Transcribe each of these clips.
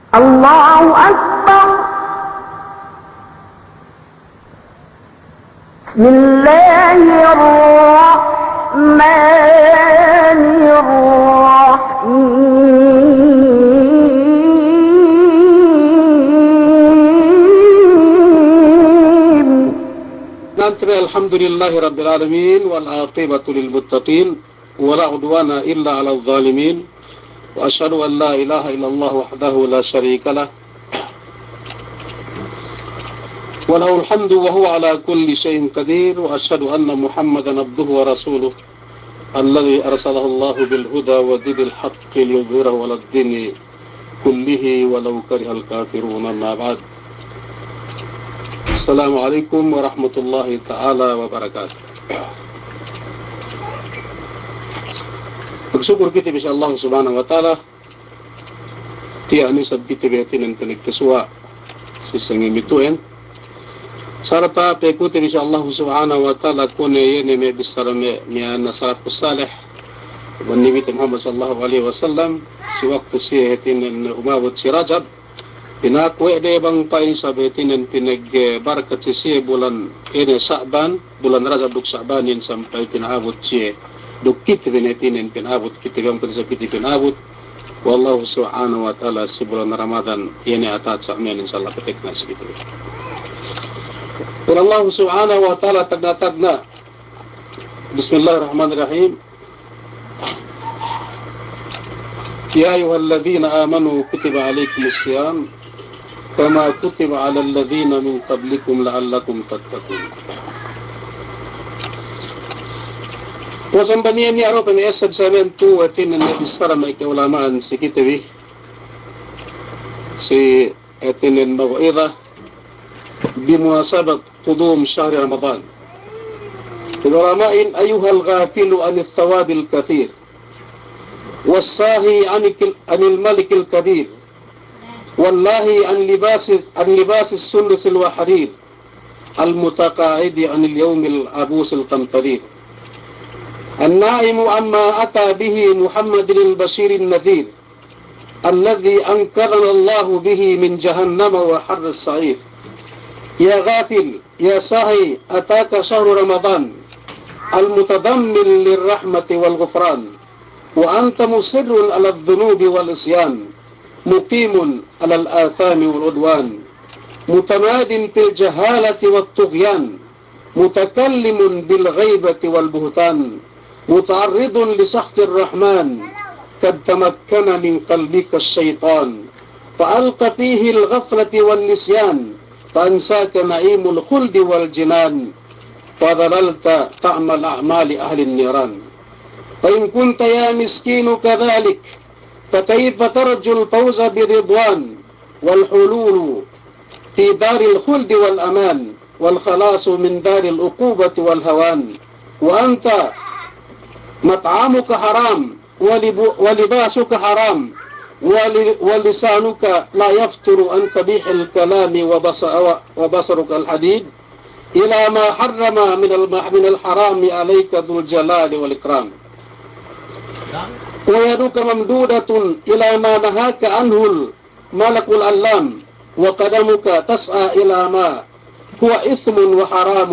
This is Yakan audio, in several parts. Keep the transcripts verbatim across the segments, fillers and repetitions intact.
الله أكبر. بسم الله الرحمن الرحيم. الحمد لله رب العالمين، والعاقبة للمتقين، ولا عدوان إلا على الظالمين، وأشهد أن لا إله إلا الله وحده لا شريك له، وله الحمد وهو على كل شيء قدير، وأشهد أن محمدا عبده ورسوله، الذي أرسله الله بالهدى ودين الحق ليظهره على الدين كله ولو كره الكافرون، أما بعد. السلام عليكم ورحمة الله تعالى وبركاته. Magsukul kite bi si Allah Subhanahu wa Ta'ala, tiya' ne isab kite bi hātinen pinagkasuwa' si sangem itu'en. Sarta' pekute bi si Allah Subhanahu wa Ta'ala, kune iye ne me' bissara me', me' a'a salafus salih, bang Nabi Muhammad sallallahu alaihi wasallam, si waktu siye hātinen umabut si Rajab, pinakuwe' de bang pa'in isab hātinen pinag-, eh, barakat si siye bulan ine Sa'ban, bulan Rajab duk Sa'banin sampay pina'abut siye. Duk kite bi ne hātinen pina'abut, kite bi bang pa'in isab kite pina'abut we' Allah Subhanahu wa Ta'ala si bulan Ramadan, iye ne atawa sa' me' insya Allah patekna si kite bi. Qul Allah Subhanahu wa Ta'ala tagna'-tagna'. Bismillahirrahmanirrahim. يا أيها الذين آمنوا كتب عليكم الصيام كما كتب على الذين من قبلكم لعلكم تتقون. Puwasa baniya niya' ro pene esab samen tu hātinen ne bissara me' ka'ulama'an si kite bi. Si hātinen maw'idha بمناسبة قدوم شهر رمضان. العلماء: أيها الغافل عن الثواب الكثير، والساهي عن كل-، عن الملك الكبير، واللاهي عن لباس، عن لباس السندس والحرير، المتقاعد عن اليوم العبوس القمطرير، النائم عما أتى به محمد البشير النذير، الذي أنقذنا الله به من جهنم وحر السعير. يا غافل، يا ساهي، أتاك شهر رمضان المتضمن للرحمة والغفران، وأنت مصر على الذنوب والعصيان، مقيم على الآثام والعدوان، متماد في الجهالة والطغيان، متكلم بالغيبة والبهتان، متعرض لسخط الرحمن، قد تمكن من قلبك الشيطان، فألقى فيه الغفلة والنسيان، فأنساك نعيم الخلد والجنان، فظللت تعمل أعمال أهل النيران. فإن كنت يا مسكين كذلك، فكيف ترجو الفوز بالرضوان والحلول في دار الخلد والأمان والخلاص من دار العقوبة والهوان، وأنت مطعمك حرام ولب-، ولباسك حرام ول-، ولسانك لا يفتر عن قبيح الكلام وبص-، وبصرك الحديد إلى ما حرم من الم-، من الحرام عليك ذو الجلال والإكرام. ويدك ممدودة إلى ما نهاك عنه الملك العلام، وقدمك تسعى إلى ما هو إثم وحرام،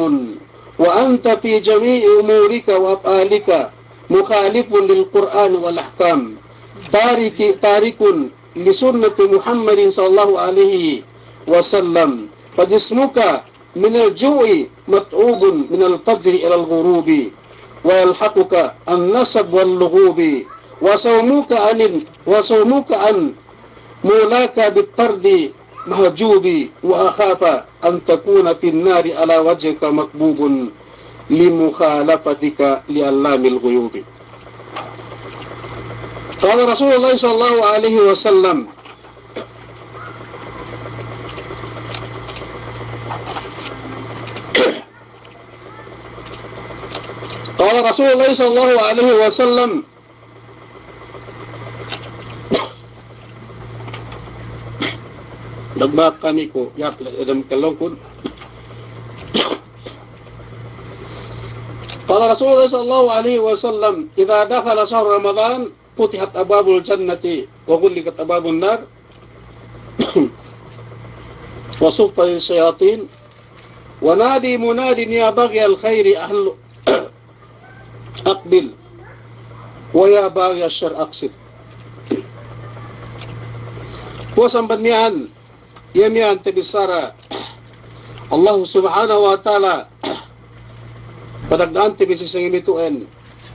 وأنت في جميع أمورك وأفعالك مخالف للقرآن والأحكام، تارك، تارك لسنة محمد صلى الله عليه وسلم، فجسمك من الجوع متعوب من الفجر إلى الغروب، ويلحقك النصب واللغوب، وصومك عن، وصومك عن مولاك بالطرد محجوب، وأخاف أن تكون في النار على وجهك مكبوب لمخالفتك لعلام الغيوب. قال رسول الله صلى الله عليه وسلم، قال رسول الله صلى الله عليه وسلم، Dagbak kami ku, yap, edem kelongkun. قال رسول الله صلى الله عليه وسلم: إذا دخل شهر رمضان فتحت أبواب الجنة وغلقت أبواب النار. وصفت للشياطين ونادى مناد يا باغي الخير أقبل ويا باغي الشر أقصر. Puwas amban miya'an, iye miya'an tabissara Allahu Subhanahu wa Ta'ala, padagna'ante bi si sangem itu'en,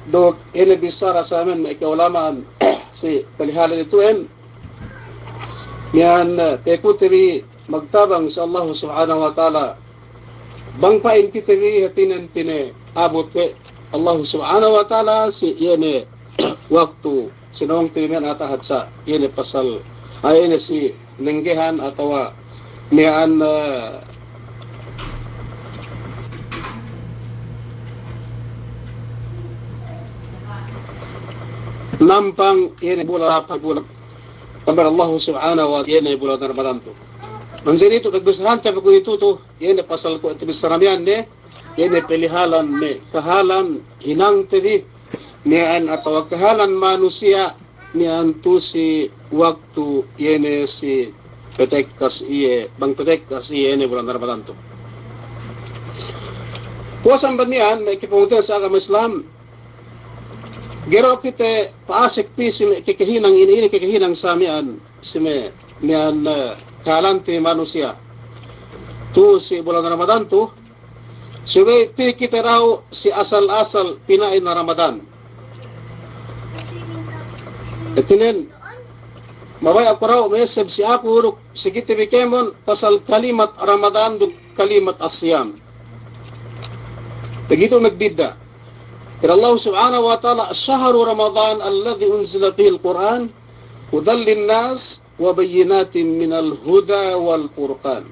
duk ine bissara sa miya'an me' ka'ulama'an si palihalan itu'en, miya'an, eh, pekute bi magtabang si Allahu Subhanahu wa Ta'ala. Bang pa'in kite bi hātinen pina'abut we' Allahu Subhanahu wa Ta'ala si iye ne waktu sinōngte bi miya'an atawa hadja iye ne pasal, ah, iye ne si nenggehan atawa miya'an, eh, nampang iye ne bulan, apa bulan. Amban Allahu Subhanahu wa Ta'ala iye ne bulan Ramadan tu. Manjari tu, pagbissarahante bi kuwe'itu tu, iye ne pasal kuwe' tabissara miya'an ne, iye ne palihalan me' kahalan hinangte bi, miya'an atawa kahalan manusiya', miya'an tu si waktu iye ne si patekka si iye, bang patekka si iye ne bulan Ramadan tu. Puwas amban miya'an, me' kapungtina'ihan si agama Islam, ga'i du kite pa'asek pī si me' kakahinang ine, ine kakahinang sa miya'an, si me', miya'an, eh, kahalante manusiya' tu si bulan Ramadan tu, subey pī kite dahu' si asal-asal pina'in Ramadan. Hātinen, mabaya' ku dahu' ma'esseb si aku duk si kite bi kēmon pasal kalimat Ramadan duk kalimat as-siyam. Begitu magbidda'. Pa'in Allah Subhanahu wa Ta'ala, شهر رمضان الذي أنزل فيه القرآن هدى للناس وبينات من الهدى والفرقان.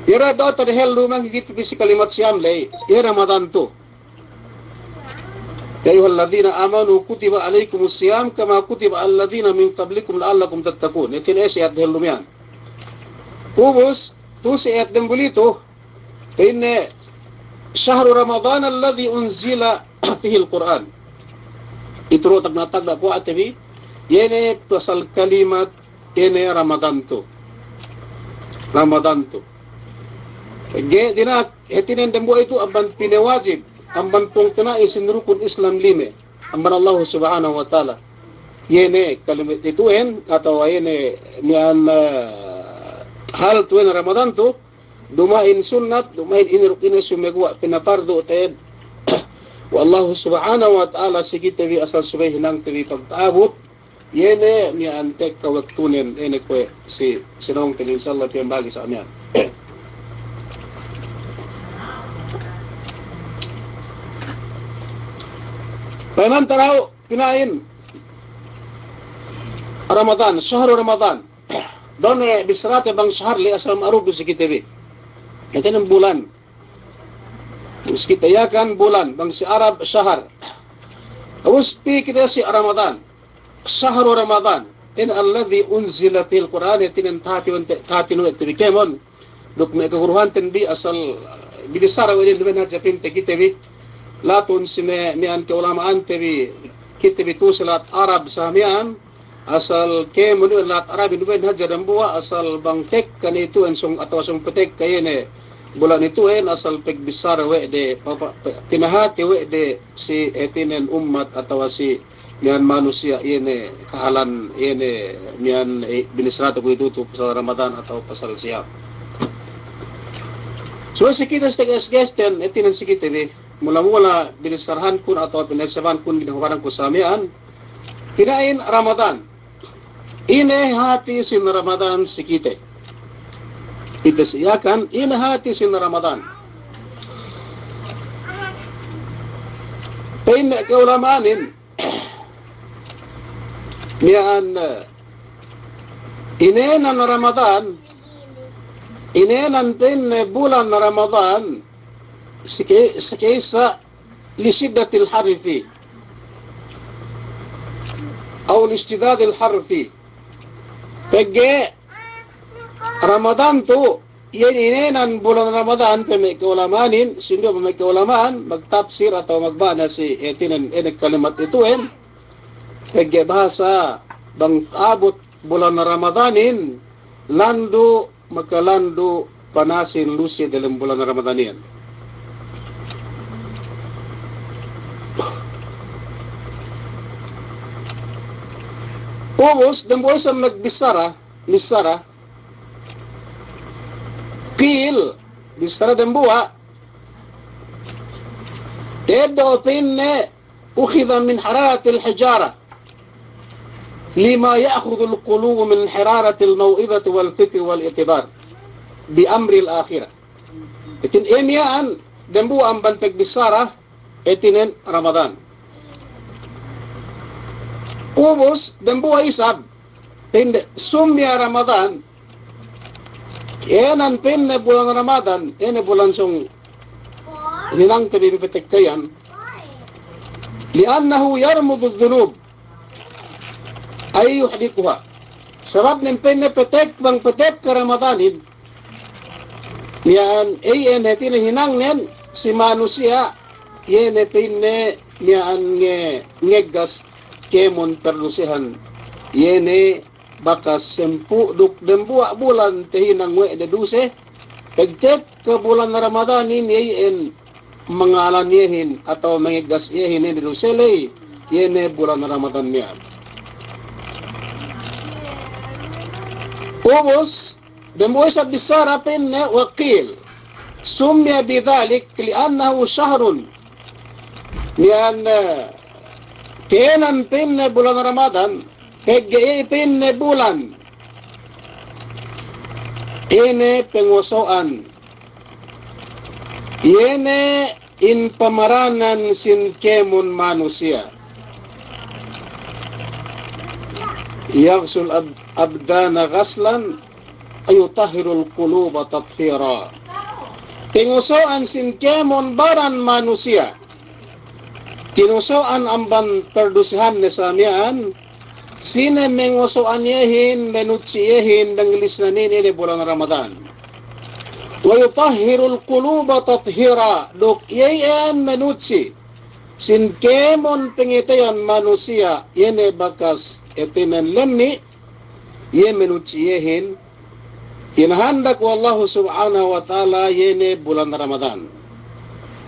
Iye du tadehellu manggi kite bi si kalimat siyam ley, iye Ramadan tu. يا أيها الذين آمنوا كتب عليكم الصيام كما كتب على الذين من قبلكم لعلكم تتقون. Hātinen si ayat dehellu miya'an. Ubus, tu si ayat damuli tu, pa'inne, شهر رمضان الذي أنزل فيه القرآن. Itu du tagna'-tagna' kuwe'te bi, iye ne pasal kalimat, iye ne Ramadan tu. Ramadan tu. Ga'i dina'ak, hātinen dambuwa' itu amban pinawajib, amban pungtina'i sin rukun Islam lime, amban Allah Subhanahu wa Ta'ala. Iye ne kalimat itu'en, atawa iye ne miya'an, eh, hal tu'en Ramadan tu, duma'in sunnat, duma'in ine duk ine sumeguwa' pinapardu te'ed we' Allahu Subhanahu wa Ta'ala si kite bi asal subey hinangte bi pagta'abut, iye ne miya'an tekka waktunen, iye ne kuwe' si, sinōngte bi, insya Allah, piyambagi sa miya'an. Payamante dahu' pina'in Ramadan, شهر رمضان. Duwe ne bissarate bang shahar ley asal ma'ruf du si kite bi. Hātinen bulan. Si kite Yakan bulan, bang si Arab shahar. Ubus pī kite si Ramadan. شهر رمضان. إن الذي أنزل فيه القرآن, hātinen tahāti we' te, tahāti we' te bi kēmon. Duk me' kaguruhanten bi asal, eh, binissara we' de duma'in hadja pa'inte kite bi. Latun si me', miya'an ka'ulama'ante bi, kite bi tu si lahat Arab sa miya'an. Asal kēmon iyan lahat Arab, duma'in hadja dambuwa', asal bang tekka ne itu'en sōng atawa sōng patekka iye ne bulan itu'en, asal pagbissara we' de, pa-, pa-, pa-, pinahāti we' de si hātinen ummat atawa si miya'an manusiya' iye ne kahalan, iye ne miya'an, eh, binissarate kuwe'itu tu pasal Ramadan atawa pasal siyam. Subey si kite si tages-gesten, hātinen si kite bi, mula-mula binissarahankun atawa pina'essebankun ginahubaranku sa miya'an, pina'in Ramadan. Ine hāti sin Ramadan si kite? Kite si Yakan, ine hāti sin Ramadan? Pa'in me' ka'ulama'anin, miya'an, eh, inēnan Ramadan, inēnan pa'inne bulan Ramadan, si ke-, si ka'issa لشدة الحر فيه أو لاشتداد الحر فيه. Pegge' Ramadan tu, iye inēnan bulan Ramadan, pa'in me' ka'ulama'anin, sinduwe me' ka'ulama'an magtapsir atawa magma'na si, eh, hātinen, ine kalimat itu'en. Pegge' bahasa bang ta'abut bulan Ramadanin, landu', makalandu' panasin lusi dalem bulan Ramadan iyan. Ubus, dambuwa' isab magbissara, bissara, qil, bissara dambuwa', eddo' pa'inne, أخذ من حرارة الحجارة لما يأخذ القلوب من حرارة الموعظة والفكر والاعتبار بأمر الآخرة. Hātinen, iye miya'an dambuwa' amban pagbissara hātinen Ramadan. Ubus, dambuwa' isab, pa'inde, سمي رمضان, kēnan pa'inne bulan Ramadan, ine bulan sōng hinangte bi patekka iyan, لأنه يرمض الذنوب أي يحرقها. Sababnen pa'inne patek-, bang patekka Ramadanin, miya'an iyan hātinen hinangnen si manusiya', iye ne pa'inne miya'an nge-, ngeggas kēmon perdusehan, iye ne bakas sampū' duk dambuwa' bulan tahinang we' de duse, pagtekka bulan Ramadanin iyan mangalan iyehin atawa mangeggas iyehin ine duse ley, iye ne bulan Ramadan miya'an. Ubus, dambuwa' isab bissara pa'inne, وقيل سمي بذلك لأنه شهر. Miya'an, eh, kēnan pa'inne bulan Ramadan, pegge' iye pa'inne bulan ine pangoso'an, iye ne in pamaranan sin kēmon manusiya'. يغسل الأب-، الأبدان غسلا أي يطهر القلوب تطهيرا. Pangoso'an sin kēmon baran manusiya'. Kinoso'an amban perdusehanne sa miya'an, sine mangoso'an iyehin, manutsi iyehin, bang lisnanin ine bulan Ramadan. ويطهر القلوب تطهيرا, duk iye iyan manutsi sin kēmon pangateyan manusiya', iye ne bakas hātinen lemmi', iye manutsi iyehin, pinahandak we' Allahu Subhanahu wa Ta'ala, iye ne bulan Ramadan.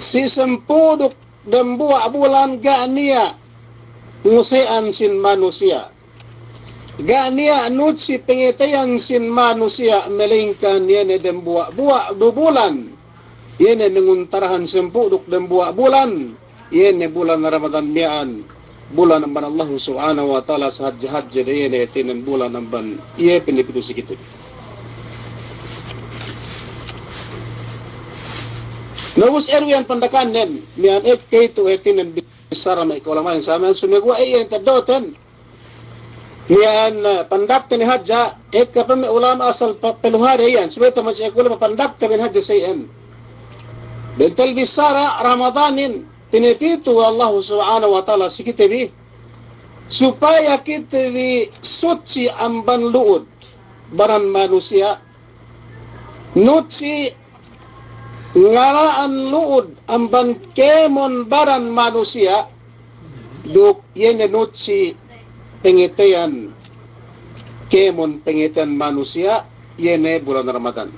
Si sampū' duk dambuwa' bulan ga' niya' nguse'an sin manusiya'. Ga' niya' nutsi pangateyan sin manusiya', malaingkan iye ne dambuwa'-buwa' du bulan. Iye ne manguntarahan sampū' duk dambuwa' bulan. Iye ne bulan Ramadan miya'an. Bulan amban Allahu Subhanahu wa Ta'ala sahadje-hadje de, iye ne hātinen bulan amban iye pinapitu si kite. Na ubus iyan pandakannen, miya'an ekka itu hātinen bissara me' ka'ulama'in sa miya'an, sumeguwa' iyan teddo'ten. Miya'an, eh, pandakte ne hadja, ekka pe me' ulama' asal pa-, paluhade iyan, subey taman si ekka ulama' pandakte ne hadja sa iyan. Bentel bissara Ramadanin, pinapitu we' Allahu Subhanahu wa Ta'ala si kite bi, supaya kite bi sutsi amban lu'ud baran manusiya', nutsi ngala'an lu'ud amban kēmon baran manusiya', duk iye ne nutsi pangateyan, kēmon pangateyan manusiya', iye ne bulan Ramadan.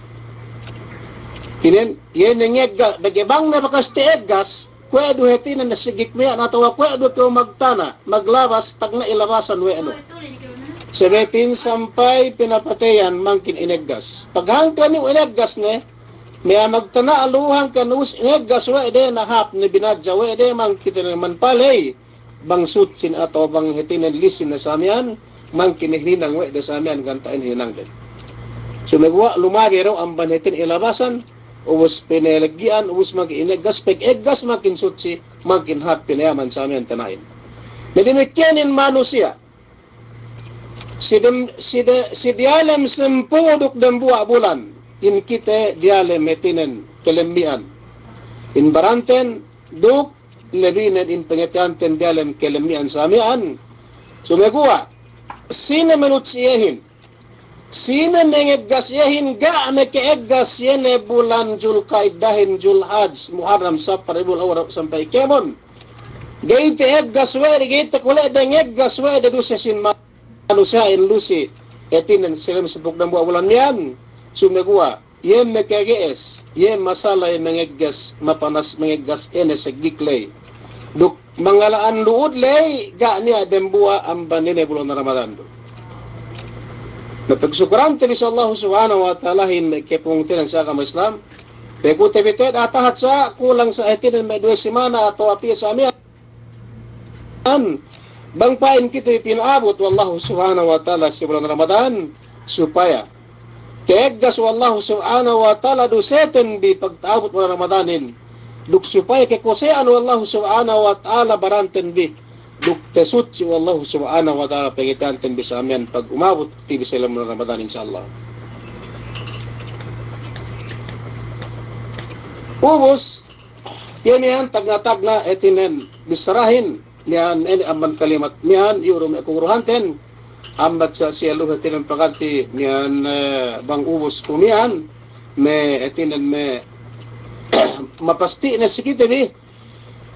Inin, iye ne ngegga-, bege bang ne bakas ta'eggas, kuwe' du hātinen sigik miya'an atawa kuwe' du kew magtana', maglabas, tagna' ilabasan we' nu. Sabetin sampay pinapateyan mangkin ineggas. Pag hangkan iyu' ineggas ne, miya' magtana' lu hangkan us ineggas we' de na hāp ne binadja we' de mangkin te ne manpaley, bang sutsin atawa bang hātinen lisin ne sa miya'an, mangkin hininang we' de sa miya'an ganta'in hinangden. Sumeguwa' lumabi du amban hātinen ilabasan, ubus pinaleggi'an, ubus mangkin ineggas, pag eggas mangkin sutsi, mangkin hāp pinayaman sa miya'an tana'in. Na damikkiyan in manusiya'. Si dem-, si de-, si diyalem sampū' duk dambuwa' bulan, in kite diyalem hātinen kalemmi'an. In baranten duk lebinen in pangateyanten diyalem kalemmi'an sa miya'an. Sumeguwa', sine manutsi iyehin. Sine mangeggas iyehin, ga' maka'eggas iye ne bulan Julkaidahin, Julhaj, Muharram, Safar, Rabiul Awal sampay kēmon. Ga'i ta'eggas we' de, ga'i takole' de ngeggas we' de duse sin manusiya'in lusi hātinen si lem sampū' duk dambuwa' bulan miya'an, sumeguwa' iye makage'es, iye masala iye mangeggas, mapanas mangeggas ine seggi' ley. Duk mangala'an lu'ud ley, ga' niya' dambuwa' amban ine bulan Ramadan du. Na pagsukurante bi si Allahu Subhanahu wa Ta'alahin, me' kapungtina'ihan si agama Islam, pegkute bi te'ed atahat sa, kulang sa hātinen me' duwe simana atawa piye sa miya'an. Bang pa'in kite pina'abut we' Allahu Subhanahu wa Ta'ala si bulan Ramadan, supaya ta'eggas we' Allahu Subhanahu wa Ta'ala duseten bi pagta'abut bulan Ramadanin. Duk supaya kakuse'an we' Allahu Subhanahu wa Ta'ala baranten bi. Duk tasutsi we' Allahu Subhanahu wa Ta'ala pangateyanten bi sa miya'an pag umabut kite bi si lem bulan Ramadan, insya Allah. Ubus, iye miya'an tagna'-tagna' hātinen bissarahin, miya'an ine amban kalimat miya'an, iyu' du me' kaguruhanten, ambat sa siye lu'u hātinen paganti miya'an, eh, bang ubus ku miya'an, me' hātinen me' mapasti' ne si kite bi,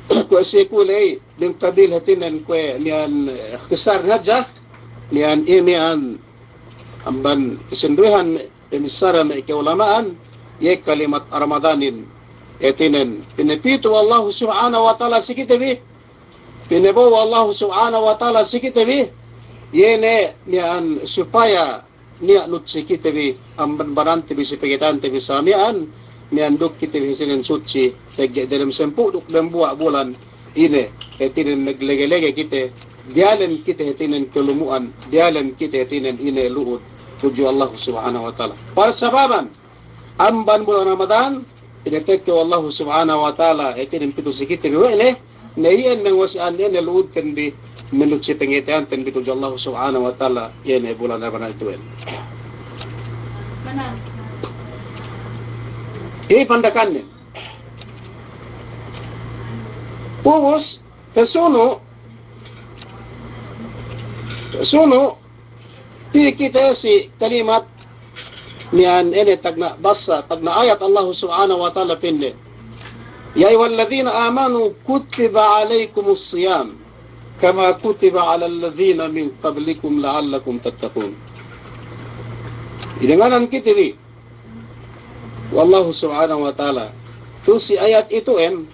kuwe' siye ku ley, bang kabil hātinen kuwe' miya'an, eh, ikhtisar ne hadja, miya'an iye miya'an amban kasinduwehan me' pamissara me' ka'ulama'an, iye kalimat Ramadanin, hātinen, pinapitu we' Allahu Subhanahu wa Ta'ala si kite bi, pinabo'o we' Allahu Subhanahu wa Ta'ala si kite bi, iye ne miya'an supaya niya' nutsi kite bi, amban barante bi si pangateyante bi sa miya'an, miya'an duk kite bi hātinen sutsi, pegge' dalem sampū' duk dambuwa' bulan, ine, hātinen maglege-lege kite, diyalem kite hātinen kalumu'an, diyalem kite hātinen ine lu'ud, tudju Allahu Subhanahu wa Ta'ala. Parsababan, amban bulan Ramadan, ine tekka we' Allahu Subhanahu wa Ta'ala, hātinen pitu si kite bi we' ne, ne iyan ne ngosi'an ne lu'udten bi, manutsi pangateyanten bi tudju Allahu Subhanahu wa Ta'ala, iye ne bulan Ramadan ituwen. Iye pandakannen. Ubus, pasunu', pasunu', pī kite si kalimat miya'an ine tagna' bassa, tagna' ayat Allahu Subhanahu wa Ta'ala pa'inne, "Ya ayyuhalladhina amanu kutiba alaykumus siyam kama kutiba alal ladhina min qablikum la'allakum tattaqun." Ilinganan kite bi we' Allahu Subhanahu wa Ta'ala. Tu si ayat itu'en,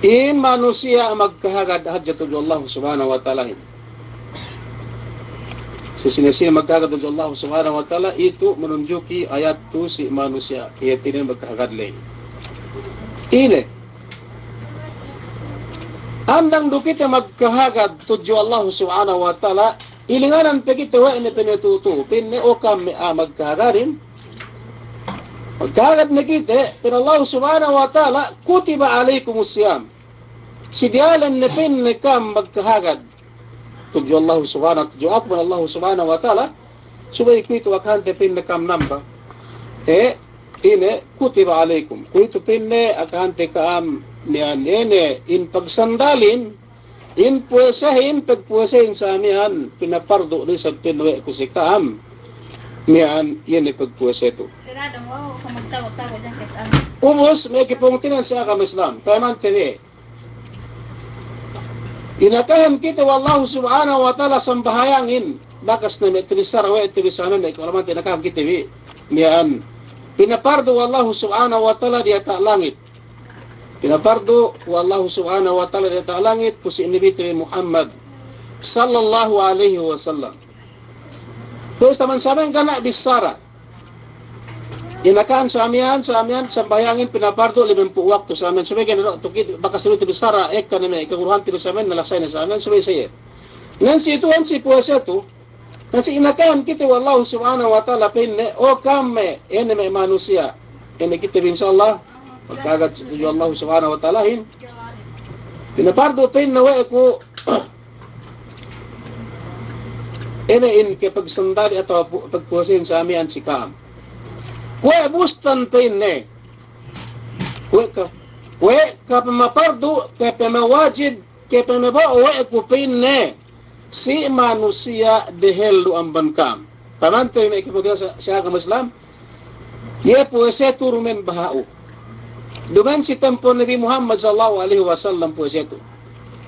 in manusiya' magkahagad hadja tudju Allahu Subhanahu wa Ta'alahin. Si sine-sine magkahagad tudju Allahu Subhanahu wa Ta'ala, itu manunjuki ayat tu si manusiya', iye hātinen magkahagad ley. Ine, andang du kite magkahagad tudju Allahu Subhanahu wa Ta'ala, ilinganan pe kite we' ne pa'inne tu'u-tu'u, pa'inne o ka'am me' a'a magkahagadin. Magkahagad ne kite, pa'in Allahu Subhanahu wa Ta'ala, "Kutiba alaykumus siyam." Si diyalem ne pa'inne ka'am magkahagad tudju Allahu Subhanahu, tudju aku pa'in Allahu Subhanahu wa Ta'ala, subey kuwe'itu akahante pa'inne ka'am namba. E, ine, kutiba alaykum. Kuwe'itu pa'inne akahante ka'am miya'an ine in pagsandalin, in puwesehin, pagpuwesehin sa miya'an, pinapardu' ne isab pa'inne we' ku si ka'am miya'an iye ne pagpuwese tu. Ubus, me' kapungtina'ihan si agama Islam, payamante bi. Inakahan kite we' Allahu Subhanahu wa Ta'ala sambahayangin, bakas ne me' tinissara we' te bi sa miya'an me' ka'ulama'ante inakahan kite bi, miya'an pinapardu' we' Allahu Subhanahu wa Ta'ala diyata' langit. Pinapardu' we' Allahu Subhanahu wa Ta'ala diyata' langit pu si Nabite bi Muhammad sallallahu alayhi wasallam. Kuwe' taman sa miya'an ga' niya' bissara. Inakahan sa miya'an, sa miya'an sambahayangin pinapardu' limempū' waktu sa miya'an. Subey ga'i ne du tukid bakas Nabite bissara, ekka ne me' kaguruhante bi sa miya'an, nalasay ne sa miya'an, subey sa iye. Nan si itu'en si puwese tu, nan si inakahan kite we' Allahu Subhanahu wa Ta'ala pa'inne, o ka'am me' ine me' manusiya', ine kite bi insya Allah magkahagad tudju Allahu Subhanahu wa Ta'alahin. Pinapardu' pa'inne we' ku ine in kapagsandali atawa pu-, pagpuwesehin sa miya'an si ka'am. Kuwe' bustan pa'inne. Kuwe' ka-, kuwe' kapamapardu', kapamawajib, kapamabo'o we' ku pa'inne si manusiya' dehellu amban ka'am. Payamante bi me' kapungtina'ihan si, si agama Islam, iye puwese tu duma'in baha'u. Duma'in si tempo Nabi Muhammad sallallahu alayhi wasallam puwese tu.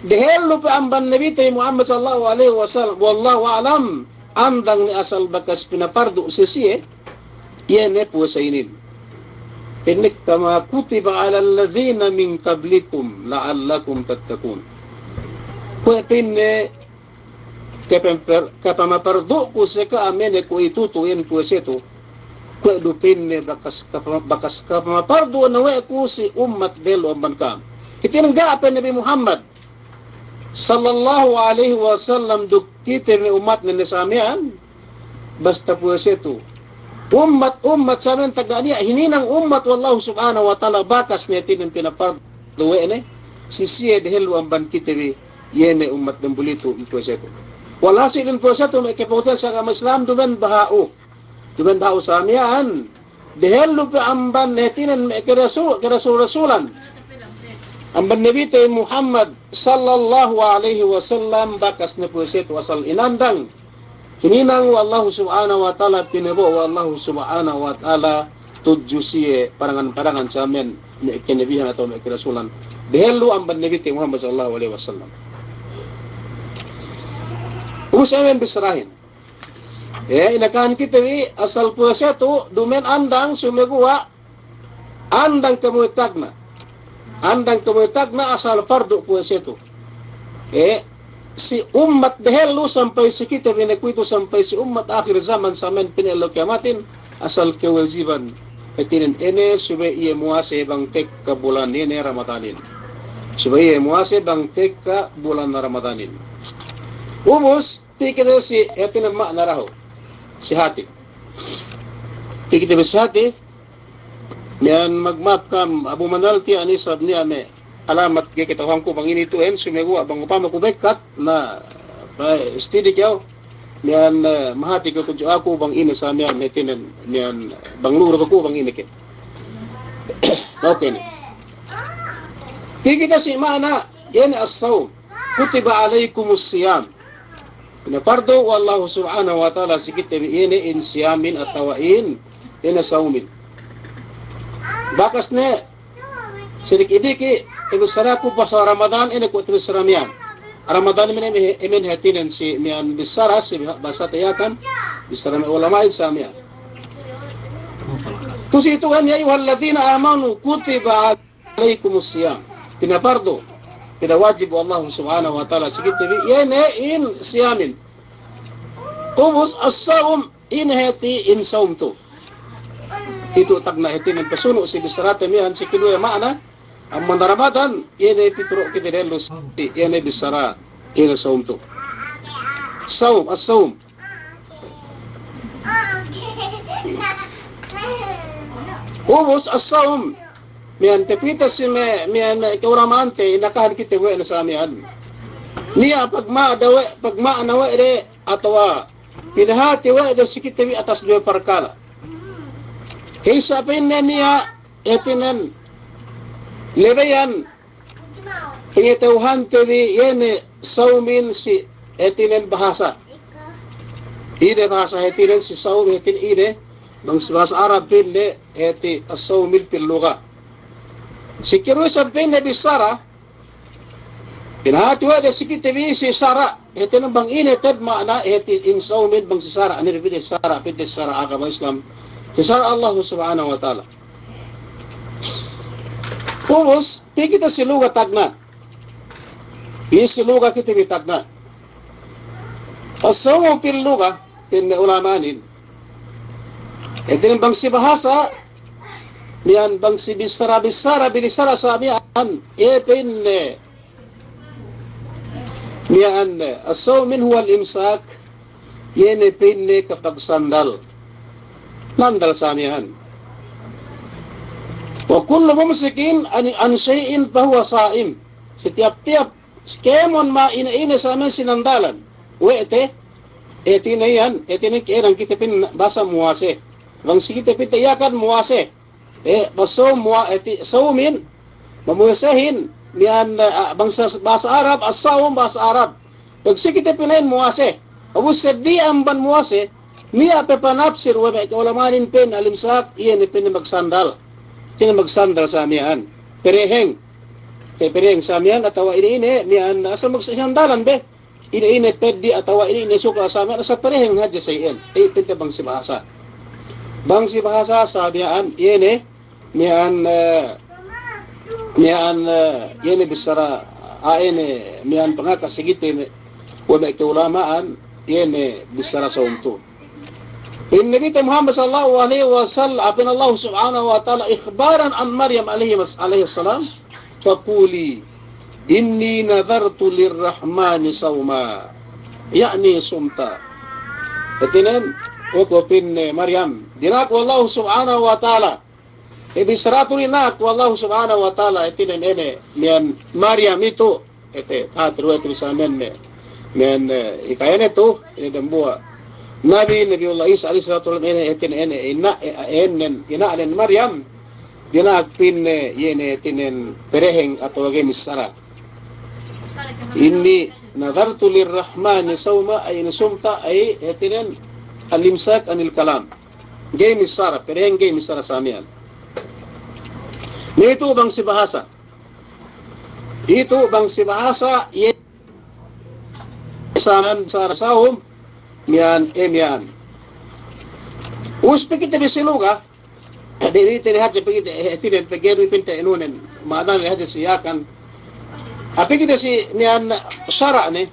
Dehellu pe amban Nabite bi Muhammad sallallahu alayhi wasallam, wallahu a'lam, andang ne asal bakas pinapardu' si siye, iye ne puwasa inin. Pa'inne, "Kama kutiba alal ladhina min qablikum la'allakum tattaqun." Kuwe' pa'inne, kapamapar-, kapamapardu'ku si ka'am ine kuwe'itu tu'u iyan puwase tu. Kuwe' du pa'inne bakas kapa-, bakas kapamapardu' ne we' ku si ummat dehellu amban ka'am. Hātinen ga' pe Nabi Muhammad sallallahu alaihi wasallam duk kite me' ummatnen ne sa miya'an, basta puwase tu. Ummat, ummat sa miya'an tagna' niya', hininang ummat we' Allahu Subhanahu wa Ta'ala bakas ne hātinen pinapardu' we' ne si siye dehellu amban kite bi, iye ne ummat dambulitu in puwase tu. Walhasil in puwase tu me' kapungtina'ihan si agama Islam duma'in baha'u. Duma'in baha'u sa miya'an. Dehellu pe amban hātinen me' karasul-, karasul-rasulan. Amban Nabite Muhammad sallallahu alaihi wasallam bakas ne puwase tu asal inandang. Hininang we' Allahu Subhanahu wa Ta'ala, pinabo' we' Allahu Subhanahu wa Ta'ala tudju siye parangan-parangan sa miya'an me' kanabihan atawa me' karasulan. Dehellu amban Nabite Muhammad sallallahu alaihi wasallam. Ubus sa miya'an bissarahin. Eh, inakahan kite bi asal puwase tu duma'in andang sumeguwa' andang kamuwe tagna'. Andang kamuwe tagna' asal pardu' puwase tu. Eh, si ummat dehellu sampay si kite bi ne kuwe'itu sampay si ummat akhir zaman sa miya'an pa'in ellew kiyamatin asal kawajiban hātinen ine subey iye muwase bang tekka bulan ine Ramadanin. Subey iye muwase bang tekka bulan Ramadanin. Ubus, pī kite si hātinen ma'na dahu'. Si hāti. Pī kite bi si hāti, miya'an magma'ap kam Abu Manal tiya' ne isab niya' me' alamat ga'i kata'uhanku bang ine tu'u iyan, sumeguwa' bang upama ku bekkat, na, eh, steady kew, miya'an, eh, mahāti kew tudju aku bang ine sa miya'an hātinen, miya'an bang lu'u du ku bang ine ke. Okay ne. Pī kite si ma'na, iye ne as-sawm. Kutiba alaikumus siyam. Pinapardu' we' Allahu Subhanahu wa Ta'ala si kite bi iye ne in siyamin atawa in, iye ne sawmin. Bakas ne, si diki'-diki', tabissaraku pasal Ramadan, ine ku tabissara miya'an. Ramadan miya'an, miya'an hātinen si miya'an bissara, si bahasa Yakan, bissara me' ulama'in sa miya'an. Tu'u si tu'u iyan, ya ayyuhalladhina amanu kutiba alaikumus siyam. Pinapardu', pinawajib we' Allahu Subhanahu wa Ta'ala si kite bi, iye ne in siyamin. Ubus as-sawm, ine hāti in sawm tu. Itu tagna' hātinen pasunu' si bissarate miya'an si kaduwe ma'na, amban Ramadan, iye ne pituru' kite dehellu si, iye ne bissara, iye ne sawm tu. Sawm, as-sawm. Ubus as-sawm. Miya'an tapī te si me', miya'an me' ka'ulama'ante, inakahan kite we' ne sa miya'an. Niya' pagma'ana we', pagma'ana we' de, atawa pinahāti we' de si kite bi atas duwe parkala'. Ka'issa pa'inne niya' hātinen labeyan pangata'uhante bi iye ne sawmin si hātinen bahasa. Ine bahasa hātinen si sawm hātinen ine, bang si bahasa Arab pa'inne hāti as-sawmin fil lugha. Si karuwe isab pa'inne bissara, pinahāti we' de si kite bi si sara', hātinen bang ine te'ed ma'na hāti in sawmin bang si sara', ine pa'inne sara', pa'inne sara' agama Islam. Si sara' Allahu Subhanahu wa Ta'ala. Ubus, pī kite si lugha tagna'. Pī si lugha kite bi tagna'. As-sawmu fil lugha, pa'in me' ulama'in. Hātinen bang si bahasa, miya'an bang si bissara-bissara, binissara sa miya'an, iye pa'inne, miya'an, as-sawmu huwal imsak, iye ne pa'inne kapagsandal. Nandal sa miya'an. Wa kullu mumsikin an, an shay'in fahuwa sa'im. Sitiyap-tiyap kēmon ma ine-ine sa miya'an sinandalan we' te, hātinen iyan, hātinen kēnan kite pa'in basa muwase. Bang si kite pa'inte Yakan muwase. Eh, basa muwa-, eh, ti-, sawmin, mamuwasehin, miya'an, eh, bang sa-, bahasa Arab, as-sawm, bahasa Arab. Pag si kite pa'in muwase. Ubus seddi amban muwase, niya' pe panapsir we' me' ka'ulama'in pa'in al-imsak, iye ne pa'in magsandal. Sine magsandal sa miya'an. Pereheng. Eh, pereheng sa miya'an atawa ine-ine, miya'an asal magsandalan be. ine-ine peddi' atawa ine-ine sukla' sa miya'an, asal pereheng hadja sa iyan. Iye pa'inte bang si bahasa. Bang si bahasa sa miya'an, iye ne, miya'an, eh, miya'an, eh, iye ne bissara, ah, iye ne, miya'an pangaka si kite me', we' me' ka'ulama'an, iye ne bissara sawm tu. Pa'in Nabi te Muhammad sallallahu alaihi wasallam, pa'in Allah subhanahu wa ta'ala, ikhbaran an Maryam alaihi mas-, alaihi salam, faquli, inni nadhartu lirrahmani sawma, ya'ni sumta. Hātinen, we' ku pa'inne Maryam, dina'ak we' Allah subhanahu wa ta'ala, e, bissara tu dina'ak we' Allah subhanahu wa ta'ala, hātinen ine, miya'an Maryam itu, hāti, hāti riwayat bisa men me', men, eh, hikayane tu, ine dambuwa' Nabi, Nabiullah Isa alaihi salatu wasalam, ine, hātinen ine, ina', eh, inen, ina'nen Maryam, dina'ak pa'inne, iye ne hātinen pereheng atawa ga'i missara. Inni nadhartu lirrahmani sawma, ay in sumta, ay hātinen al-imsak anil kalam. Ga'i missara, pereheng ga'i missara sa miya'an. Na itu bang si bahasa. Itu bang si bahasa, iye sa miya'an bissara sawm, miya'an, eh, miya'an. Us pī kite bi si luga, di, di, tine hadja pī kite, eh, tine pegge' bi pa'inte inunen, ma'ana ne hadja si Yakan. Apī kite si miya'an sara' ne,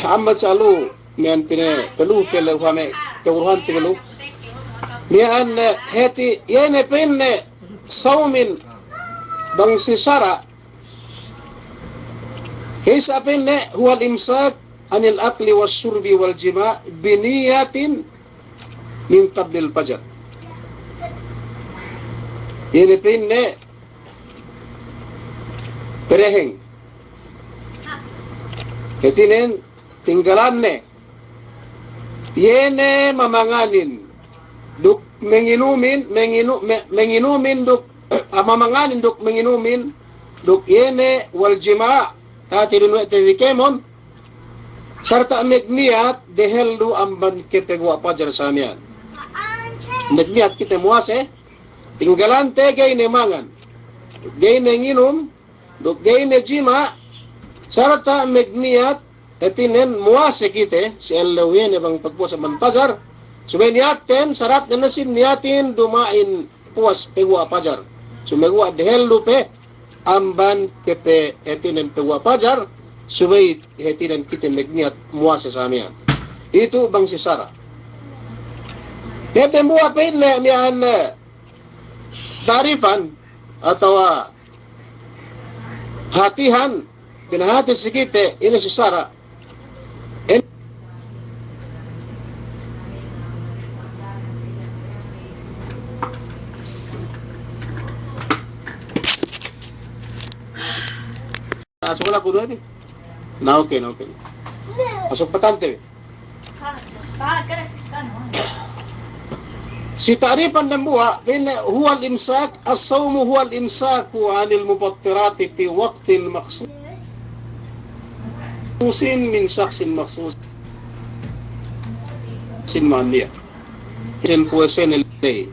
amban sa lu, miya'an pa'inne, pelu, pelu, hame, tewuruhan, telu. Miya'an, eh, hāti, iye ne pa'inne, sawmin, bang si sara', Hāti sa pa'inne, huwal imsak anil akli wash shurbi wal jima' bi niyatin min qablil fajar. Iye ne pa'inne pereheng. Hātinen tinggalanne. Iye ne mamanganin duk menginumin, menginu-, me-, menginumin duk, ah, mamanganin duk menginumin duk iye ne wal jima', hāti dun we' te bi kēmon, sarta' megniyat dehellu amban kepeguwa' pajar sa miya'an. Megniyat kite muwase, tinggalante ga'i ne mangan, ga'i ne nginum, duk ga'i ne jima', sarta' megniyat, hātinen muwase kite, si ellew iye ne bang pagpuwas amban pajar, subey niyatten, saratnen ne sin niyatin duma'in puwas peguwa' pajar. Sumeguwa' dehellu pe amban kepe, hātinen peguwa' pajar, subey hātinen kite megniyat muwase sa miya'an. Itu bang si sara'. Hāti dambuwa' pa'inne miya'an, eh, ta'rifan atawa hātihan, pinahāti si kite, ine si sara'. In-, asuk laku duwe bi? Na, oke, na, oke. Asuk patante bi? Si ta'rifan dambuwa', pa'inne huwal imsak, as-sawmu huwal imsaku anil mufattirati fi waqtin makhsusin min shakhsin makhsusin ma'an niyya. Sin puwasene ley.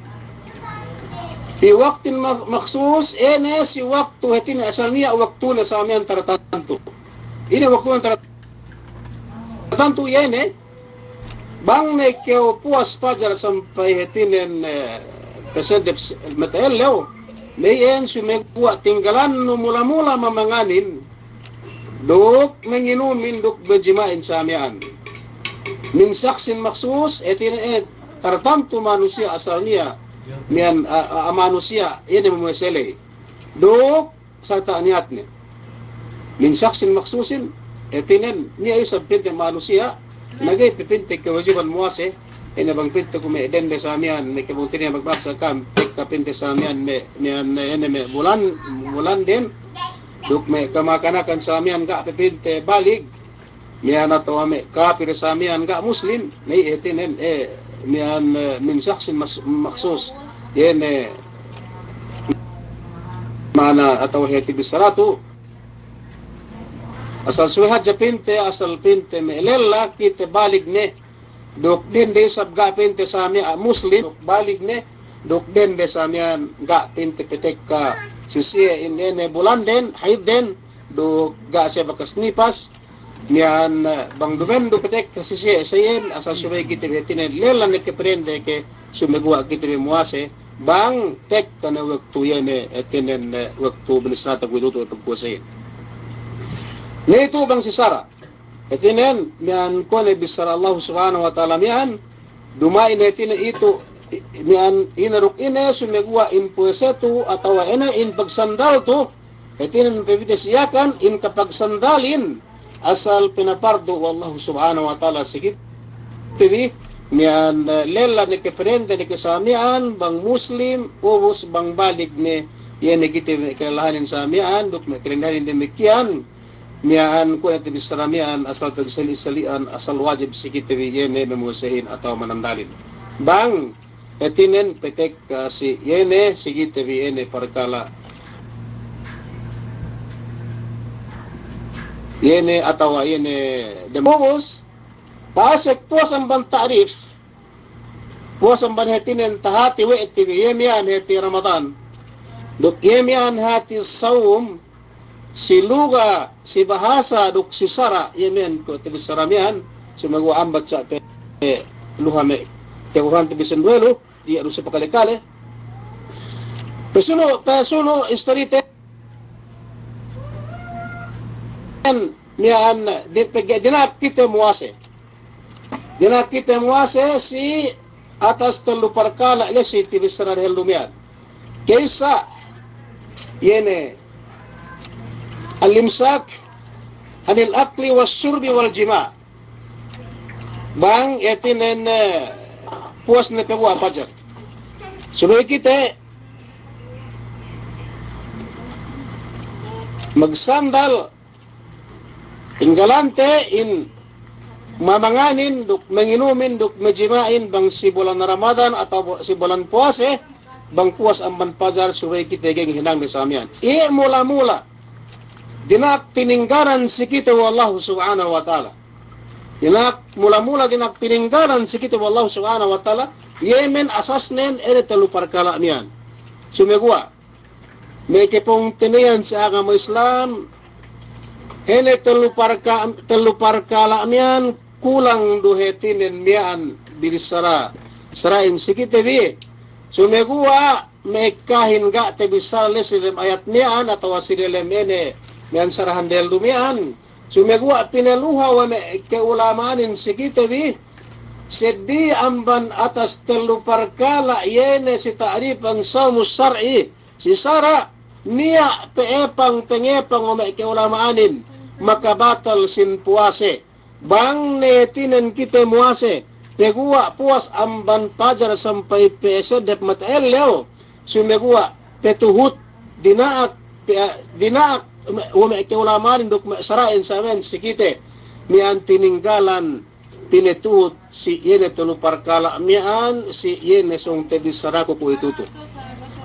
Fi waqtin mak-, makhsus, ine si waktu, hātinen asal niya' waktune sa miya'an tartantu. Ine waktune tar-, tartantu iye ne, bang ne kew puwas pajar sampay hātinen, eh, pesedep s-, mata ellew, ne iyan sumeguwa' tinggalannu mula-mula mamanganin, duk menginumin, duk menjima'in sa miya'an. Min shakhsin makhsus, hātinen, eh, tartantu manusiya' asal niya', miya'an, a, a, a, manusiya', ine mamuwase ley. Duk sarta' niyatne. Min shakhsin makhsusin, hātinen, niya' isab pa'inte manusiya', na ga'i pe pa'inte kewajiban muwase, ine bang pa'inte kuwe' me' dende sa miya'an, me' kebuntinne magbabsa kam, tekka pa'inte sa miya'an, me', miya'an, ine me' bulan, bulanden, duk me' kamakanakan sa miya'an ga' pe pa'inte balig, miya'an atawa me' kapir sa miya'an ga' muslim, ne iye hātinen, eh, miya'an, eh, min shakhsin mas-, makhsus. Iye ne ma'ana atawa hāti bissara tu. Asal subey hadja pa'inte, asal pa'inte me' lella kite balig ne. Duk dende isab ga' pa'inte sa miya'an muslim, duk balig ne. Duk dende sa miya'an ga' pa'inte pe tekka si siye ine ne bulanden, haidden, duk ga' siye bakas nipas, Miya'an, eh, bang duma'in du petek ke si siye, siye iyan, asal subey kite bi hātinen, lella ne ke pedende ke sumeguwa' kite bi muwase, bang tekka ne waktu iye ne, hātinen, eh, waktu binisarate kuwe'itu tu pagpuwase iyan. Ne itu bang si sara'. Hātinen, miya'an kuwe' ne bissara Allah Subhanahu wa Ta'ala miya'an, duma'in hātinen itu, i-, miya'an ine duk ine sumeguwa' in puwase tu, atawa ine in pagsandal tu, hātinen pebite si Yakan, in kapagsandalin, asal pinapardu we' Allah Subhanahu wa Ta'ala si kite bi, miya'an, eh, lella ne ke pedende ne ke sa miya'an, bang muslim, ubus bang balig ne, iye ne kite bi me' kalellahanin sa miya'an, duk me' kadendehanin damikkiyan, miya'an kuwe' ne te bissara miya'an, asal pagsali'-sali'an, asal wajib si kite bi iye ne mamuwasehin atawa manandalin. Bang, hātinen petek, ah, si iye ne, si kite bi iye ne parkala'. Iye ne atawa iye ne dem-, ubus, pasek puwas amban ta'rif, puwas amban hātinen tahāti we' te bi, iye miya'an hāti Ramadan. Duk iye miya'an hāti sawm, si luga, si bahasa, duk si sara', iye miya'an kuwe' te bissara miya'an, sumeguwa' ambat sa' pe, eh, luha me', te luhan te bi sinduwe lu, iye du si pakale-kale. Pesunu', pesunu' istorite, miya'an, di-, pegge' dina'ak kite muwase. Dina'ak kite muwase si atas tellu parkala' le si te bissara dehellu miya'an. Ka'issa, iye ne, al-imsak anil akli was-shurbi wal jima'. Bang, hātinen, eh, puwas ne paguwa' pajar. Subey kite magsandal tinggalante in mamanganin duk manginumin duk majima'in bang si bulan Ramadan atawa bu-, si bulan puwase, bang puwas amban pajar subey kite ga'i hinang ne sa miya'an. Iye mula-mula dina'ak tininggalan si kite we' Allah Subhanahu wa Ta'ala. Dina'ak mula-mula dina'ak tininggalan si kite we' Allah Subhanahu wa Ta'ala, iye men asasnen ine tellu parkala' miya'an. Sumeguwa' me' kapungtina'ihan si agama Islam, ine tellu parka-, tellu parkala' miya'an kulang du hātinen miya'an binissara, sara'in si kite bi. Sumeguwa' me' ekkahin ga' te bissara le si dem ayat miya'an atawa si dem ine miya'an sarahan dehellu miya'an. Sumeguwa' pinaluha we' me' ka'ulama'anin si kite bi, seddili amban atas tellu parkala' iye ne si ta'rifan sawmu sar'i, si sara', niya' pe'epang, pengepang we' me' ka'ulama'anin, makabatal sin puwase. Bang ne hātinen kite muwase, paguwa' puwas amban pajar sampay pe seddep mata ellew, sumeguwa' patuhut, dina'ak, pe-, dina'ak, we' me' ka'ulama'anin duk me' sara'in sa miya'an si kite, miya'an tininggalan pinatuhut si iye ne tellu parkala' miya'an, si iye ne sōng tabissaraku kuwe'itu tu.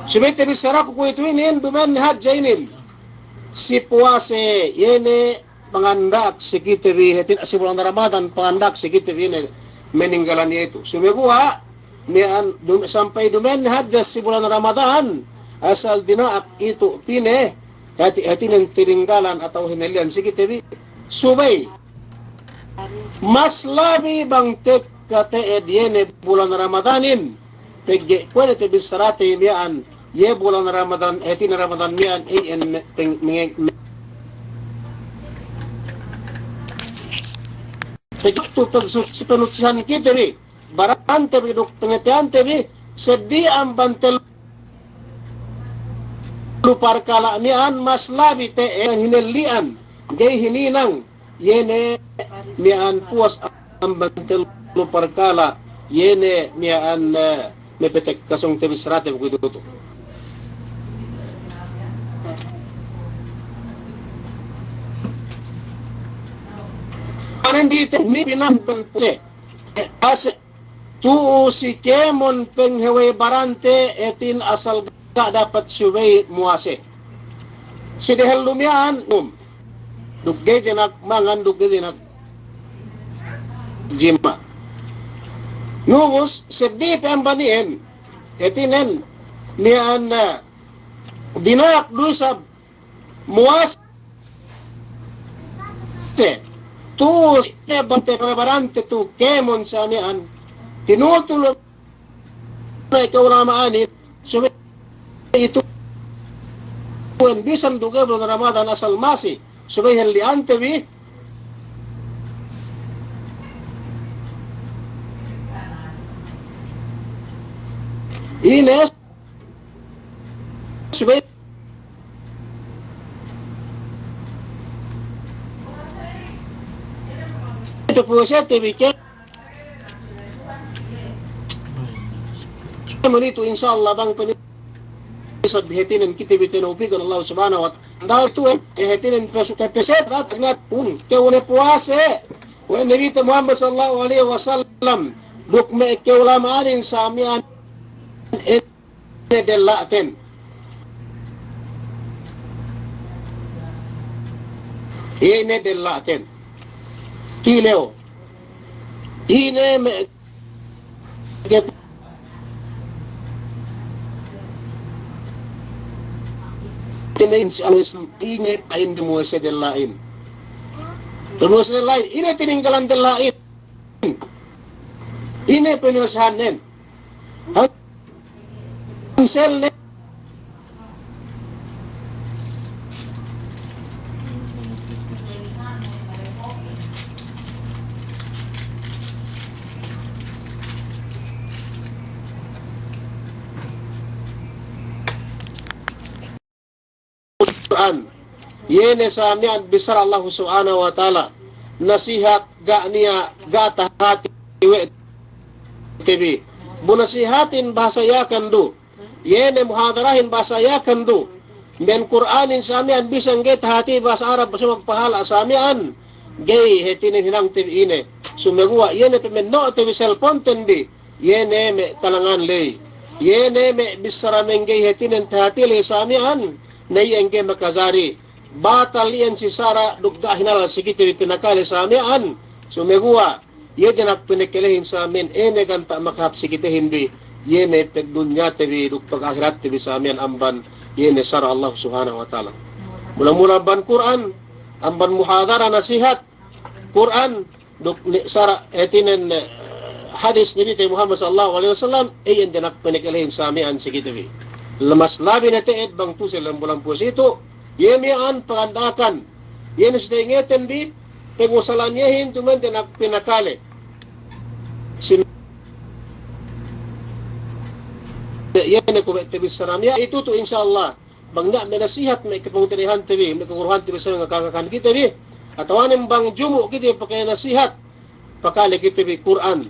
Subey tabissaraku kuwe'itu inin, duma'in hadja inin. Si puwase, iye ne panganda'ak si kite bi, hātinen si bulan Ramadan, panganda'ak si kite bi iye ne maninggalan iye tu. Sumeguwa', miya'an, dum-, sampay duma'in hadja si bulan Ramadan, asal dina'ak itu pine, hāti-, hātinen tininggalan atawa hinalli'an si kite bi. Subey mas labi bang tekka te'ed iye ne bulan Ramadanin, pegge' kuwe' ne tabissarate miya'an, iye bulan Ramadan, hātinen Ramadan miya'an, iyan me-, peng-, me-, me-, pegge' tu pag-, su-, si panutsihan kite bi, barante bi duk pangateyante bi, seddili amban tellu parkala' miya'an mas labi te'ed hinalli'an, ga'i hininang, iye ne miya'an puwas amban tellu parkala', iye ne miya'an, eh, mapatekka sōng tabissarate kuwe'itu tu. Panen di te ni binan ben puse. Ase tu'u si kēmon penghewey barante, hātin asal ga' dapat subey muwase. Si dehellu miya'an, um. Duk ga'i dina'ak mangan, duk ga'i dina'ak jima'. Nubus, seddili pe amban iyan, hātinen, miya'an, eh, dina'ak du isab muwase. tu, ne bante, barante tu kēmon sa miya'an. Tinutul me' ka'ulama'anin, subey itu, kuwe' bisan du ga'i bulan Ramadan asal masi, subey halli'ante bi. Ine, subey itu puwasate bi ke. Manitu, insya Allah, bang peni-, isab hātinen kite bi tawpikan Allah Subhanahu wa Ta'ala. Dal tu, eh, hātinen pesu-, peset rat ngat pun, ke une puwase. We' Nabite Muhammad sallallahu alaihi wasallam, duk me' ka'ulama'anin sa miya'an, eh, Ine della'ten. Ine della'ten. Kilew. Ine me' ge-, ine si alwes, ine pa'in de muwase della'in. Muwase della'in. Ine tininggalan della'in. Ine penusahanen. Hansel ne. Kur'an. Iye ne sa miya'an bissara Allahu Subhanahu wa Ta'ala. Nasihat ga' niya', ga' tahati we' te bi. Bu nasihatin bahasa Yakan du. Iye ne muhadarahin bahasa Yakan du. Amban Kur'anin sa miya'an bisan ga'i tahati bahasa Arab, bisan magpahala' sa miya'an. Ga'i hātinen hinangte bi ine. Sumeguwa' iye ne pamenno'te bi selponten bi. Iye ne me' talangan ley. Iye ne me' bissara mangga'i hātinen tahati ley sa miya'an. Na iyan ga'i makajari. Batal iyan si sara' duk ga' hinalal si kite bi pinakale sa miya'an. Sumeguwa', iye dina'ak pinakalehin sa miya'an, iye ne ganta' makahāp si kitehin bi. Iye ne pagdunyate bi duk pagahiratte bi sa miya'an amban iye ne sara' Allah Subhanahu wa Ta'ala. Mula-mula amban Kur'an, amban muhadara nasihat, Kur'an, duk ne sara' hātinen, eh, hadis Nabite Muhammad sallallahu alaihi wasallam, iyan dina'ak pinakalehin sa miya'an si kite bi. Mas labi ne te'ed bang tu si lem bulan puwase itu, iye miya'an panganda'akan. Iye ne si tengeten bi, pangusalan iyehin tu men dina'ak pinakale. Sin-, iye ne kuwe' te bi sa miya'an itu tu insya Allah. Bang niya' me' nasihat me' kapungtina'ihante bi, me' kaguruhante bi sa miya'an ngakakan kite bi. Atawa ne bang jumu' kite bi pakale nasihat, pakale kite bi Kur'an.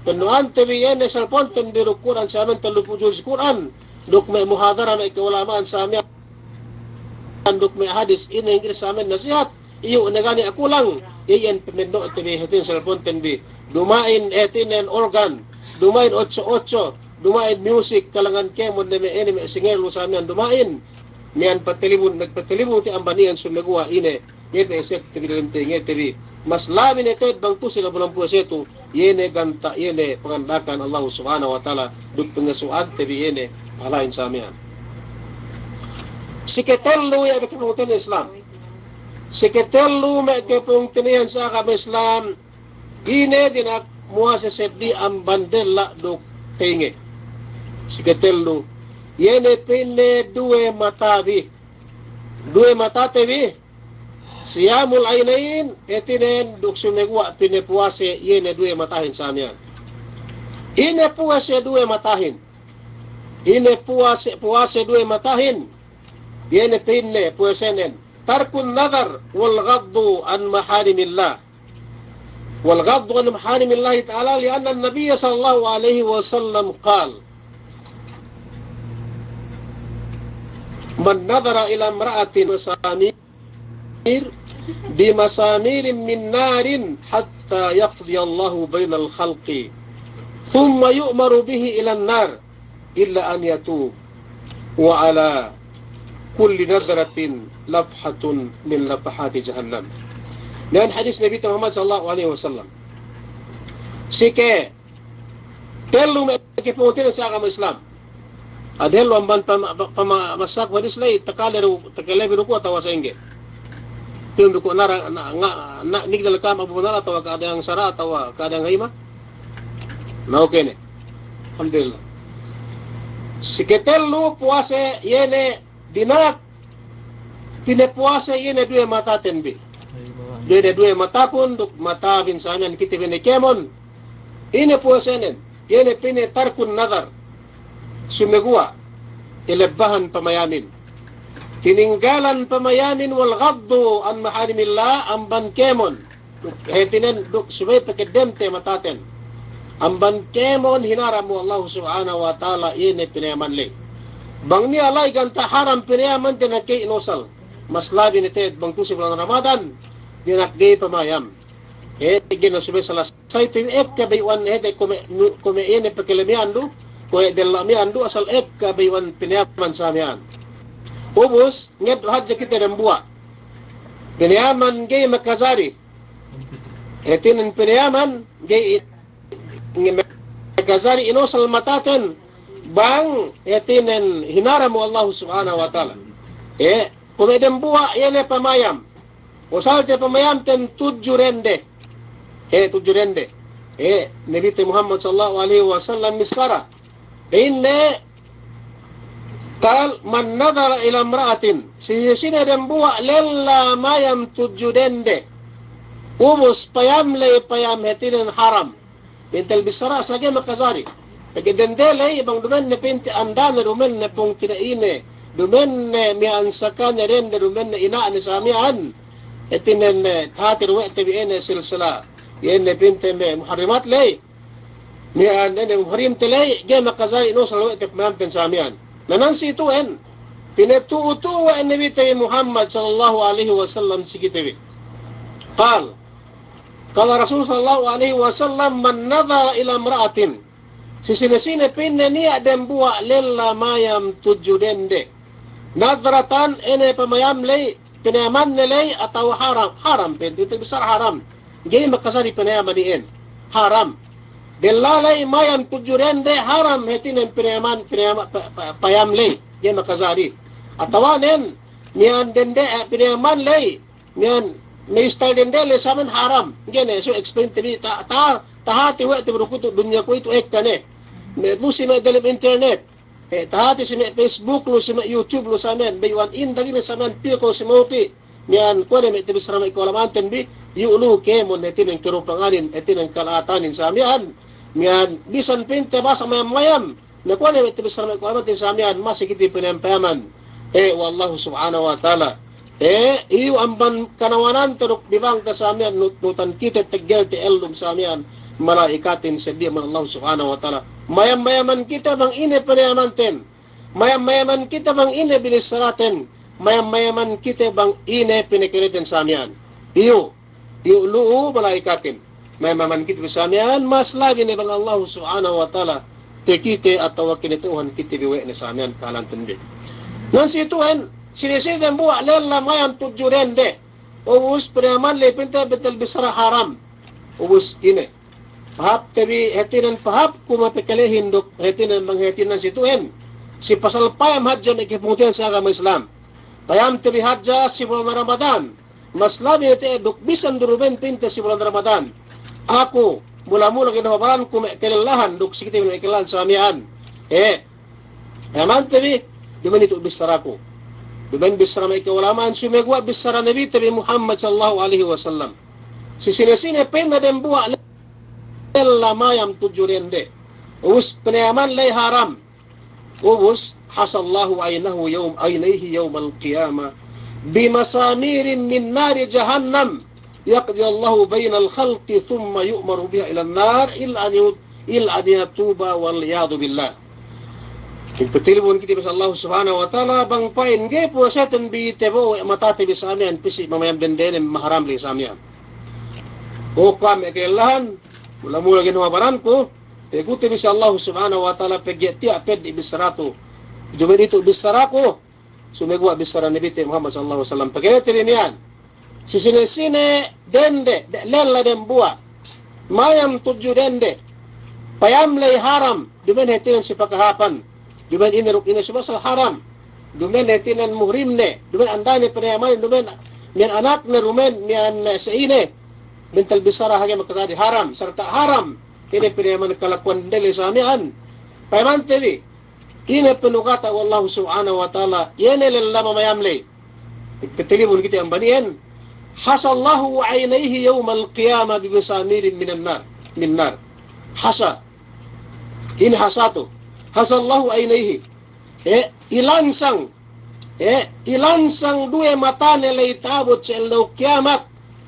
Penno'ante bi iye ne selponten bi duk Kur'an sa miya'an tellumpū' juz Kur'an. Duk me' muhadara me' ka'ulama'an sa miya'an duk me' hadis ine ingge sa miya'an nasihat. Iyu' ne ga' niya' kulang, iyan pamenno'te bi hātinen selponten bi. Duma'in hātinen organ, duma'in otso-otso, duma'in music, kalangan kēmon ne me' ine me' singer lu sa miya'an duma'in. Miya'an patelibun, magpatelibun te amban iyan sumeguwa' ine, iye pe esek te bi dalem tengete bi. Mas labi ne te'ed bang tu si lem bulan puwase tu, iye ne ganta' iye ne panganda'akan Allah Subhanahu wa Ta'ala, duk pangasu'ante bi iye ne pahalahin sa miya'an. Siketellu iye me' kapungtina'ihan Islam. Siketellu me' kapungtina'ihan si agama Islam, ine dina'ak muwase seddi amban della' duk tenge. Siketellu, iye ne pa'inne duwe mata bi. Duwe matate bi. Siyamul aynayn, hātinen duk sumeguwa' pa'inne puwase iye ne duwe matahin sa miya'an. Ine puwase duwe matahin. Ine puwase, puwase duwe matahin. Iye ne pa'inne puwasenen. Tarkun nadhar wal ghaddu an maharimillah. Wal ghaddu an maharimillahi ta'ala, li'anna an-nabiyya sallallahu alaihi wasallam qal, man nadhara ila imra'atin masamir, bimasamirin min narin hatta yaqdiyallahu bainal khalqi, thumma yu'maru bihi ilan nar, illa an yatub, wa ala kulli nazratin lafhatun min lafahati jahannam. Miya'an hadis Nabite Muhammad sallallahu alaihi wasallam. Siketellu me' kapungtina'ihan si agama Islam. Adellu amban pama-, pama-, masak hadis ley, takale du, takale bi du ku atawa sa'ingge. Tunduk ko' nara, na, nga, na, nigdal kam Abu Manal atawa ka'adang sara' atawa ka'adang hayma. Na, okay ne. Alhamdulillah. Siketellu puwase iye ne dina'ak pinapuwase iye ne duwe mataten bi. Duwe ne duwe matakun duk mata bin samiyan kite bi ne kēmon. Ine puwasenen, iye ne pa'inne tarkun nadhar. Sumeguwa' ilebbahan pamayamin. Tininggalan pamayamin wal ghaddu an maharimillah amban kēmon. Duk, hātinen duk subey pakeddemte mataten. Amban kēmon hinaram we' Allahu Subhanahu wa Ta'ala iye ne pinayaman ley. Bang niya' la'i ganta' haram pinayaman dina'ak ga'i inusal. Mas labi ne te'ed bang tu'u si bulan Ramadan, dina'ak ga'i pamayam. Eh, ga'i ne subey salasayte bi ekka bayu'an hāti kuwe' nu, kuwe' iye ne pakale miya'an du, kuwe' della' miya'an du asal ekka bayu'an pinayaman sa miya'an. Ubus, ngeddo' hadja kite dambuwa'. Pinayaman ga'i makajari. Hātinen pinayaman ga'i, ga'i makajari inusal mataten bang hātinen hinaram we' Allahu Subhanahu wa Ta'ala. Eh, kuwe' dambuwa' iye ne pamayam. Usalte pamayamten tudju dende. Eh, tudju dende. Eh, Nabite Muhammad sallallahu alaihi wasallam missara. Pa'inne, qal, "Man nadhara ila imra'atin." Sine-sine dambuwa' lella mayam tudju dende. Ubus payam ley payam hātinen haram. Pa'inte bissara sa ga'i makajari. Pegge' dende ley bang duma'in ne pa'inte andane duma'in ne pungtina'ine. Duma'in ne miya'an sakane dende duma'in ne ina'ne sa miya'an. Hātinen ne tahāti du we' te bi iye ne silsila. Iye ne pa'inte me' muharrimat ley. Miya'an ne muhrimte ley, ga'i makajari inusal we' te pamayamten sa miya'an. Na nan si itu'en, pinatu'u-tu'u we' Nabite bi Muhammad sallallahu alaihi wasallam si kite bi. Qal, qala Rasul sallallahu alaihi wasallam, "Man nadhara ila imra'atin." Si sine-sine pa'inne niya' dambuwa' lella mayam tudju dende. Nadhratan, ine pamayam ley, pinayamanne ley atawa haram, haram pa'inte, bissara haram. Ga'i makajari pinayaman iyan. Haram. Della ley mayam tudju dende haram hātinen pinayaman, pinayama-, pa-, pa-, payam ley. Ga'i makajari. Atawanen, miya'an dende, eh, pinayaman ley. Miya'an, me' style dende ley sa miya'an haram. Ga'i ne, so explain te bi, ta-, ta-, tahāti we' te bi du kuwe'itu dunya kuwe'itu ekka ne. Me' bu si me' dalem internet. Eh, tahāti si me' Facebook lu, si me' YouTube lu sa miya'an, bayu'an inda' gini sa miya'an, piye ko' si mauti'. Miya'an kuwe' ne me' tabissara me' ka'ulama'anten bi, iyu' lu kēmon hātinen karupanganin, hātinen kala'atanin sa miya'an. Miya'an bisan pa'inte bahasa mayam-mayam. Na kuwe' ne me' tabissara me' ka'ulama'anten sa miya'an, masi kite pinayaman-payaman. Eh, we' Allahu Subhanahu wa Ta'ala. Eh, iyu' amban kanawanante duk bibangka sa miya'an nut-, nutan kite teggelte ellum sa miya'an mala'ikatin seddi amban Allahu Subhanahu wa Ta'ala. Mayam-mayaman kite bang ine pinayamanten. Mayam-mayaman kite bang ine binissaraten. Mayam-mayaman kite bang ine pinakaleten sa miya'an. Iyu', iyu' lu'u mala'ikatin. Mayam-mayaman kite bi sa miya'an, mas labi ne bang Allahu Subhanahu wa Ta'ala takite atawa kinata'uhan kite bi we' ne sa miya'an kahalanten bi. Nan si itu'en, sine-sine dambuwa' lella mayam tudju dende. Ubus pinayaman ley pa'inte bentel bissara haram. Ubus ine. Pahāpte bi hātinen pahāpku mapakalehin duk hātinen bang hātinen si itu'en. Si pasal payam hadja me' kapungtina'ihan si agama Islam. Payamte bi hadja si bulan Ramadan. Mas labi ne te'ed duk bisan du duma'in pa'inte si bulan Ramadan. Aku, mula-mula ginawa baranku me' kalellahan duk si kite bi me' kalellahan sa miya'an. Eh, payamante bi, duma'in itu' bissaraku. Duma'in bissara me' ka'ulama'an, sumeguwa' bissara Nabite bi Muhammad sallallahu alaihi wasallam. Si sine-sine pa'inne dambuwa' lella mayam tudju dende. Ubus pinayaman ley haram. Ubus, hasallahu aynahu yawm, aynayhi yawmal qiyamah bimasamirin min nari jahannam, yaqdi Allahu baynal khalqi thumma yu'maru biha ilan nar illa an yut-, illa an yatuba wal iyadhu billah. Pagpatilibun kite bi si Allahu Subhanahu wa Ta'ala, bang pa'in ga'i puwaseten bi tabo'o we' matate bi sa miya'an pī si mamayam dendenen maharam ley sa miya'an. O kuwe' me' kalellahan, mula-mula ginawa baranku, pegge' kite bi si Allahu Subhanahu wa Ta'ala pegge' tiya' peddi' bissaratu. Duma'in itu' bissaraku, sumeguwa' bissara Nabite Muhammad sallallahu alaihi wasallam. Pakalete bi miya'an. Si sine-sine dende, de-, lella dambuwa'. Mayam tudju dende. Payam ley haram, duma'in hātinen si pakahāpan. Duma'in ine duk ine si pasal haram. Duma'in hātinen muhrimne, duma'in andane pinayamanin, duma'in miya'an anakne duma'in, miya'an, eh, sa'ine, bentel bissara hage makasadi haram, sarta' haram. Ine pinayaman kalakuwande ley sa miya'an. Payamante bi, ine panugata we' Allahu Subhanahu wa Ta'ala, iye ne lella mamayam ley. Petelibun kite amban iyan. Hasallahu aynayhi yawmal qiyamah bimazamirin minan nar, min nar. Hasa. Ine hasatu. Hasallahu aynayhi. Eh, ilansang. Eh, ilansang duwe matane ley ta'abut si ellew kiyamat.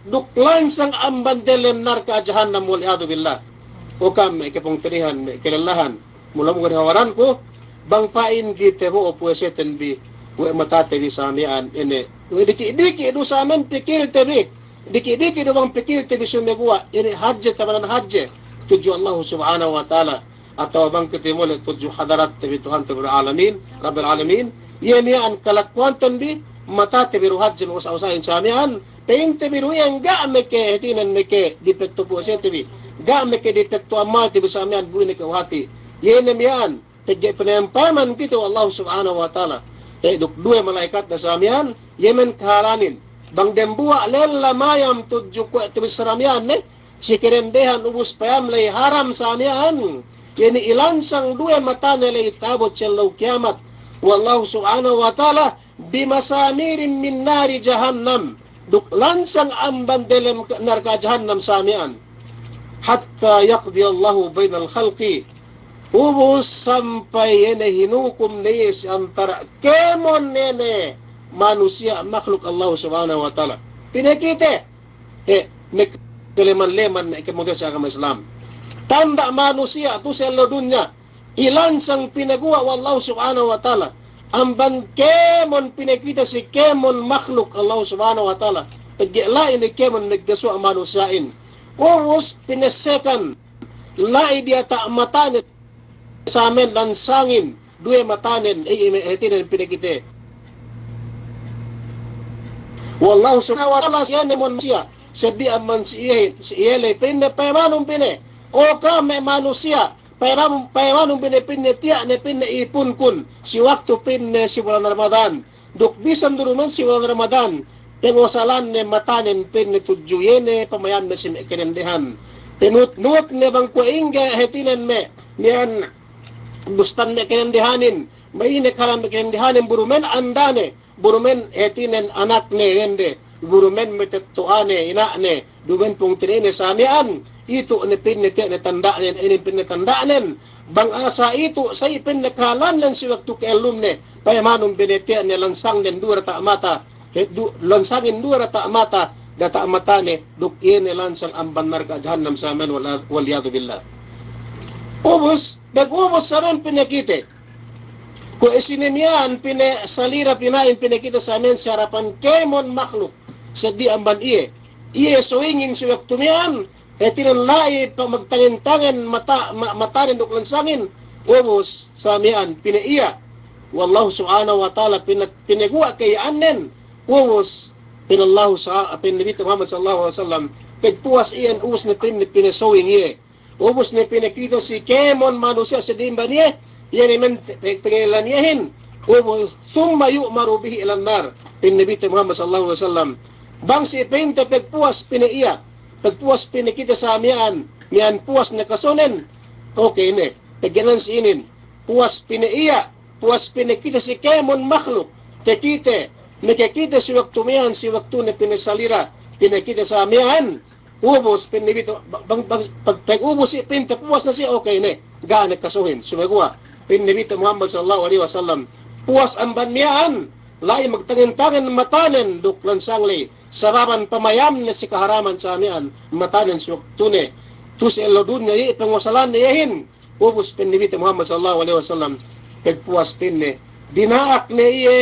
Duk lansang amban delem narka' jahannam, wal iyadhu billah. O ka'am me' kapungtina'ihan, me' kalellahan. Mula-mula hawaranku, bang pa'in kite bo'o puwaseten bi, we' matate bi sa miya'an ine. We' diki'-diki' du sa miya'an pikilte bi. Diki'-diki' du bang pikilte bi sumeguwa', ine hadje tamanan hadje tudju Allahu Subhanahu wa Ta'ala. Atawa bang kite mole' tudju hadaratte bi Tuhante Rabbil Alamin, Rabbil Alamin. Iye miya'an kalakuwanten bi, matate bi du hadje me' usa'-usa'in sa miya'an. Pa'inte bi du iyan ga' meke hātinen meke dipekto puwasete bi. Ga' meke dipekto amalte bi sa miya'an bu ine ke uhati. Iye ne miya'an, pegge' pinayampayaman kite we' Allahu Subhanahu wa Ta'ala. Eh, duk duwe mala'ikatne sa miya'an, iye men kahalanin. Bang dembuwa' lella mayam tudju kuwe' tabissara miya'an ne, si kadendehan ubus payam ley haram sa miya'an. Iye ne ilansang duwe matane ley ta'abut si ellew kiyamat we' Allahu Subhanahu wa Ta'ala, bimazamirin min nari jahannam, duk lansang amban delem narka' jahannam sa miya'an. Hatta yaqdiyallahu baynal khalqi, ubus sampay iye ne hinukum ne iye si antara' kēmon iye ne manusiya' makhluk Allahu Subhanahu wa Ta'ala. Pinakite, he, me' kaleman-leman ne kēmon si agama Islam. Tanda' manusiya' tu' si ellew dunya, ilansang pinaguwa' we' Allahu Subhanahu wa Ta'ala. Amban kēmon pinakite si kēmon makhluk Allahu Subhanahu wa Ta'ala. Pegge' la'i ne kēmon magasuwa' manusiya'in. Ubus pinessekan, la'i diyata' matane sa miya'an lansangin, duwe matanen, eh, ime hātinen pinakite we' Allahu Subhanahu wa Ta'ala si iye ne manusiya', seddili amban si iye, si iye ley pa'inne payamanun pa'inne. O ka'am me' manusiya', Payamanun, payamanun bi ne pa'inne tiya' ne pa'inne ipunkun si waktu pa'inne si bulan Ramadan. Duk bisan du duma'in si bulan Ramadan, pangusalan ne matanen pa'inne tudju iye ne pamayamne si me' kadendehan. Panut-nut ne bang kuwe' ingge hātinen me', miya'an bustan me' kadendehanin, ma'ine kalan me' kadendehanin bu duma'in andane, bu duma'in hātinen anakne dende, bu duma'in matetto'ane, ina'ne, bu duma'in pungtina'ine sa miya'an, itu' ne pa'inne tiya' ne tanda'nen, inin pa'inne tanda'nen, bang asa itu', sa'i pa'inne kahalannen si waktu ka'ellumne, payamanun bi ne tiya' ne lansangnen duwe diyata' mata, he, du-, lansangin duwe diyata' mata, diyata' matane, duk iye ne lansang amban narka' jahannam sa miya'an wal, wal iyadhu billah. Ubus, pag ubus sa miya'an pinakite, kuwe' sine miya'an pinasalira pina'in pinakite sa miya'an si harapan kēmon makhluk seddili amban iye. Iye sōngin si waktu miya'an, hātinen la'i pa magtangen-tangen mata, ma-, matanen duk lansangin, ubus sa miya'an pina'iya' we' Allahu Subhanahu wa Ta'ala pina-, pinaguwa' ka'iya'annen, ubus pa'in Allahu sa-, pa'in Nabi Muhammad sallallahu alaihi wasallam, pagpuwas iyan ubus ne pa'inne pinasōng iye. Ubus ne pinakite si kēmon manusiya' seddili amban iye, iye ne men pe-, pe-, pangelan iyehin, ubus, thumma yu'maru bihi ilan nar, pa'in Nabi Muhammad sallallahu alaihi wasallam. Bang si pa'inte pagpuwas pina'iya', pagpuwas pinakite sa miya'an, miya'an puwas ne kasōngnen, okey ne, pegge' nan si inin, puwas pina'iya', puwas pinakite si kēmon makhluk, takite, makakite si waktu miya'an, si waktu ne pinasalira, pinakite sa miya'an, ubus, pa'in Nabi, bang, bang, pag, pag ubus si pa'inte puwas ne siye, okey ne, ga' ne kasōngin, sumeguwa', pa'in Nabi Muhammad sallallahu alaihi wasallam, puwas amban miya'an, la'i magtangen-tangen matanen duk lansang ley, sababan pamayamne si kaharaman sa miya'an, matanen si waktune, tu' si ellew dunya iye pangusalanne iyehin, ubus pa'in Nabi Muhammad sallallahu alaihi wasallam, pagpuwas pa'inne, dina'ak ne iye,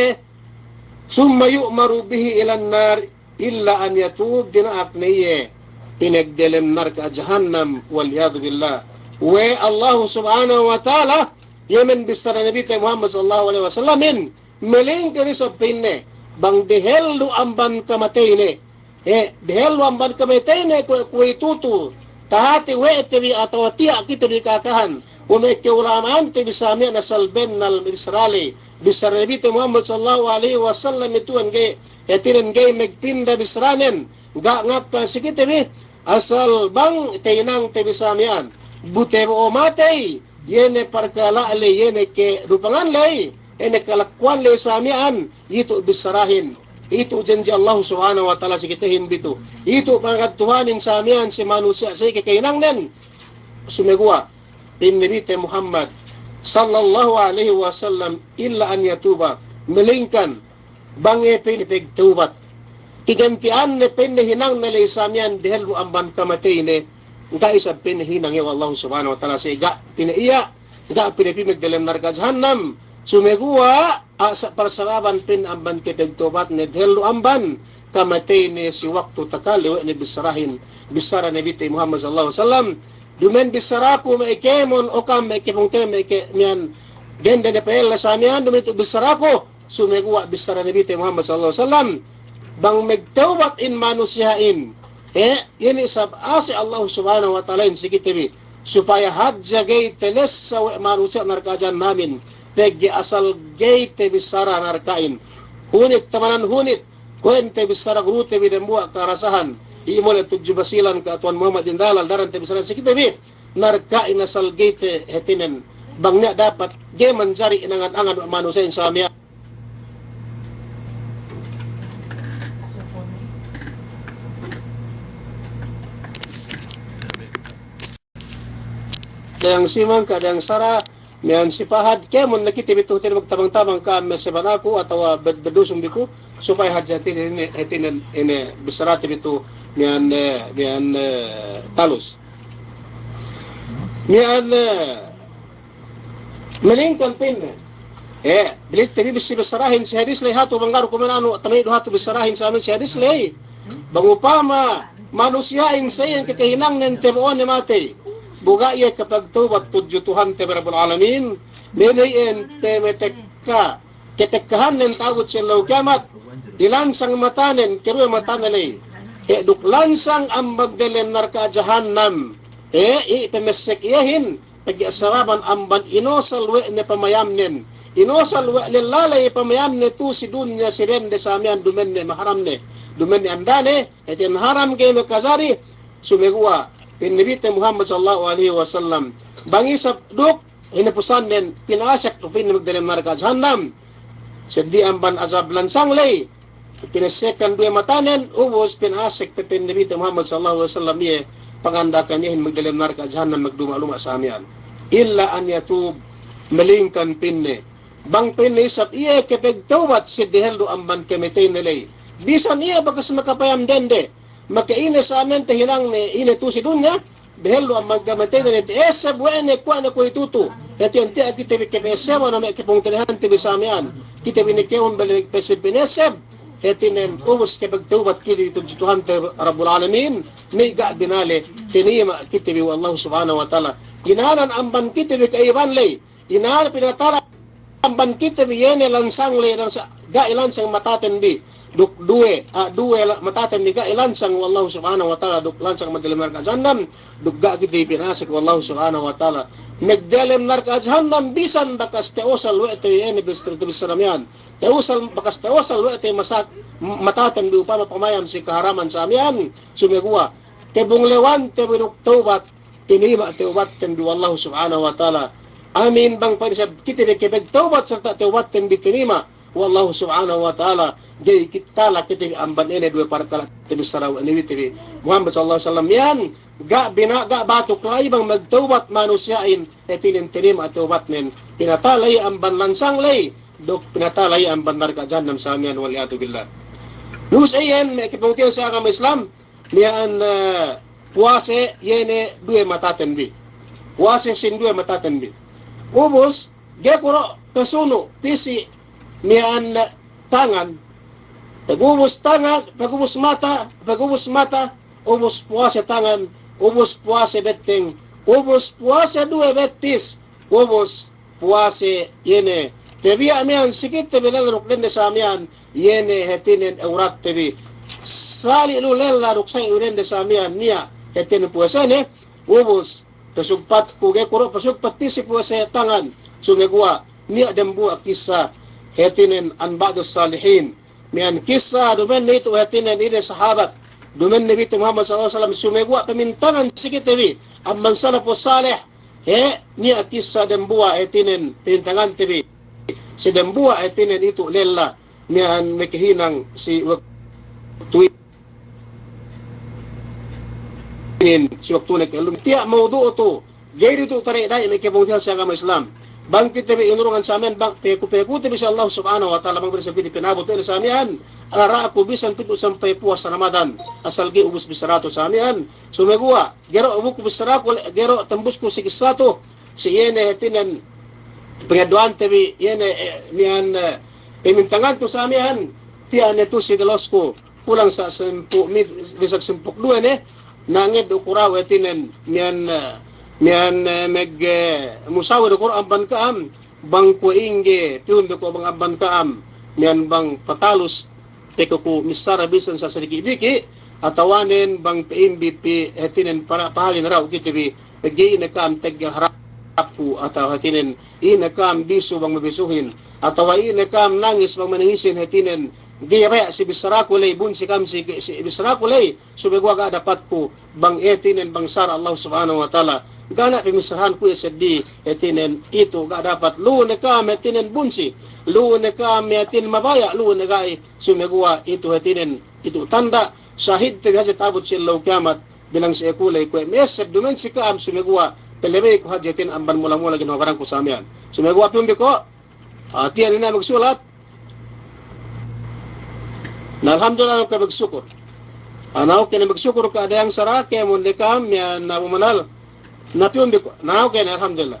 thumma yu'maru bihi ilan nar, illa an yatub, dina'ak ne iye pinagdelem narka' jahannam, wal iyadhu billah. We' Allahu Subhanahu wa Ta'ala, iye men bissara Nabi Muhammad sallallahu alaihi wasallamin, malingkan isab pa'inne, bang dehellu amban kamateyne, he, dehellu amban kamateyne kuwe', kuwe'itu tu', tahati we' te bi atawa tiya' kite bi ka'akahan, we' me' ka'ulama'ante bi sa miya'an asal bennal bissara ley, bissara Nabi te Muhammad sallallahu alaihi wasallam itu'an ga'i, Hātinen ga'i magpinda bissaranen, ga' ngakka si kite bi, asal bang tahinangte bi sa miya'an. Bu tabo'o matey, iye ne parkala' ley, iye ne kadupangan ley, iye ne kalakuwan ley sa miya'an, itu' bissarahin. Itu' janji' Allah Subhanahu wa Ta'ala si kitehin bi tu. Itu' pangagad Tuhanin sa miya'an si manusiya' si kahinangnen. Sumeguwa', pa'in Nabite Muhammad sallallahu alaihi wasallam, illa an yatuba, melingkan bang iye pa'inne pagtawbat. Iganti'anne pa'inne hinangne ley sa miya'an dehellu amban kamateyne, ga' isab pa'inne hinang iye we' Allah Subhanahu wa Ta'ala si ga' pa'inne iye, ga' pa'inne pī magdelem narka' jahannam. Sumeguwa', a, sa-, parsababan pa'inne amban kapagtawbatne dehellu amban kamateyne si waktu takale we' ne bissarahin, bissara Nabite Muhammad sallallahu alaihi wasallam, duma'in bissaraku me' kēmon, o ka'am me' kapungtina'ihan me' ke-, miya'an dende ne pa'ella sa miya'an, duma'in itu' bissaraku, sumeguwa' bissara Nabite Muhammad sallallahu alaihi wasallam, bang magtawbat in manusiya'in, eh, iye ne isab ase' Allah Subhanahu wa Ta'alahin si kite bi, supaya hadja ga'i talessa we' manusiya' narka' jahannamin, pegge' asal ga'i tabissara narka'in. Hunit tamanan hunit, kuwe'in tabissara gurute bi dambuwa' karasahan, i' mole' tudju Basilan ka' Tuwan Muhammad in dalal daran tabissara si kite bi, narka'in asal ga'i te hātinen, bang niya' dapat, ga'i manjari inangan-angan manusiya'in sa miya'an. Dayang Simang ka' Dayang Sara, miya'an si Pahad, kēmon ne kite bi tu hātinen magtabang-tabang ka'am me' seban aku atawa bed-, bedusung bi ku, supaya hadja hātinen ine, hātinen ine bissarate bi tu miya'an, eh, miya'an, eh, talus. Miya'an, eh, melingkan pa'inne. Eh, balik te bi bissā bissarahin si hadis ley hatu bang ga'i du kuwe' miya'an anu, tamay du hatu bissarahin sa miya'an si hadis ley. Bang upama manusiya'in sa iyan kakahinangnen tabo'one matey, bu ga' iye kapagtawbat tudju Tuhante bi Rabbul Alamin, mene iyan pamatekka, katekkahannen ta'abut si ellew kiyamat, ilansang matanen, karuwe matane ley. Eh, duk lansang amban delem narka' jahannam. Eh, i' pamessek iyehin, pegge' sababan amban inosal we' ne pamayamnen. Inosal we' lella ley pamayamne tu si dunya si dende sa miya'an duma'in ne maharamne. Duma'in ne andane, hātinen haram ga'i makajari, sumeguwa', pa'in Nabite Muhammad sallallahu alaihi wasallam. Bang isab duk, hinapusannen, pinasek du pa'inne magdelem narka' jahannam. Seddili amban ajab lansang ley. Pinassekan duwe matanen, ubus pinasek pe pa'in Nabite Muhammad sallallahu alaihi wasallam iye, panganda'akan iyehin magdelem narka' jahannam magduma'-luma' sa miya'an. Illa an yatub, melingkan pa'inne. Bang pa'inne isab iye kapagtawbat si dehellu amban kamateyne ley. Bisan iye bakas makapayam dende. Maka ine sa miya'an tahinangne, ine tu si dunya, dehellu amban kamateyne ley ta'esseb we' ne kuwe' ne kuwe'itu tu. Hātinen tiya' kite bi kapa'esseban me' kapungtina'ihante bi sa miya'an. Kite bi ne kēmon bale pa'esseb-pa'esseb. Hātinen ubus kapagtawbat kite bi tudju Tuhante Rabbul Alamin. Niya' ga' binale, tinayima' kite bi we' Allah Subhanahu wa Ta'ala. Inanan amban kite bi ka'iban ley. Inanan pinatala amban kite bi iye ne lansang ley, lansang, ga'i lansang mataten bi. Duk duwe, a, duwe la-, mataten bi ga'i lansang we' Allah Subhanahu wa Ta'ala, duk lansang magdelem narka' jahannam, duk ga' kite bi pinasek we' Allah Subhanahu wa Ta'ala magdelem narka' jahannam, bisan bakas ta'usal we' te iye ne bis-, bis-, bissara miya'an. Ta'usal, bakas ta'usal we' te masak, m-, mataten bi upama pamayam si kaharaman sa miya'an, sumeguwa'. Tabulewanten bi duk tawbat, tinayima' tawbatten bi we' Allah Subhanahu wa Ta'ala. Amin, bang pa'in isab kite bi kapagtawbat sarta' tawbatten bi tinayima' we' Allah Subhanahu wa Ta'ala. Ga'i kite tala kite bi amban ine duwe parkala' tabissara we' Nabite bi Muhammad sallallahu alaihi wasallam iyan, ga' bina-, ga' batuk la'i bang magtawbat manusiya'in, hātinen tinayima' tawbatnen. Pinatala iye amban lansang ley, duk pinatala iye amban narka' jahannam sa miya'an, wal iyadhu billah. Ubus iyan, me' kapungtina'ihan si agama Islam, miya'an, eh, puwase iye ne duwe mataten bi. Puwase sin duwe mataten bi. Ubus, ga'i ku du pasunu', pī si miya'an, eh, tangan. Pagubus tangan, pagubus mata, pagubus mata, ubus puwase tangan, ubus puwase betteng, ubus puwase duwe bettis, ubus puwase iye ne. Tabiya' miya'an si kite bi lella duk dende sa miya'an, iye ne hātinen awratte bi. Sali' lu lella duk sali' lu dende sa miya'an, niya' hātinen puwasene, ubus, pasugpatku ga'i ku du pasugpat pī si puwase tangan, sumeguwa', niya' dambuwa' kissa, hātinen an ba'dus salihin. miya'an kissa, duma'in ne itu hātinen ine sahabat, duma'in Nabi te Muhammad sallallahu alaihi wasallam, sumeguwa' pamintangan si kite bi amban salafus salih, he, niya' kissa dembuwa' hātinen pamintangante bi si dembuwa' hātinen itu lella miya'an makahinang si waktu inin, si waktune kellum. Tiya' mawdu' tu, ga'i du tu tare' da'i me' kapungtina'ihan si agama Islam. Bang kite bi inurungan sa miya'an, bang peku-pekute bi si Allah Subhanahu wa Ta'ala, bang bere' sa kite pinabut ine sa miya'an, ala ra'ku bisan pitu' sampay puwas Ramadan, asal ga'i ubus bissaratu sa miya'an. Sumeguwa', ga'i du ubus bissaraku, ga'i du tambusku si kissa tu, si iye ne hātinen pangeddo'ante bi, iye ne, eh, miya'an, eh, pamintangan tu sa miya'an, tiya' ne tu si dalosku. Kulang sa' sampū' mit, lisag sampū' duwe ne, na ngeddo' ku daw hātinen, miya'an, eh, miya'an, eh, mag, eh, musawir ku daw amban ka'am, bang kuwe' ingge, piyun bi ku bang amban ka'am, miya'an bang patalus, pegge' ku missara bisan sa' sadiki'-diki', atawanen bang pa'imbi pī hātinen para pahalin daw kite bi, pegge' ine ka'am teggel harapku, atawa hātinen ine ka'am bisu bang mabisuhin, atawa ine ka'am nangis bang manangisin hātinen, ga'i baya' si bissaraku ley, bunsi ka'am si, si bissaraku ley, sumeguwa' ga' dapatku, bang hātinen bang sara' Allah Subhanahu wa Ta'ala, ga' ne pamissarahanku iye seddili, hātinen itu ga' dapat, lu'u ne ka'am hātinen bunsi, lu'u ne ka'am hātinen mabaya', lu'u ne ga'i, sumeguwa' itu hātinen, itu tanda', sahidte bi hadja ta'abut si ellew kiyamat, bilang si aku ley kuwe' messeb duma'in si ka'am sumeguwa' palabeyku hadja hātinen amban mula-mula ginhawa baranku sa miya'an. Sumeguwa' piyun bi ko', ah, tiya' ne magsulat. Na alhamdulillah, na oke magsukur. Ah, na oke ne magsukur ka Dayang Sara, kēmon ne ka'am, miya'an Abu Manal. Na piyun bi ko', na oke ne, alhamdulillah.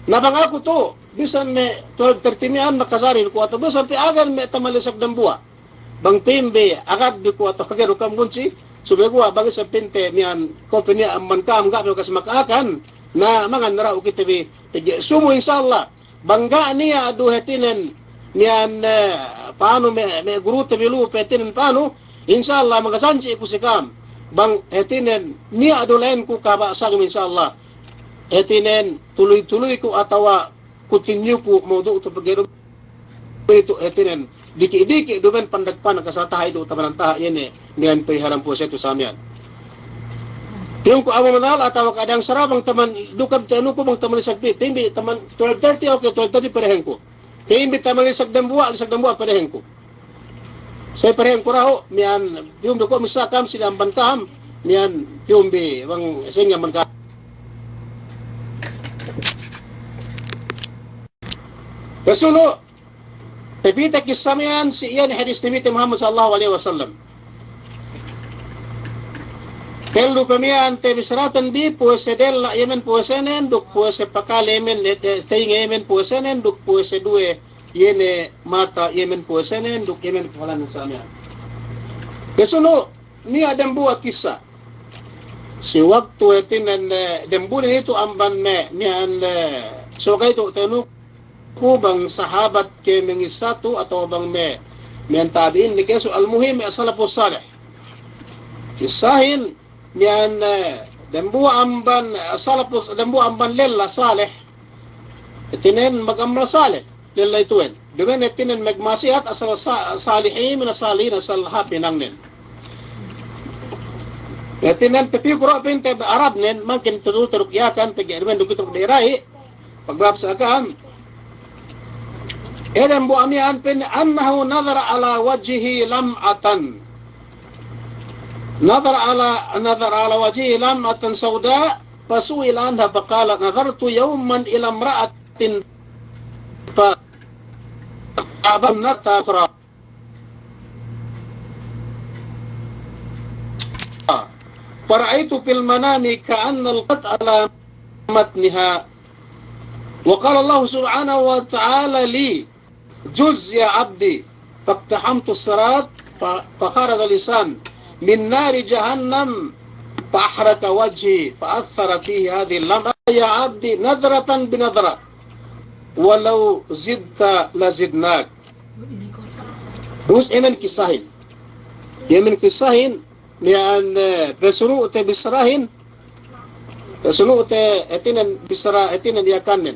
Na bang aku tu, bisan me' twelve thirty miya'an makajari ku, atawa bisan pe agen me' taman lisag dambuwa'. Bang pa'imbi, agad bi ku atawa kēmon ka'am bunsi, sumeguwa' bang isab pinte miya'an kopi niya' amban ka'am ga' pe bakas maka'akan, na mangan ne daw kite bi, pegge' sumu insya Allah, bang ga' niya' du hātinen, miya'an, eh, pa'anu me', me' gurute bi lu'u pe hātinen pa'anu, insya Allah makajanji' ku si ka'am, bang hātinen niya' du la'i ku kabasagum insya Allah, hātinen tuluy-tuluy ku atawa continue ku mawdu' tu pegge' du itu hātinen diki'-diki' duma'in pandagpana kasal taha' itu tabanan taha' iye ne miya'an parihalan puwase tu sa miya'an. Piyun ku Abu Manal atawa ka Dayang Sara bang taman dukab te anu ku bang taman lisag pī, pa'imbi taman twelve thirty, oke, twelve thirty padehenku. Pa'imbi taman lisag dambuwa', lisag dambuwa' padehenku. Sa' padehenku daw, miya'an piyun bi ko' missā ka'am si amban ka'am, miya'an piyun bi bang sa'ingge amban ka'am. Pasunu', tapī te kissa miya'an si iyan hadis Nabi te Muhammad sallallahu alaihi wasallam. Tellu pe miya'an te bissarate bi, puwase della' iye men puwasenen, duk puwase pakale iye men, eh, eh, teyinge iye men puwasenen, duk puwase duwe iye ne mata iye men puwasenen, duk iye men pahalanen sa miya'an. Pasunu', niya' dambuwa' kissa. Si waktu hātinen, eh, dambuwa' ne itu amban me', miya'an, eh, so ga'i tu tanu ku bang sahabat ke mangissa tu atawa bang me', miya'an tabi'in ne ke su, al-muhim, eh, salafus salih. Kissahin, miya'an, eh, dambuwa' amban, eh, salafus, dambuwa' amban lella salih. Hātinen magammal salih, lella ituwen. Duma'in hātinen magma'asiyat asal sa-, salihin, min as-salihin, asal hāp hinangnen. Hātinen papiyu ku daw pinte Arabnen, mangkin tutu teruk Yakan, pegge' duma'in duk teruk dera'i, pagbabsa ka'am. Iye dambuwa' miya'an pa'in, annahu nadhara ala wajhihi lam'atan. Nadhara ala, nadhara ala wajhihi lam'atan sawda, fasu'ila anha faqala, nadhartu yawman ila imra'atin fa, fa abadtu nadhrata ukhra. فرأيت في المنام كأن القطع على متنها. وقال الله سبحانه وتعالى لي: جز يا عبدي. فاقتحمت الصراط ف-، فخرج لسان من نار جهنم فأحرق وجهي فأثر فيه هذه اللمعة: يا عبدي، نظرة بنظرة، ولو زدت لزدناك. Ubus iye men kissahin. Iye men kissahin, miya'an, eh, pasunu' te bissarahin, pasunu' te hātinen bissara, hātinen Yakannen.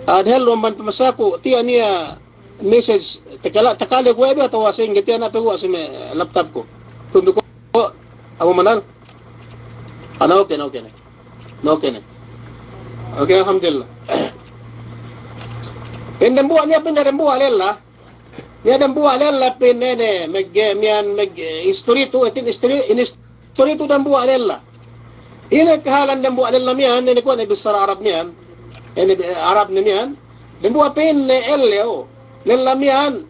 Adhel lumban pamasaku, tiya' niya' message, takale, takale guwa' bi atawa sa'ingge tiya' na pe guwa' si me' laptop ku. Pun bi ko', Abu Manar? Ah, na okay, na okay ne. Na okay ne. Okay, alhamdulillah. Pa'in dambuwa' niya', pa'in dambuwa' lella. Niya' dambuwa' lella pa'in ne, me', miya'an me', istori tu, hātin istori, ini istori tu dambuwa' lella. Ine kahalan dambuwa' lella miya'an, ine kuwe' ne bissara Arab miya'an. Ine, eh, Arab ne miya'an. Dambuwa' pa'inne ellew. Lella miya'an,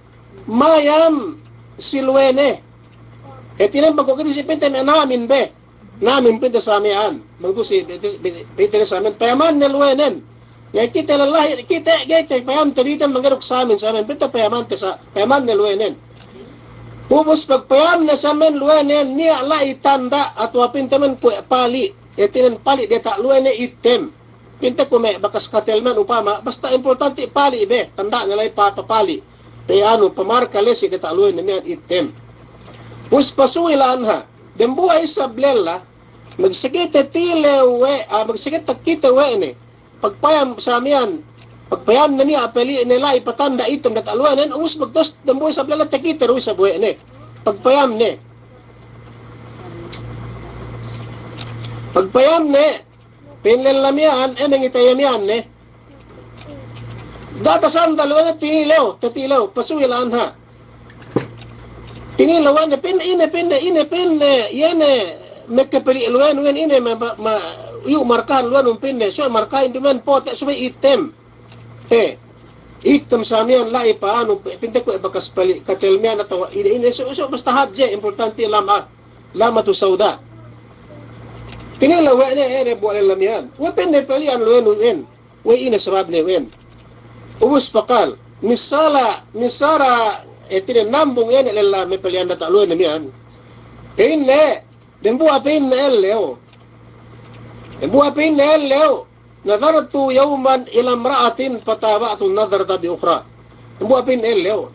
mayam si luwene. Hātinen bang ko' kite si pa'inte me' namin be. Namin pa'inte sa miya'an. Bang tu si, pa'inte, pa'inte sa miya'an. Payamanne luwenen. Iye kite lellahi, kite ga'i te payamte dite mangga'i duk samin, samin pa'inte payamante sa, payamanne luwenen. Ubus pagpayamne samin luwenen, niya' la'i tanda' atawa pa'inte men kuwe' pali', hātinen pali' diyata' luwene ittem. Pa'inte kuwe' me' bakas katel men upama, basta importante pali' be, tanda'ne la'i pa, pa pali'. Pe anu, pamarka lesi diyata' luwene miya'an ittem. Ubus fasu'ila anha, dambuwa' isab lella, magsikite tilew we', ah, magsikite takite we' ne. Pagpayam sa miya'an, pagpayamne niya' pali'ne la'i patanda' ittem diyata' luwenen, ubus magtawus dambuwa' isab lella takite du isab we' ne. Pagpayamne. Pagpayamne, pa'in lella miya'an, eh, mangite iye miya'an ne. Ga' tasandal we' ne tinilew, tatilew, fasu'ila anha. Tinilew we' ne pa'inne, ine pa'inne, ine pa'inne, iye ne me' kapali' luwen, luwen ine ma, ma, ma, iyu' markahan luwenun pa'inne, so markahin dumen pote' subey ittem. He, ittem sa miya'an la'i pa anu, pa'inte kuwe' bakas pali' katel miya'an atawa ine, ine, so, so, basta hadje, importante lama, lamatu sawda. Tinilew we' ne, eh, dambuwa' lella miya'an. We' pa'inne pali'an luwenun en. We' ine sababne we'en. Ubus faqal, missala, missala, eh, hātinen nambung iye ne lella me' pali'an diyata' luwene miya'an. Pa'inne, dambuwa' pa'inne ellew. Dambuwa' pa'inne ellew. Nadhartu yawman ila imra'atin fataba'tu an-nadhrata bi ukhra. Dambuwa' pa'inne ellew.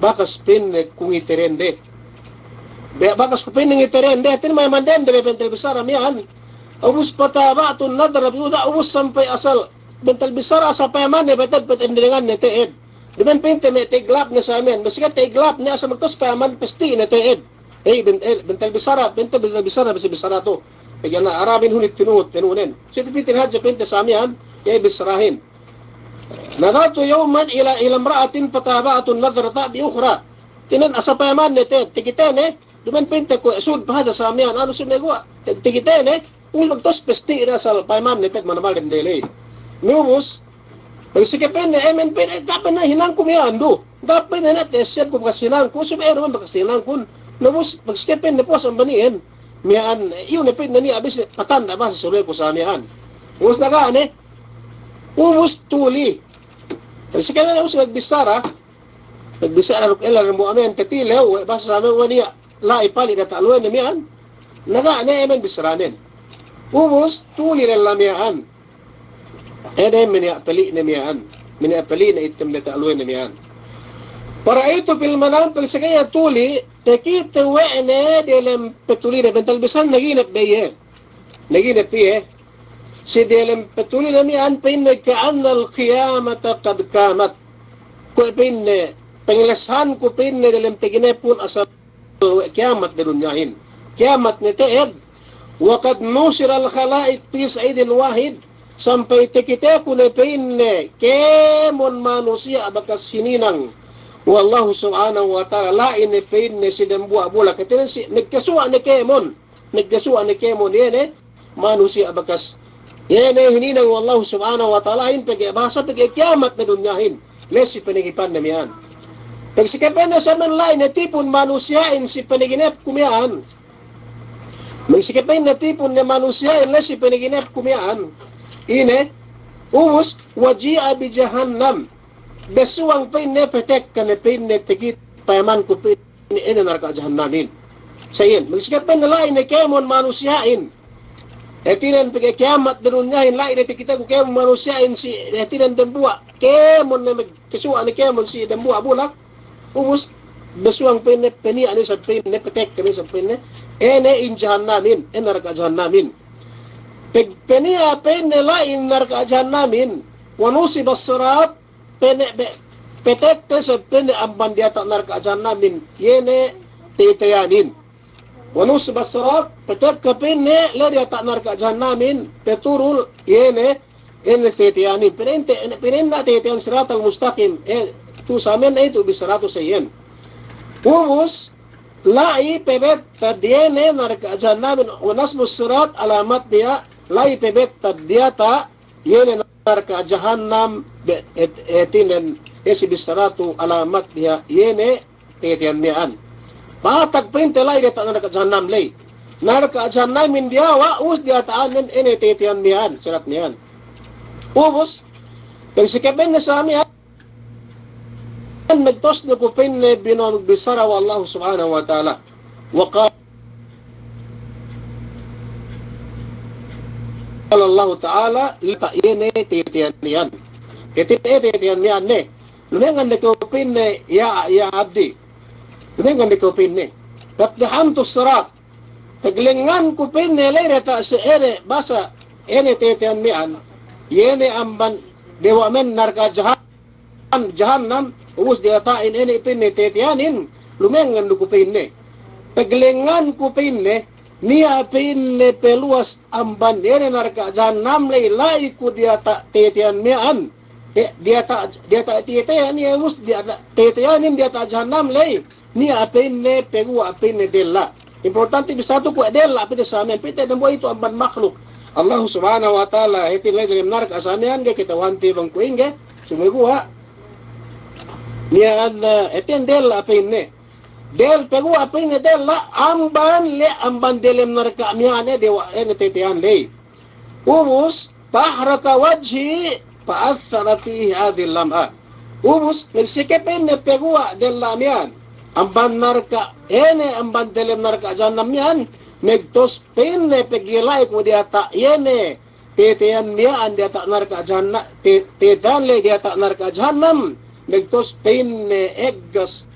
Bakas pa'inne ku ngite dende. Be, bakas ku pa'inne ngite dende, hātinen mayaman dende be bentel bissara miya'an. Ubus fataba'tu an-nadhrata bi ukhra, ubus sampay asal bentel bissara asal payamanne be te'ed, pa'inte denganne te'ed. Dumen pa'inte me' ta'iglapne sa miya'an, basta ta'iglapne asal magtawus payaman pasti ne te'ed. Ey, ben-, eh, bentel bissara, pa'inte bentel bissara, bissara tu. Pegge' ine Arabin hunit tinuhut, tinuhut nen. Situ pa'inte hadja pa'inte sa miya'an, iye bissarahin. Nadhartu yawman ila, ila imra'atin fataba'tu an-nadhrata bi ukhra. Hātinen asal payamanne te'ed, takitene, dumen pa'inte kuwe' sud pa hadja sa miya'an, anu sud ne guwa', ta-, takitene, ubus magtawus pasti ne asal payamanne te'ed manamal dende ley. Ubus, bang si ke pa'inne, eh, men pa'inne, ga' pa'inne hinangku miya'an du. Ga' pa'inne ne te siyap ku bakas hinangku, subey du men bakas hinangkun. Na ubus, bang si ke pa'inne puwas amban iyan. Miya'an, iyu' ne pa'inne niya' abis patanda' bahasa subey ku sa miya'an. Ubus na ga' ne. Ubus tuli. Bang si ke ne ubus magbissara. Magbissara duk ella dambuwa' miya'an tatilew, we' bahasa sa miya'an we' niya' la'i pali' diyata' luwene miya'an. Na ga' ne, eh, men bissaranen. Ubus tuli lella miya'an. Ede me' niya' pali'ne miya'an. Me' niya' pali'ne ittem diyata' luwene miya'an. Fara'aytu fil manam, pegge' sakale tuli, takite we' ne diyalem patulide, bentel bissara naginep be iye. Naginep iye. Si diyalem patulide miya'an pa'inne ka'annal qiyamata qad qamat. Kuwe' pa'inne, pangelesanku pa'inne diyalem taginepkun asal we' kiyamat ne dunyahin. Kiyamat ne te'ed. Wa qad nushiral khala'iq fi sa'idin wahid. Sampay takiteku ne pa'inne kēmon manusiya' bakas hininang we' Allahu Subhanahu wa Ta'ala, la'i ne pa'inne si dambuwa' bulak. Hātinen si, magkasuwa' ne kēmon. Magkasuwa' ne kēmon iye ne manusiya' bakas. Iye ne hininang we' Allahu Subhanahu wa Ta'alahin pegge' bahasa pegge' kiyamat ne dunyahin. La'i si panagipanne miya'an. Pegge' si ke pa'inne sa miya'an la'i ne tipun manusiya'in si panaginepku miya'an. Pegge' si ke pa'inne tipun ne manusiya'in la'i si panaginepku miya'an. Ine, ubus, wa ji'a bi jahannam. Besuwang pa'inne patekka ne pa'inne takite payamanku pa'inne ine narka' jahannamin. Sa iyan, pegge' si ke pa'inne la'i ne kēmon manusiya'in. Hātinen pegge' kiyamat ne dunyahin la'i ne takiteku kēmon manusiya'in si, hātinen dambuwa'. Kēmon ne magkasuwa' ne kēmon si dambuwa' bulak. Ubus, besuwang pa'inne paniya' ne isab pa'inne, patekka ne isab pa'inne. Ine in jahannamin, in narka' jahannamin. Pag-, paniya' pa'inne la'i in narka' jahannamin. Wa nusiba sirat, pene' be, petekte isab pa'inne amban diyata' narka' jahannamin, iye ne teteyanin. Wa nusiba sirat, petekka pa'inne la'i diyata' narka' jahannamin, peturul, iye ne, iye ne teteyanin. Pa'inte, pa'inne teteyan siratal mustaqim, eh, tu samen itu bi siratu sa'iyan. Ubus, la'i pebettad iye ne narka' jahannamin, wa nasbu sirat ala matniha, la'i pebettad diyata', iye ne narka' jahannam be-, et-, etinen, isi bi siratu ala matniha, iye ne teteyan miya'an. Patag pa'inte la'i diyata' narka' jahannam la'i. Narka' jahannamin diyawa', ubus diyata'annen ine teteyan miya'an, sirat miya'an. Ubus, pagsikep pa'inne sa miya'an, magtosne ku pa'inne bino'o magbissara we' Allahu Subhanahu wa Ta'ala. Wa qala Allahu Ta'ala, lita iye ne teteyan miya'an. Hātinen teteyan miya'an ne. Lumengngan ne kew pa'inne, ya, ya abdi. Lumengngan ne kew pa'inne. Faqtahamtu sirat. Paglengngan ku pa'inne la'i diyata' si ine basa ine teteyan miya'an. Iye ne amban dewa' men narka' jahan-, jahannam, ubus diyata'in ine pa'inne teteyanin, lumengngan du ku pa'inne. Paglengngan ku pa'inne, niya' pa'inne peluwas amban ine narka' jahannam la'i, la'i ku diyata' teteyan miya'an. Eh, diyata', diyata' teteyan iye, ubus diyata' teteyanin diyata' jahannam la'i. Niya' pa'inne peguwa' pa'inne della'. Importante bissātu kuwe' della' pa'inte sa miya'an, pa'inte dambuwa' itu amban makhluk Allahu Subhanahu wa Ta'ala, hātinen la'i delem narka' sa miya'an ga'i kata'uhante bang kuwe' ingge, sumeguwa' miya'an, eh, hātinen della' pa'inne. Del-, peguwa' pa'inne della', amban le-, amban delem narka' miya'an, eh, dewa', eh, ne teteyan la'i. Ubus, fa ahraka wajhi, fa athara fihi hadhihil lam'a. Ubus, magsikep pa'inne peguwa' della' miya'an. Amban narka', ine, amban delem narka' jahannam miya'an, magtos pa'inne pegge' la'i ku diyata' iye ne teteyan miya'an diyata' narka' jahanna-, te-, teteyan la'i diyata' narka' jahannam, magtos pa'inne eggas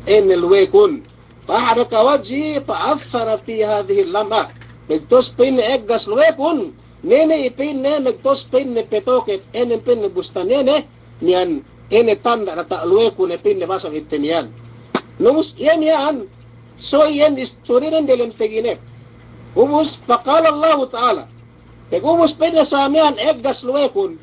ine luwekun. Fa ahraka wajhi fa athara fi hadhihil lam'a. Magtos pa'inne eggas luwekun, ine ne pa'inne, magtos pa'inne petoket, ine pa'inne bustan ine, miya'an ine tanda' diyata' luwekun pa'inne basa itte miya'an. Ubus iye miya'an, so iyan istorinen delem teginep. Ubus, fa qala Allahu Ta'ala, pag ubus pa'inne sa miya'an eggas luwekun,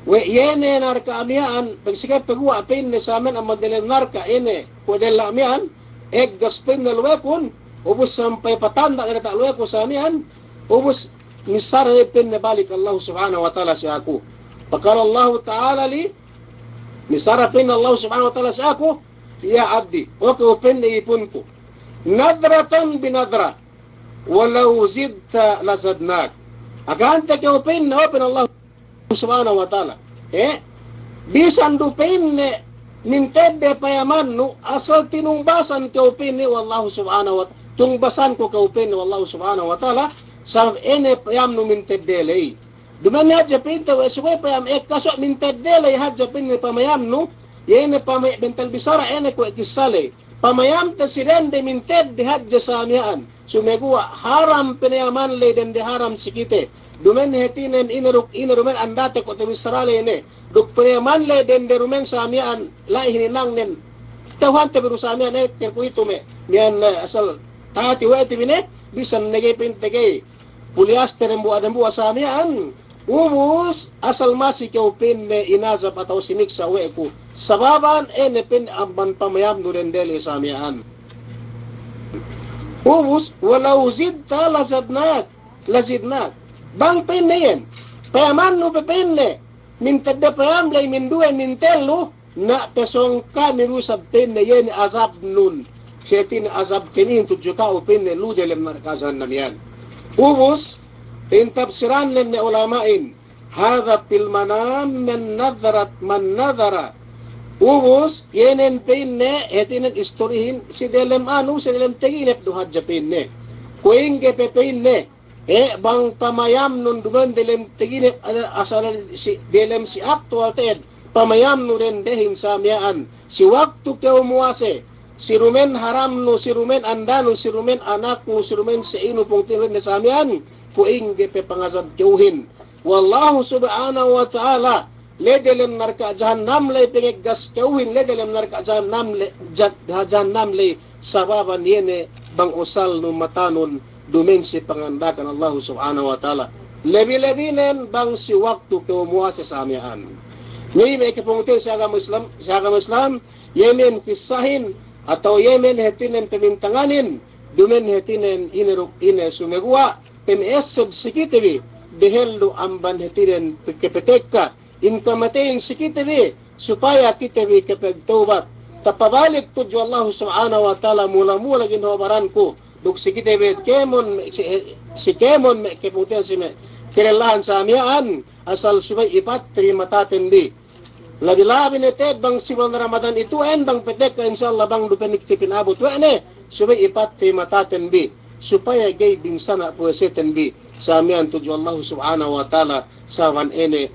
we' iye ne narka' miya'an, pagsikep peguwa' pa'inne sa miya'an amban delem narka' ine, kuwe' della' miya'an, eggas pa'inne luwekun, ubus sampay patanda' ne diyata' luwekun sa miya'an, ubus missara ne pa'inne balik Allahu Subhanahu wa Ta'ala si aku. Fa qala Allahu Ta'ala li, missara pa'inne Allahu Subhanahu wa Ta'ala si aku, ya abdi, o kew pa'inne ipunku. Nadhratan bi nadhrah. Wa law zidta lazadnak. Akahante kew pa'inne, o pa'in Allah Subhanahu wa Ta'ala. Eh? Bisan du pa'inne mintedde payamannu, asal tinungbasan kew pa'inne we' Allah Subhanahu wa Ta'ala. Tungbasan ku kew pa'inne we' Allah Subhanahu wa Ta'ala, sabab ine payamnu mintedde ley. Duma'in hadja pa'inte we' subey payam ekka so' mintedde ley hadja pa'inne pamayamnu, iye ne pamay-, bentel bisara ine kuwe' kissa ley. Pamayamte si dende mintedde hadja sa miya'an. Sumeguwa' haram pinayaman ley dende haram si kite. Duma'in hātinen ine duk, ine duma'in andate ko' tabissara ley ne. Duk pinayaman ley dende duma'in sa miya'an la'i hininangnen. Ta'uhante bi du sa miya'an, eh, ker kuwe'itu me'. Miya'an, eh, asal tahati we' te bi ne, bisan ne ga'i pa'inte ga'i puliyaste dembuwa'-dembuwa' sa miya'an. Ubus, asal masi kew pa'inne inazab atawa siniksa' we' ku. Sababan ine pa'inne amban pamayamnu dende ley sa miya'an. Ubus, wa law zidta lazadnak, lazidnak. Bang pa'inne iyan, payamannu pe pa'inne, mintedde payam ley minduwe mintellu, na' pe sōng kami du isab pa'inne iye ne azabnun. Siye hātinen azab kamihin tudju ka'u pa'inne lu delem narka' jahannam iyan. Ubus, pa'in tafsirannen me' ulama'in, hadha fil manam man nadharat man nadhara. Ubus, iye nen pa'inne, hātinen istorihin, si delem anu, si delem teginep du hadja pa'inne. Kuwe' ingge pe pa'inne, eh, bang pamayamnun duma'in delem teginep, eh, asal si, delem si aktual te'ed, pamayamnu dendehin sa miya'an, si waktu kew muwase, si duma'in haramnu, si duma'in andanu, si duma'in anaknu, si duma'in si inu pungtina'inu sa miya'an, kuwe' ingge pe pangazab kewhin. Wallahu subhanahu wa ta'ala la'i delem narka' jahannam la'i, pengeggas ka'uhin la'i delem narka' jahannam la'i, ja-, jahannam la'i, sababan iye ne bang usalnu matanun duma'in si panganda'akan Allahu Subhanahu wa Ta'ala. Lebi-lebinen bang si waktu kew muwase sa miya'an. Iye me' kapungtina'ihan si agama Islam, si agama Islam, iye me' kissahin, atawa iye me' hātinen pamintanganin, duma'in hātinen ine duk ine, sumeguwa' pama'esseb si kite bi, dehellu amban hātinen pe-, kapatekka, in kamateyin si kite bi, supaya kite bi kapagtawbat, tapabalik tudju Allahu Subhanahu wa Ta'ala, mula-mula ginhawa baranku, duk si kite bi kēmon, si, si kēmon me' kapungtina'ihan si me' kalellahan sa miya'an, asal subey ipatri mataten bi. Labi-labi ne te'ed bang si bulan Ramadan itu'en bang patekka, insya Allah bang du pe ne kite pinabut we' ne, subey ipatri mataten bi, supaya ga'i binsana' puwaseten bi sa miya'an tudju Allahu Subhanahu wa Ta'ala, sababan ine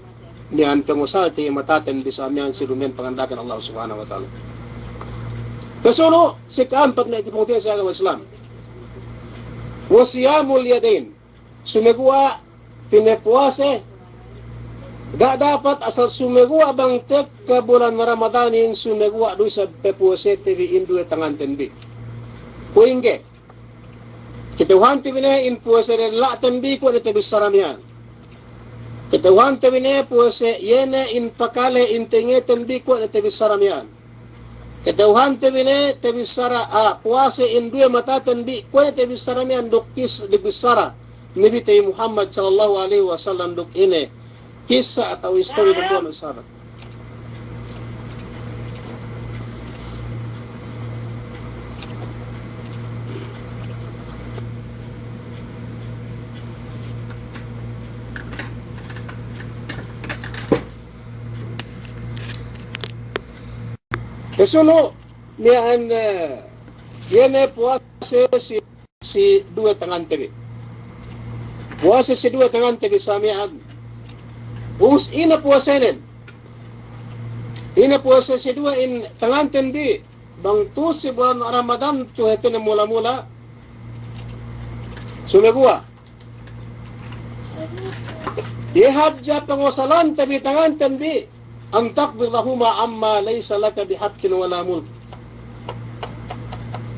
miya'an pangusalte mataten bi sa miya'an si duma'in panganda'akan Allahu Subhanahu wa Ta'ala. Pasunu', si ka'ampat me' kapungtina'ihan si agama Islam. Wa siyamul yadain. Sumeguwa' pinapuwase, ga' dapat asal sumeguwa' bang tekka bulan Ramadanin, sumeguwa' du isab papuwasete bi in duwe tanganten bi. Kuwe' ingge, kata'uhante bi ne in puwase della'ten bi, kuwe' ne tabissara miya'an. Kata'uhante bi ne puwase iye ne in pakale in tengeten bi, kuwe' ne tabissara miya'an. Kata'uhante bi ne tabissara, a, puwase in duwe mataten bi, kuwe' ne tabissara miya'an duk kis-, tabissara Nabite bi Muhammad sallallahu alaihi wasallam duk ine kissa atawa istori duk duwe me' sahabat. Pasunu' miya'an, eh, iye ne puwase si, si duwe tangante bi. Puwase si duwe tangante bi sa miya'an. Ubus ine puwasenen? Ine puwase si duwe in tanganten bi? Bang tu'u si bulan Ramadan tu'u hātinen mula-mula, sumeguwa' iye hadja pangusalante bi tanganten bi, an taqbidahuma amma laysa laka bihaqqin wala mulk.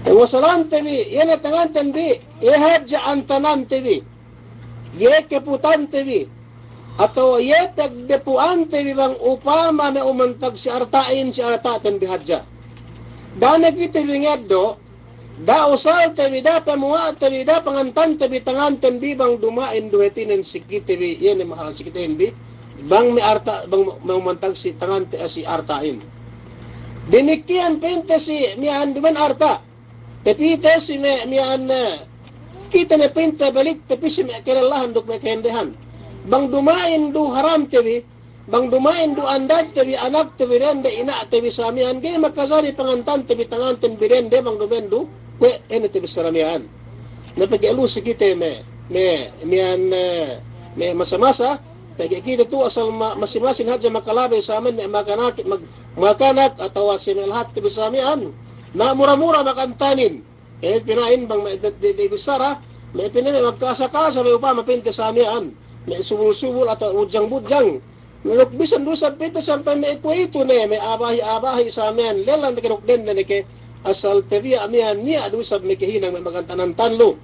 Pangusalante bi, iye ne tanganten bi, iye hadja antanante bi, iye keputante bi, atawa iye pagdepu'ante bi bang upama me' umantag si arta'in, si arta'ten bi hadja. Da'a ne kite bi ngeddo', da'a usalte bi, da'a pamuwa'te bi, da'a pangantante bi tanganten bi bang duma'in du hātinen si kite bi, iye ne mahalal si kitehin bi, bang me' arta', bang me' umantag si tangante, eh, si arta'in. Damikkiyan pa'inte si miya'an duma'in arta'. Tapī te si me', miya'an, eh, kite ne pa'inte balik te pī si me' kalellahan duk me' kadendehan. Bang duma'in du haramte bi, bang duma'in du andadte bi, anakte bi dende, ina'te bi sa miya'an, ga'i makajari pangantante bi tanganten bi dende, bang duma'in du kuwe' ine tabissara miya'an. Na pegge' lu si kite me', me', miya'an, eh, me' masa-masa, pegge' kite tu'u asal ma-, masi-masin hadja makalabey sa miya'an, me' makanak, mag-, makanak atawa si me' lahatte bi sa miya'an. Na mura-mura makantanin. Eh, pina'in bang me' de-, de-, de-, bissara, me' pina'in me' magka'asa-ka'asa me' upama pa'inte sa miya'an. Me' subul-subul atawa budjang-budjang. Me' duk bisan du isab pa'inte sampay me' kuwe'itu ne, me' abahi-abahi sa miya'an. Lelan deke duk dende ne ke asal tabiya' miya'an niya' du isab me' kahinang me' magantan-antan lu.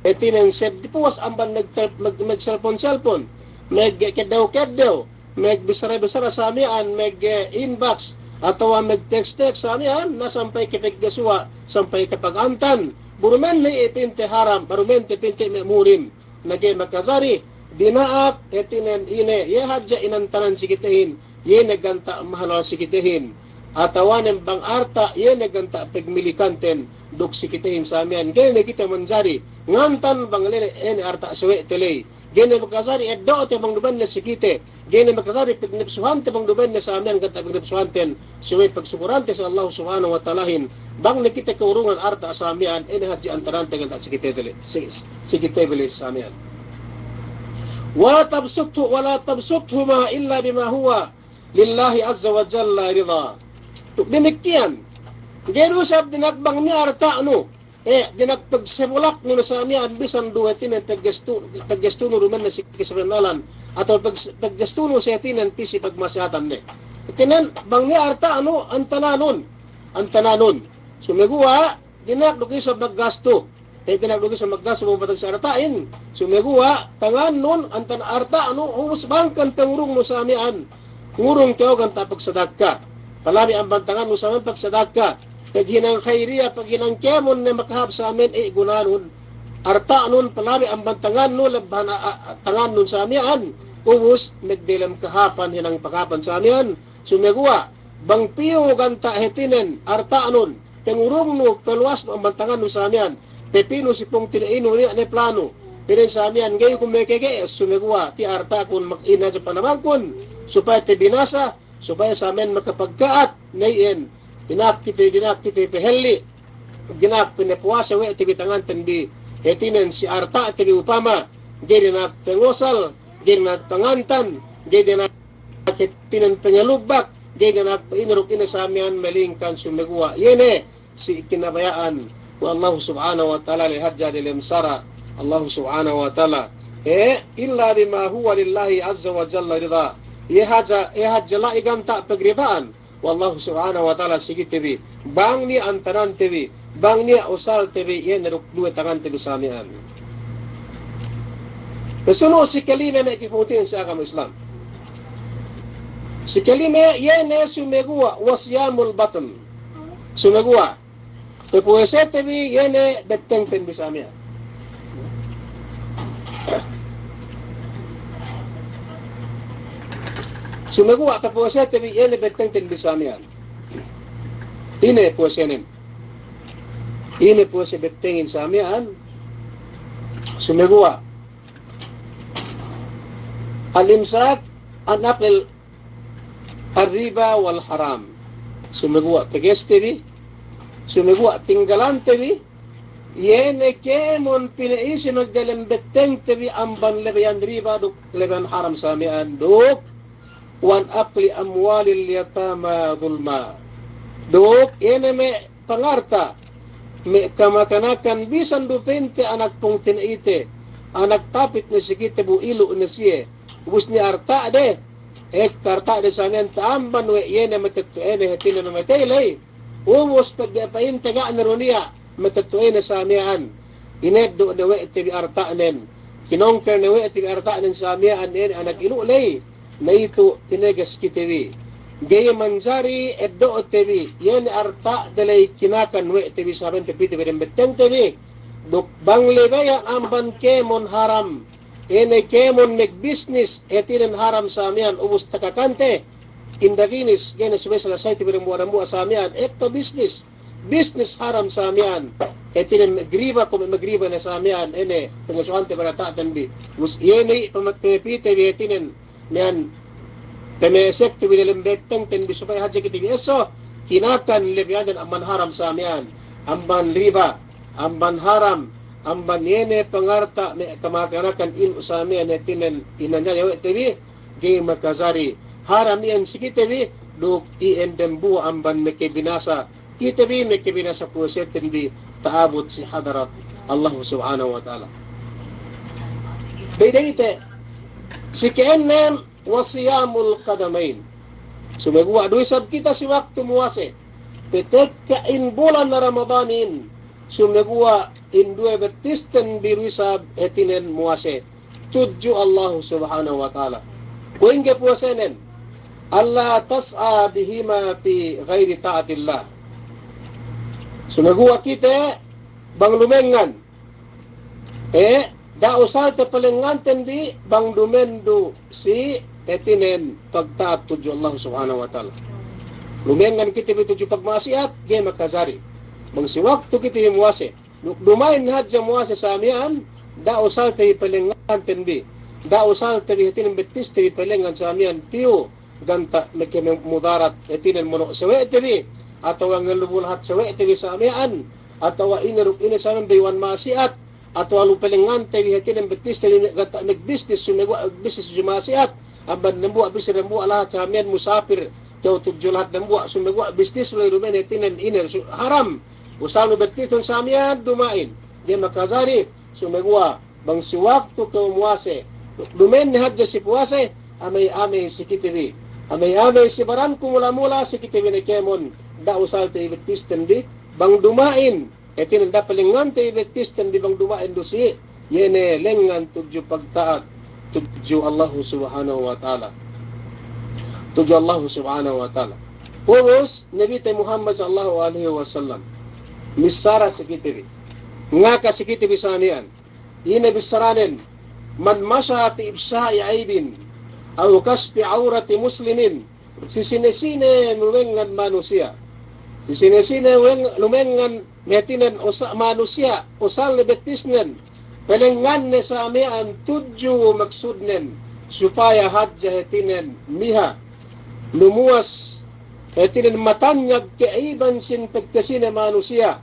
Hātinen sep di puwas amban mag-, mag-, magselpon-selpon, magkeddew-keddew, magbissara-bissara sa miya'an, mag-inbox, atawa mag-text-text sa miya'an, na sampay kapagkasuwa', sampay kapagantan. Baru miya'an ne pa'inte haram, baru miya'an te pa'inte me' muhrim. Na ga'i makajari, dina'ak, hātinen ine, iye hadja inantanan si kitehin, iye ne ganta' mahalal si kitehin. Atawanen bang arta', iye ne ganta' pagmilikanten, duk si kitehin sa miya'an. Ga'i ne kite manjari ngantan bang lene, ine arta' sawe'te ley. Ga'i ne makajari eddo'te bang duma'in ne si kite. Ga'i ne makajari pagnapsuhante bang duma'in ne sa miya'an ganta' pagnapsuhanten. Subey pagsukurante si Allahu Subhanahu wa Ta'alahin. Bang ne kite kaurungan arta' sa miya'an, ine hadja antanante ganta' si kite ley. Si, si kite bi ley sa miya'an. Wa la tabsuthu-, wa la tabsuthuma illa bima huwa lillahi azza wa jalla rida. Duk damikkiyan, ga'i du isab dina'ak bang niya' arta'nu, e, dina'ak pagsebolaknu ne sa miya'an bisan du hātinen paggestu-, paggestunu du menne si kasabennalan, atawa pag-, paggestunu si hātinen pī si pagma'asiyatan ne. Hātinen bang niya' arta'nu, antananun, antananun. Sumeguwa', dina'ak du isab maggastu. E, dina'ak du isab maggastu bang patag si arta'in. Sumeguwa', tangannun, antan arta'nu, ubus bang kan pangurungnu sa miya'an. Ngurung kew ganta' pagsadakka. Palabi amban tangannun sa miya'an pagsadakka. Paghinang khairiya, paghinang kēmon ne makahāp sa miya'an, e, gunanun. Arta'nun palabi amban tangannun, lebbahan a-, a-, tangannun sa miya'an. Ubus, magdelem kahāpan, hinang pagkahāpan sa miya'an. Sumeguwa', bang piyu ganta' hātinen, arta'nun, pangurungnu, paluwasnu amban tangannun sa miya'an, pepinu si pungtina'inu niya' ne planu, pa'in sa miya'an, ga'i ku makege, sumeguwa', tiya' arta'kun mag-ina sa panamangkun, supaya tabinasa, supaya sa miya'an makapagka'at, ne iyan, dina'ak kite, dina'ak kite pahelli', dina'ak pinapuwase we' te bi tanganten bi, hātinen si arta'te bi upama, ga'i dina'ak pangusal, ga'i dina'ak pangantan, ga'i dina'ak hātinen pangalubbak, ga'i dina'ak pa'in duk ine sa miya'an malingkan sumeguwa'. Iye ne si kinabaya'an we' Allahu Subhanahu wa Ta'ala la'i hadja delem sara' Allahu Subhanahu wa Ta'ala. E, illa bima huwa lillahi azza wa jalla rida. Iye hadja, iye hadja la'i ganta' pagrida'an we' Allahu Subhanahu wa Ta'ala si kite bi. Bang niya' antanante bi, bang niya' usalte bi, iye ne duk duwe tangante bi sa miya'an. Pasunu' si kalime me' kapungtina'i si agama Islam. Si kalime iye ne sumeguwa' wa siyamul batn. Sumeguwa' papuwasete bi iye ne bettengten bi sa miya'an. Sumeguwa' papuwasete bi iye ne bettengten bi sa miya'an. Ine puwasenen? Ine puwase bettengin sa miya'an? Sumeguwa' al-imsak an aklil ar-riba wal haram. Sumeguwa' pegeste bi, sumeguwa' tinggalante bi, iye ne kēmon pina'ise magdelem bettengte bi amban lebeyan riba duk lebeyan haram sa miya'an duk wa an akli amwalil yatama zulma. Duk iye ne me' pangarta', me' kamakanakan bisan du pa'inte anak pungtina'ite, anak tapit ne si kite bu ilu' ne siye, ubus ne arta'de, ek arta'de sa miya'an ta'amban we' iye ne matetto'ane hātinen mamatey ley. Ubus pegge' pa'inte ga' ne du niya' matetto'ane sa miya'an. Ineddo' ne we' te bi arta'nen. Kinongkel ne we' te bi arta'nen sa miya'an iye ne anak ilu' ley. Na itu' tineges kite bi. Ga'i manjari eddo'te bi, iye ne arta'de ley kinakan we' te bi sa miya'an pepite bi dem bettengte bi. Duk bang lebeyan amban kēmon haram, iye ne kēmon magbisnis, hātinen haram sa miya'an ubus takakante. Indaginis, ga'i ne subey salasayte bi dambuwa'-dambuwa' sa miya'an, ekka bisnis. Bisnis haram sa miya'an. Hātinen magriba, kuwe' magriba ne sa miya'an, ine, pangusuhante bi arta'ten bi. Ubus iye ne, pama-, pamapite bi hātinen, miya'an, pamesekte bi delem bettengten bi supaya hadja kite bi esso, kinakan lebeyannen amban haram sa miya'an, amban riba, amban haram, amban iye ne pangarta' me' kamakanakan ilu' sa miya'an hātinen inanyaya we' te bi, ga'i makajari. Haram iyan si kite bi, duk iyan dambuwa' amban makabinasa kite bi, makabinasa puwaseten bi ta'abut si hadarat Allah Subhanahu wa Ta'ala. Bey dayte, si ka'ennem, wa siyamul qadamayn. Sumeguwa' du isab kite si waktu muwase. Patekka in bulan Ramadanin. Sumeguwa' in duwe bettisten bi du isab hātinen muwase tudju Allah Subhanahu wa Ta'ala. Kuwe' ingge puwasenen? Alla tas'a bihima fi ghairi ta'atillah. Sumeguwa' kite bang lumengngan, e, da'a usalte palengnganten bi bang duma'in du si hātinen pagta'at tudju Allah Subhanahu wa Ta'ala. Lumengngan kite bi tudju pagma'asiyat, ga'i makajari. Bang si waktu kite bi muwase, duk duma'in hadja muwase sa miya'an, da'a usalte bi palengnganten bi. Da'a usalte bi hātinen bettiste bi palengngan sa miya'an piyu ganta' meke me-, mudarat, hātinen mono' sawe'te bi, atawa ngalubul hat sawe'te bi sa miya'an, atawa ine duk ine sa miya'an bayu'an ma'asiyat, atawa lu palengnganten bi hātinen bettiste bi ganta' magbisnis, sumeguwa' magbisnis tudju ma'asiyat, amban dambuwa' bisnis dambuwa' lahat sa miya'an musapir, kew tudju lahat dambuwa', sumeguwa' bisnis lu duma'in hātinen ine su-, haram. Usalnu bettisnun sa miya'an duma'in. Ga'i makajari, sumeguwa' bang si waktu kew muwase, duma'in ne hadja si puwase, amey-amey si kite bi. Amey-amey si baranku mula-mula si kite bi ne kēmon, da'a usalte i bettisten bi, bang duma'in, hātinen da'a palengngante i bettisten bi bang duma'in du si, iye ne lengngan tudju pagta'at, tudju Allahu Subhanahu wa Ta'ala. Tudju Allahu Subhanahu wa Ta'ala. Ubus, Nabite Muhammad sallallahu alaihi wasallam missara si kite bi. Ngaka si kite bi sa miya'an. Ine bissaranen, "Man masha fi ifsha'i aibin, aw kashfi awrati muslimin." Si sine-sine lumengngan manusiya'. Si sine-sine lumengngan, hātinen usa-, manusiya', usalne bettisnen, palengngante sa miya'an tudju maksudnen, supaya hadja hātinen miha, lumuwas, hātinen matanyag ke'aiban sin pagkasine manusiya'.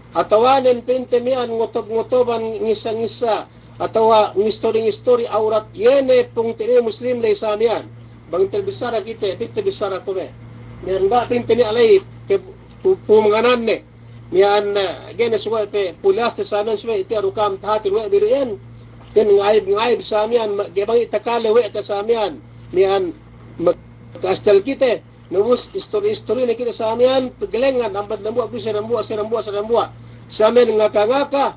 Atawanen pa'inte miya'an ngotob-ngotoban ngissa-ngissa, atawa ngistori-ngistori awrat, iye ne pungtina'i Muslim ley sa miya'an. Bang tabissara kite, pa'inte bissara kuwe' me'. Miya'an ga' pa'inte niya' ley ke pu-, pu-, pumangananne. Miya'an, eh, ga'i ne subey pe puliyaste sa miya'an subey tiya' du ka'am tahatin we' bi du iyan. Ken nga'ayib-nga'ayib sa miya'an, ma-, ga'i bang takale we' te sa miya'an. Miya'an ma-, kastel kite. Na ubus istori-istori ne kite sa miya'an, paglengngan, amban dambuwa' pī si dambuwa', si dambuwa', si dambuwa'. Sa miya'an ngaka-ngaka,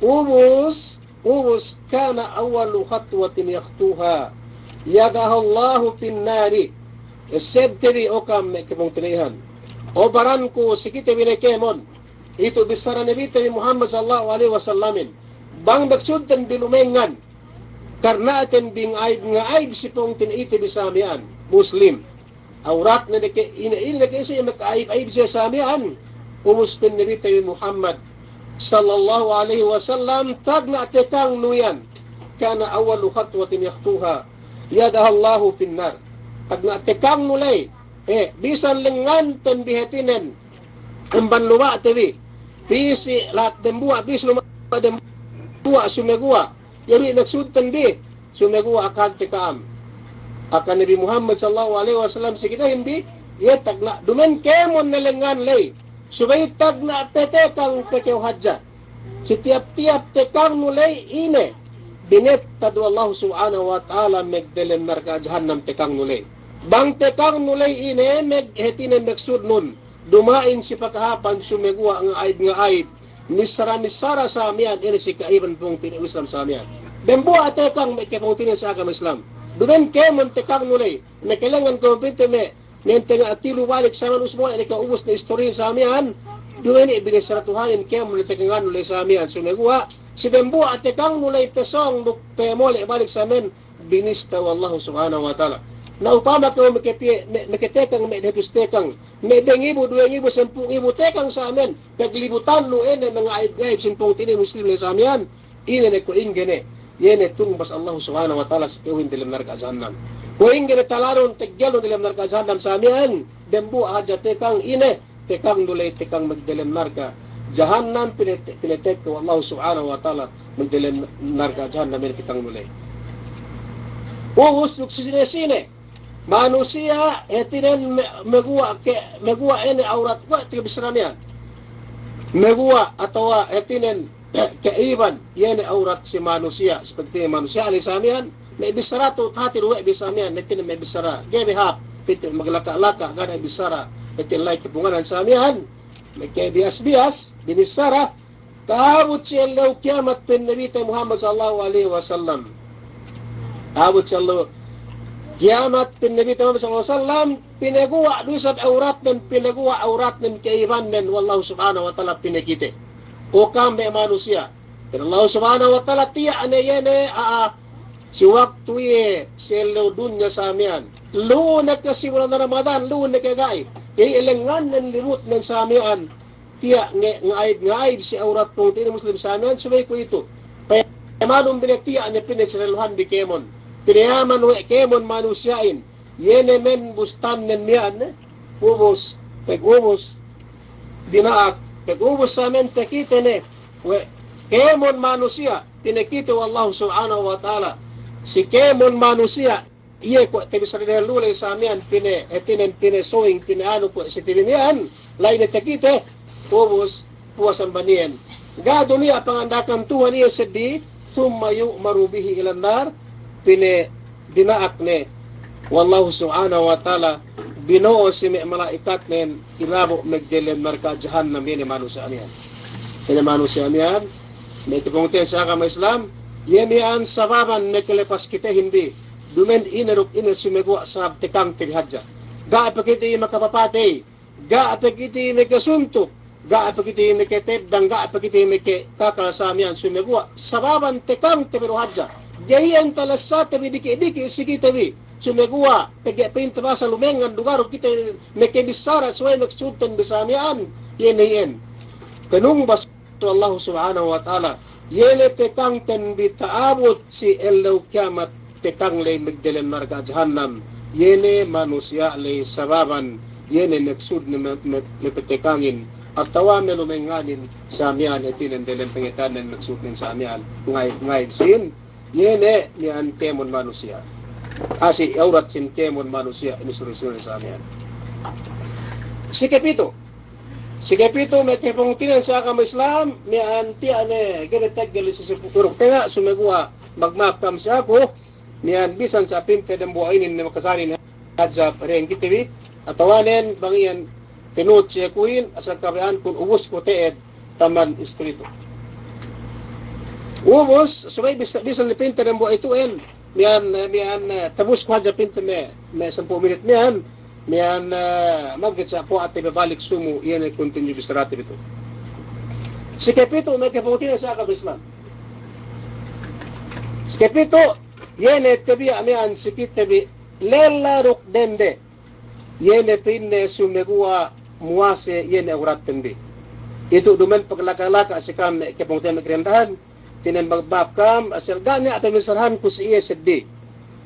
ubus, ubus, kana awwalu khatwatin yakhtuha, yada'uhallahu fin nari. Essebte bi o ka'am me' kapungtina'ihan. O baranku si kite bi ne kēmon. Itu bissara Nabite bi Muhammad sallallahu alaihi wasallamin. Bang maksudten bi lumengngan. Karna'ten bi nga'ayib-nga'ayib si pungtina'ite bi sa miya'an. Muslim. Awratne deke, ine, ine deke si me' ka'ayib-ayib siye sa miya'an. Ubus pa'in Nabite bi Muhammad sallallahu alaihi wasallam, tagna' tekangnu iyan. Kana awwalu khatwatin yakhtuha, yada'uhallahu fin nar. Tagna' tekangnu ley. Eh, bisan lengnganten bi hātinen amban luma'te bi. Pī si lahat dambuwa', pī si luma' dambuwa' sumeguwa'. Iye bi maksudten bi, sumeguwa' akahante ka'am. Aka Nabi Muhammad sallallahu alaihi wasallam si kitehin bi, iye tagna' duma'in kēmon ne lengngan ley. Subey tagna' pe tekang pe kew hadja. Si tiyap-tiyap tekangnu ley ine, binettad we' Allahu Subhanahu wa Ta'ala magdelem narka' jahannam tekangnu ley. Bang tekangnu ley ine, mag-, hātinen maksudnun. Duma'in si pakahapan sumeguwa' nga'ayib-nga'ayib. Missara-missara sa miya'an ine si ka'iban pungtina'i Islam sa miya'an. Dambuwa' tekang me' kapungtina'i si agama Islam. Duma'in kēmon tekangnu ley. Me' kelengngan kew pa'inte me', me' tenga' tilu balik sa miya'an ubus mole' ne kew ubus ne istori sa miya'an. Duma'in binissara Tuhanin kēmon ne tekangannu ley sa miya'an sumeguwa'. Si dambuwa' tekangnu ley pe sōng duk pe mole' balik sa miya'an. Binista we' Allahu Subhanahu wa Ta'ala. Na upama kew makapiye, me-, makatekang, me' dahatus tekang, me' dangibu, duwengibu, sampū' ngibu tekang sa miya'an, paglibutannu ine me' nga'ayib-nga'ayib sin pungtina'i Muslim ley sa miya'an, ine ne kuwe' ingge ne, iye ne tungbas Allahu Subhanahu wa Ta'ala si ka'uhin delem narka' jahannam. Kuwe' ingge ne talanun teggelnun delem narka' jahannam sa miya'an, dambuwa' hadja tekang ine, tekangnu ley tekang magdelem narka' jahannam, pine-, pinetekka we' Allahu Subhanahu wa Ta'ala magdelem narka' jahannam ine tekangnu ley. Ubus duk si sine-sine manusiya' hātinen me-, maguwa' ke-, maguwa' ine awrat, kuwe' tabissara miya'an. Maguwa' atawa hātinen ka'iban, iye ne awrat si manusiya', seperti manusiya' ley sa miya'an, me' bissara tu tahati du we' bi sa miya'an, hātinen me' bissara, ga'i bi hāp, pite maglaka'-laka', ga' ne bissara, hātinen la'i kapunganan sa miya'an, me' kabiyas-biyas, binissara, ta'abut si ellew kiyamat pa'in Nabite Muhammad sallallahu alaihi wasallam. Ta'abut si ellew kiyamat pa'in Nabite Muhammad sallallahu alaihi wasallam, pinaguwa' du isab awratnen, pinaguwa' awratnen ka'ibannen we' Allahu Subhanahu wa Ta'ala pinakite. O ka'am me' manusiya'. Pa'in Allahu Subhanahu wa Ta'ala tiya' ne iye ne, a'a, si waktu iye, si ellew dunya sa miya'an. Lu'u ne ke si bulan Ramadan, lu'u ne ke ga'i. Iye lengngannen libutnen sa miya'an. Tiya' nge-, nga'ayib-nga'ayib si awrat pungtina'i Muslim sa miya'an subey kuwe'itu. Payamanun bi ne tiya' ne pa'inne si lelluhan bi kēmon. Pinayaman we' kēmon manusiya'in. Iye ne men bustannen miya'an ne. Ubus, pagubus, dina'ak, pagubus sa miya'an takite ne we' kēmon manusiya', pinakite we' Allahu Subhanahu wa Ta'ala. Si kēmon manusiya', iye kuwe' tabissara dehellu ley sa miya'an, pine-, hātinen pinasuwing, pineanu kuwe' si T V miya'an, la'i ne takite, ubus, puwas amban iyan. Ga' du niya' panganda'akan Tuhan iye seddi, thumma yu'maru bihi ilan nar, pa'inne dina'ak ne we' Allahu Subhanahu wa Ta'ala, bino'o si me' mala'ikatnen ilabo' magdelem narka' jahannam, iye ne manusiya' miya'an. Iye ne manusiya' miya'an, me' kapungtina'ihan si agama Islam, iye miya'an sababan makalepas kitehin bi, duma'in ine duk ine, sumeguwa' sabab tekangte bi hadja. Ga' pe kite makapapatey, ga' pe kite makasuntuk, ga' pe kite makateddang, ga' pe kite makakakal sa miya'an, sumeguwa' sababan tekangte bi du hadja. Ga'i iyan talessate bi diki'-diki' si kite bi. Sumeguwa' pegge' pa'inte bahasa lumengngan du ga'i du kite makabissara subey maksudten bi sa miya'an, iye ne iyan. Panumbas Allahu Subhanahu wa Ta'ala, iye ne tekangten bi ta'abut si ellew kiyamat, tekang ley magdelem narka' jahannam, iye ne manusiya' ley sababan, iye ne maksudne me-, me-, mapatekangin, atawa malumengnganin sa miya'an, hātinen delem pangata'uhannen maksudnen sa miya'an, ngayib-ngayib sin, iye ne miya'an kēmon manusiya'. Asi awrat sin kēmon manusiya', inin suru-suru sa miya'an. Si kapitu', Si kapitu' me' kapungtina'ihan si agama Islam, miya'an tiya' ne ga'i ne teggel si si puruk tenga', sumeguwa' magma'ap kam si aku, miya'an bisan sa pa'inte dambuwa' inin ne makajari ne hadja pareng kite bi, atawanen bang iyan tinuhut si akuhin, asal kabaya'ankun ubus ku te'ed taman iskul itu. Ubus, subey bis-, bisan ne pa'inte dambuwa' itu'en, miya'an, miya'an, eh, tebus ku hadja pa'inte me', me' sampū' minit miya'an, miya'an, eh, maggeca' puwa'te bi balik sumu, iye ne continue bissarate bi tu. Si kapitu' me' kapungtina'ihan si agama Islam. Si kapitu', iye ne tabiya' miya'an si kite bi lella duk dende. Iye ne pa'inne sumeguwa' muwase iye ne awratten bi. Itu duma'in paglaka'-laka' si ka'am me' kapungtina'ihan me' karendahan, hātinen magma'ap ka'am, asal ga' niya' pamissarahanku si iye seddi.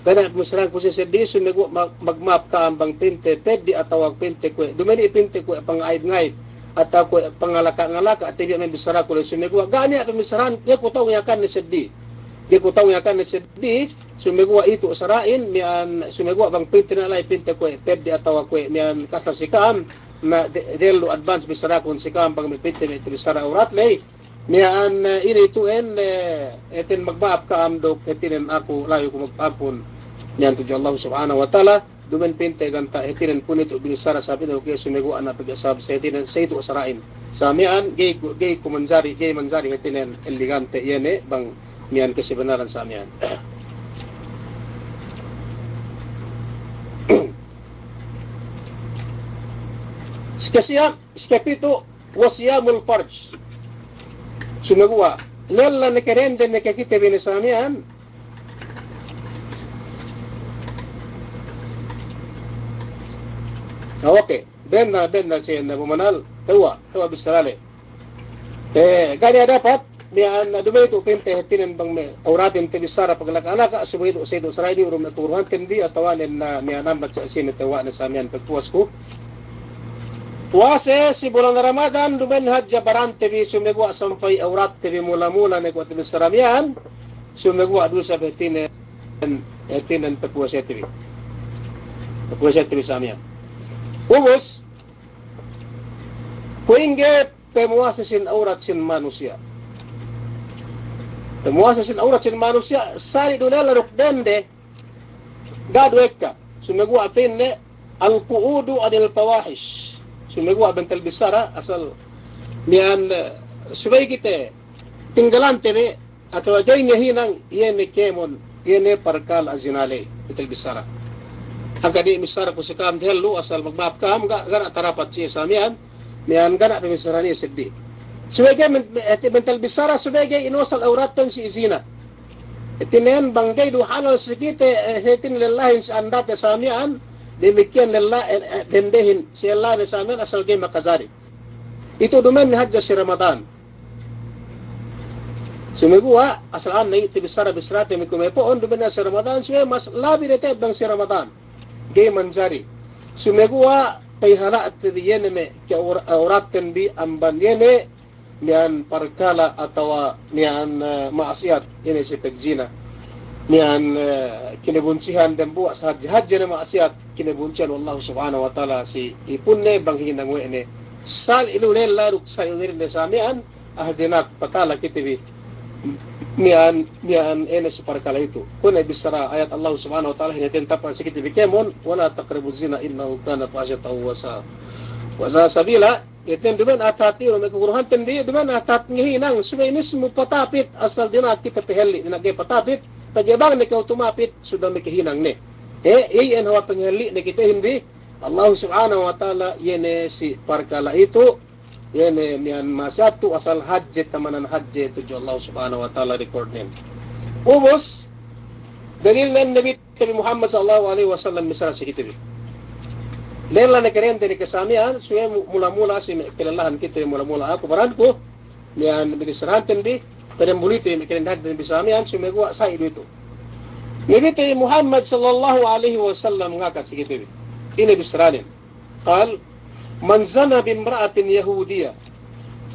Ga' niya' pamissarahanku si iye seddi, sumeguwa' mag-, magma'ap ka'am bang pa'inte peddi' atawa pa'inte kuwe'. Duma'in pa'inte kuwe' pangayib-ngayib, atawa kuwe' pangalaka'-ngalaka', tabiya' me' bissaraku ley sumeguwa'. Ga' niya' pamissarahan, ga'i ku ta'u ngayakanne seddi. Ga'i ku ta'u ngayakanne seddi, sumeguwa' itu sara'in, miya'an sumeguwa' bang pa'inte na la'i pa'inte kuwe' peddi' atawa kuwe' miya'an kasal si ka'am, na de-, dellu advance bissarakun si ka'am bang me' pa'inte me' tabissara awrat ley. Miya'an, eh, ine itu'en, eh, hātinen magma'ap ka'am duk hātinen aku layu ku magpa'ampun. Miya'an tudju Allah Subhanahu wa Ta'ala, duma'in pa'inte ganta' hātinen puni tu' binissara sabab ine duk iye sumeguwa' na pegge' sabab sa hātinen sa itu sara'in. Sa miya'an ga'i ku, ga'i ku manjari, ga'i manjari hātinen eligante iye ne bang miya'an kasabanaran sa miya'an. Si kasiyam, si kapitu', wa siyamul farj. Sumeguwa', lella ne kadende ne kakite bi ne sa miya'an. Ah, oke. Bennal, bennal si Abu Manal. Tewwa', tewwa' bissara le. Eh, ga' niya' dapat, miya'an duma'in itu pa'inte hātinen bang me' awratin tabissara paglaka'-laka', subey du, sa itu sara'in, iye du me' turuhanten bi, atawanen na miya'an ambat sa sine tewwa' ne sa miya'an pagpuwasku. Puwase si bulan Ramadan, duma'in hadja barante bi, sumeguwa' sampay awratte bi mula-mula ne kuwe' tabissara miya'an, sumeguwa' du isab hātinen, hātinen papuwasete bi. Papuwasete bi sa miya'an. Ubus, kuwe' ingge pamuwase sin awrat sin manusiya'. Pamuwase sin awrat sin manusiya', sali' du lella duk dende, ga' du ekka. Sumeguwa' pa'inne, al-qu'udu anil fawahish. Sumeguwa' bentel bissara, asal miya'an, eh, subey kite tinggalante bi, atawa ga'i ngahinang, iye ne kēmon, iye ne parkala' zina ley, bentel bissara. Hangkan di' missara ku si ka'am dehellu, asal magma'ap ka'am, ga', ga' na tarapat si sa miya'an, miya'an ga' na pamissarahan iye seddi. Subey ga'i men-, me-, hāti bentel bissara, subey ga'i inusal awratten si zina. Hātinen bang ga'i du halal si kite, eh, hātinen lellahin si andate sa miya'an, damikkiyan lella, eh, eh, dendehin si ellane sa miya'an, asal ga'i makajari. Itu duma'in hadja si Ramadan. Sumeguwa', asal a'an ne tabissara-bissarate me' kumepo'on, duma'in si Ramadan, subey mas labi ne te'ed bang si Ramadan. Ga'i manjari. Sumeguwa' pahala'te bi iye ne me' ke awra-, awratten bi amban iye ne miya'an parkala' atawa miya'an, eh, ma'asiyat, iye ne si pagzina. Miya'an, eh, kinabunsihan dambuwa' sa hadje-hadje ne ma'asiyat, kinabunsihan we' Allahu Subhanahu wa Ta'ala si ipunne bang hinang we' ne sali' ilu lella duk sali' ilu dende sa miya'an, ahdinak, patala kite bi miya'an, miya'an ine si parkala' itu. Kuwe' ne bissara ayat Allah Subhanahu wa Ta'ala hinatinte pa si kite bi kēmon, "Wa la taqrabuz zina innahu kana fahishatan wa sa'a, wa sa'a sabila." Iten dumen atat ilu me' kaguruhanten bi, dumen atat ngahinang, subey mismu patapit, asal dina'ak kite pahelli', dina'ak ga'i patapit, pegge' bang ne kew tumapit, subey makahinang ne. E, iyan hawal pangahelli' ne kitehin bi, Allah Subhanahu wa Ta'ala, iye ne si parkala' itu, iye ne miya'an ma'asiyat tu asal hadje, tamanan hadje tudju Allah Subhanahu wa Ta'ala record nen. Ubus, dalil nen Nabi Nabi Muhammad sallallahu alaihi wasallam missara si kite bi. Lella ne kerente ne ke sa miya'an, subey mu-, mula-mula si me' kalellahan kite bi mula-mula aku baranku, miya'an binissarahanten bi, peden bulite me' kalendahanten bi sa miya'an, subey guwa' sa'i du itu. Nabi te Muhammad sallallahu alaihi wasallam ngaka si kite bi. Ine bissaranen. قال: من زنى بامرأة يهودية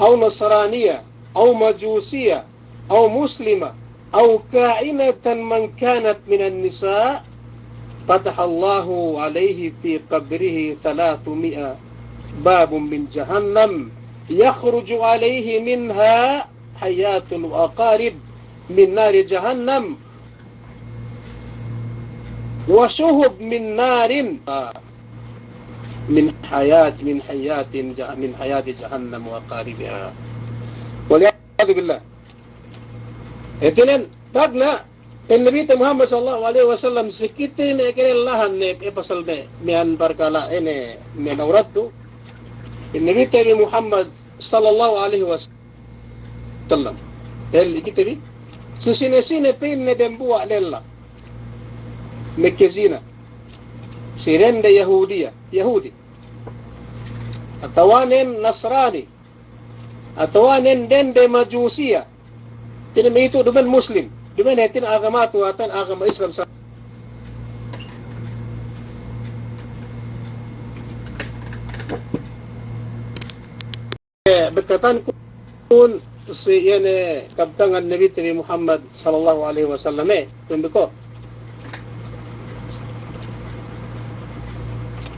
أو نصرانية أو مجوسية أو مسلمة أو كائنة من كانت من النساء فتح الله عليه في قبره ثلاثمائة باب من جهنم يخرج عليه منها حيات وعقارب من نار جهنم وشهب من نار من حيات، من حيات جه-، من حيات جهنم وعقاربها. والعياذ بالله. Hātinen, tagna', pa'in Nabi te Muhammad sallallahu alaihi wasallam, si kite ne kalellahan ne, e, pasal ne, miya'an parkala' ine, miya'an awrat tu. Pa'in Nabi te Muhammad sallallahu alaihi wasallam. Pa'in kite bi. Si sine-sine pa'inne dembuwa' lella. Makazina. Si dende Yahudiya, Yahudi. Atawa nen Nasrani. Atawa nen dende Majusiya. Hātinen me' itu dumen Muslim. Dumen hātinen agama tu, hātinen agama Islam sa- E, bekkatanku si iye ne kabtangan Nabi te bi Muhammad sallallahu alaihi wasallam, e, tumbi ko.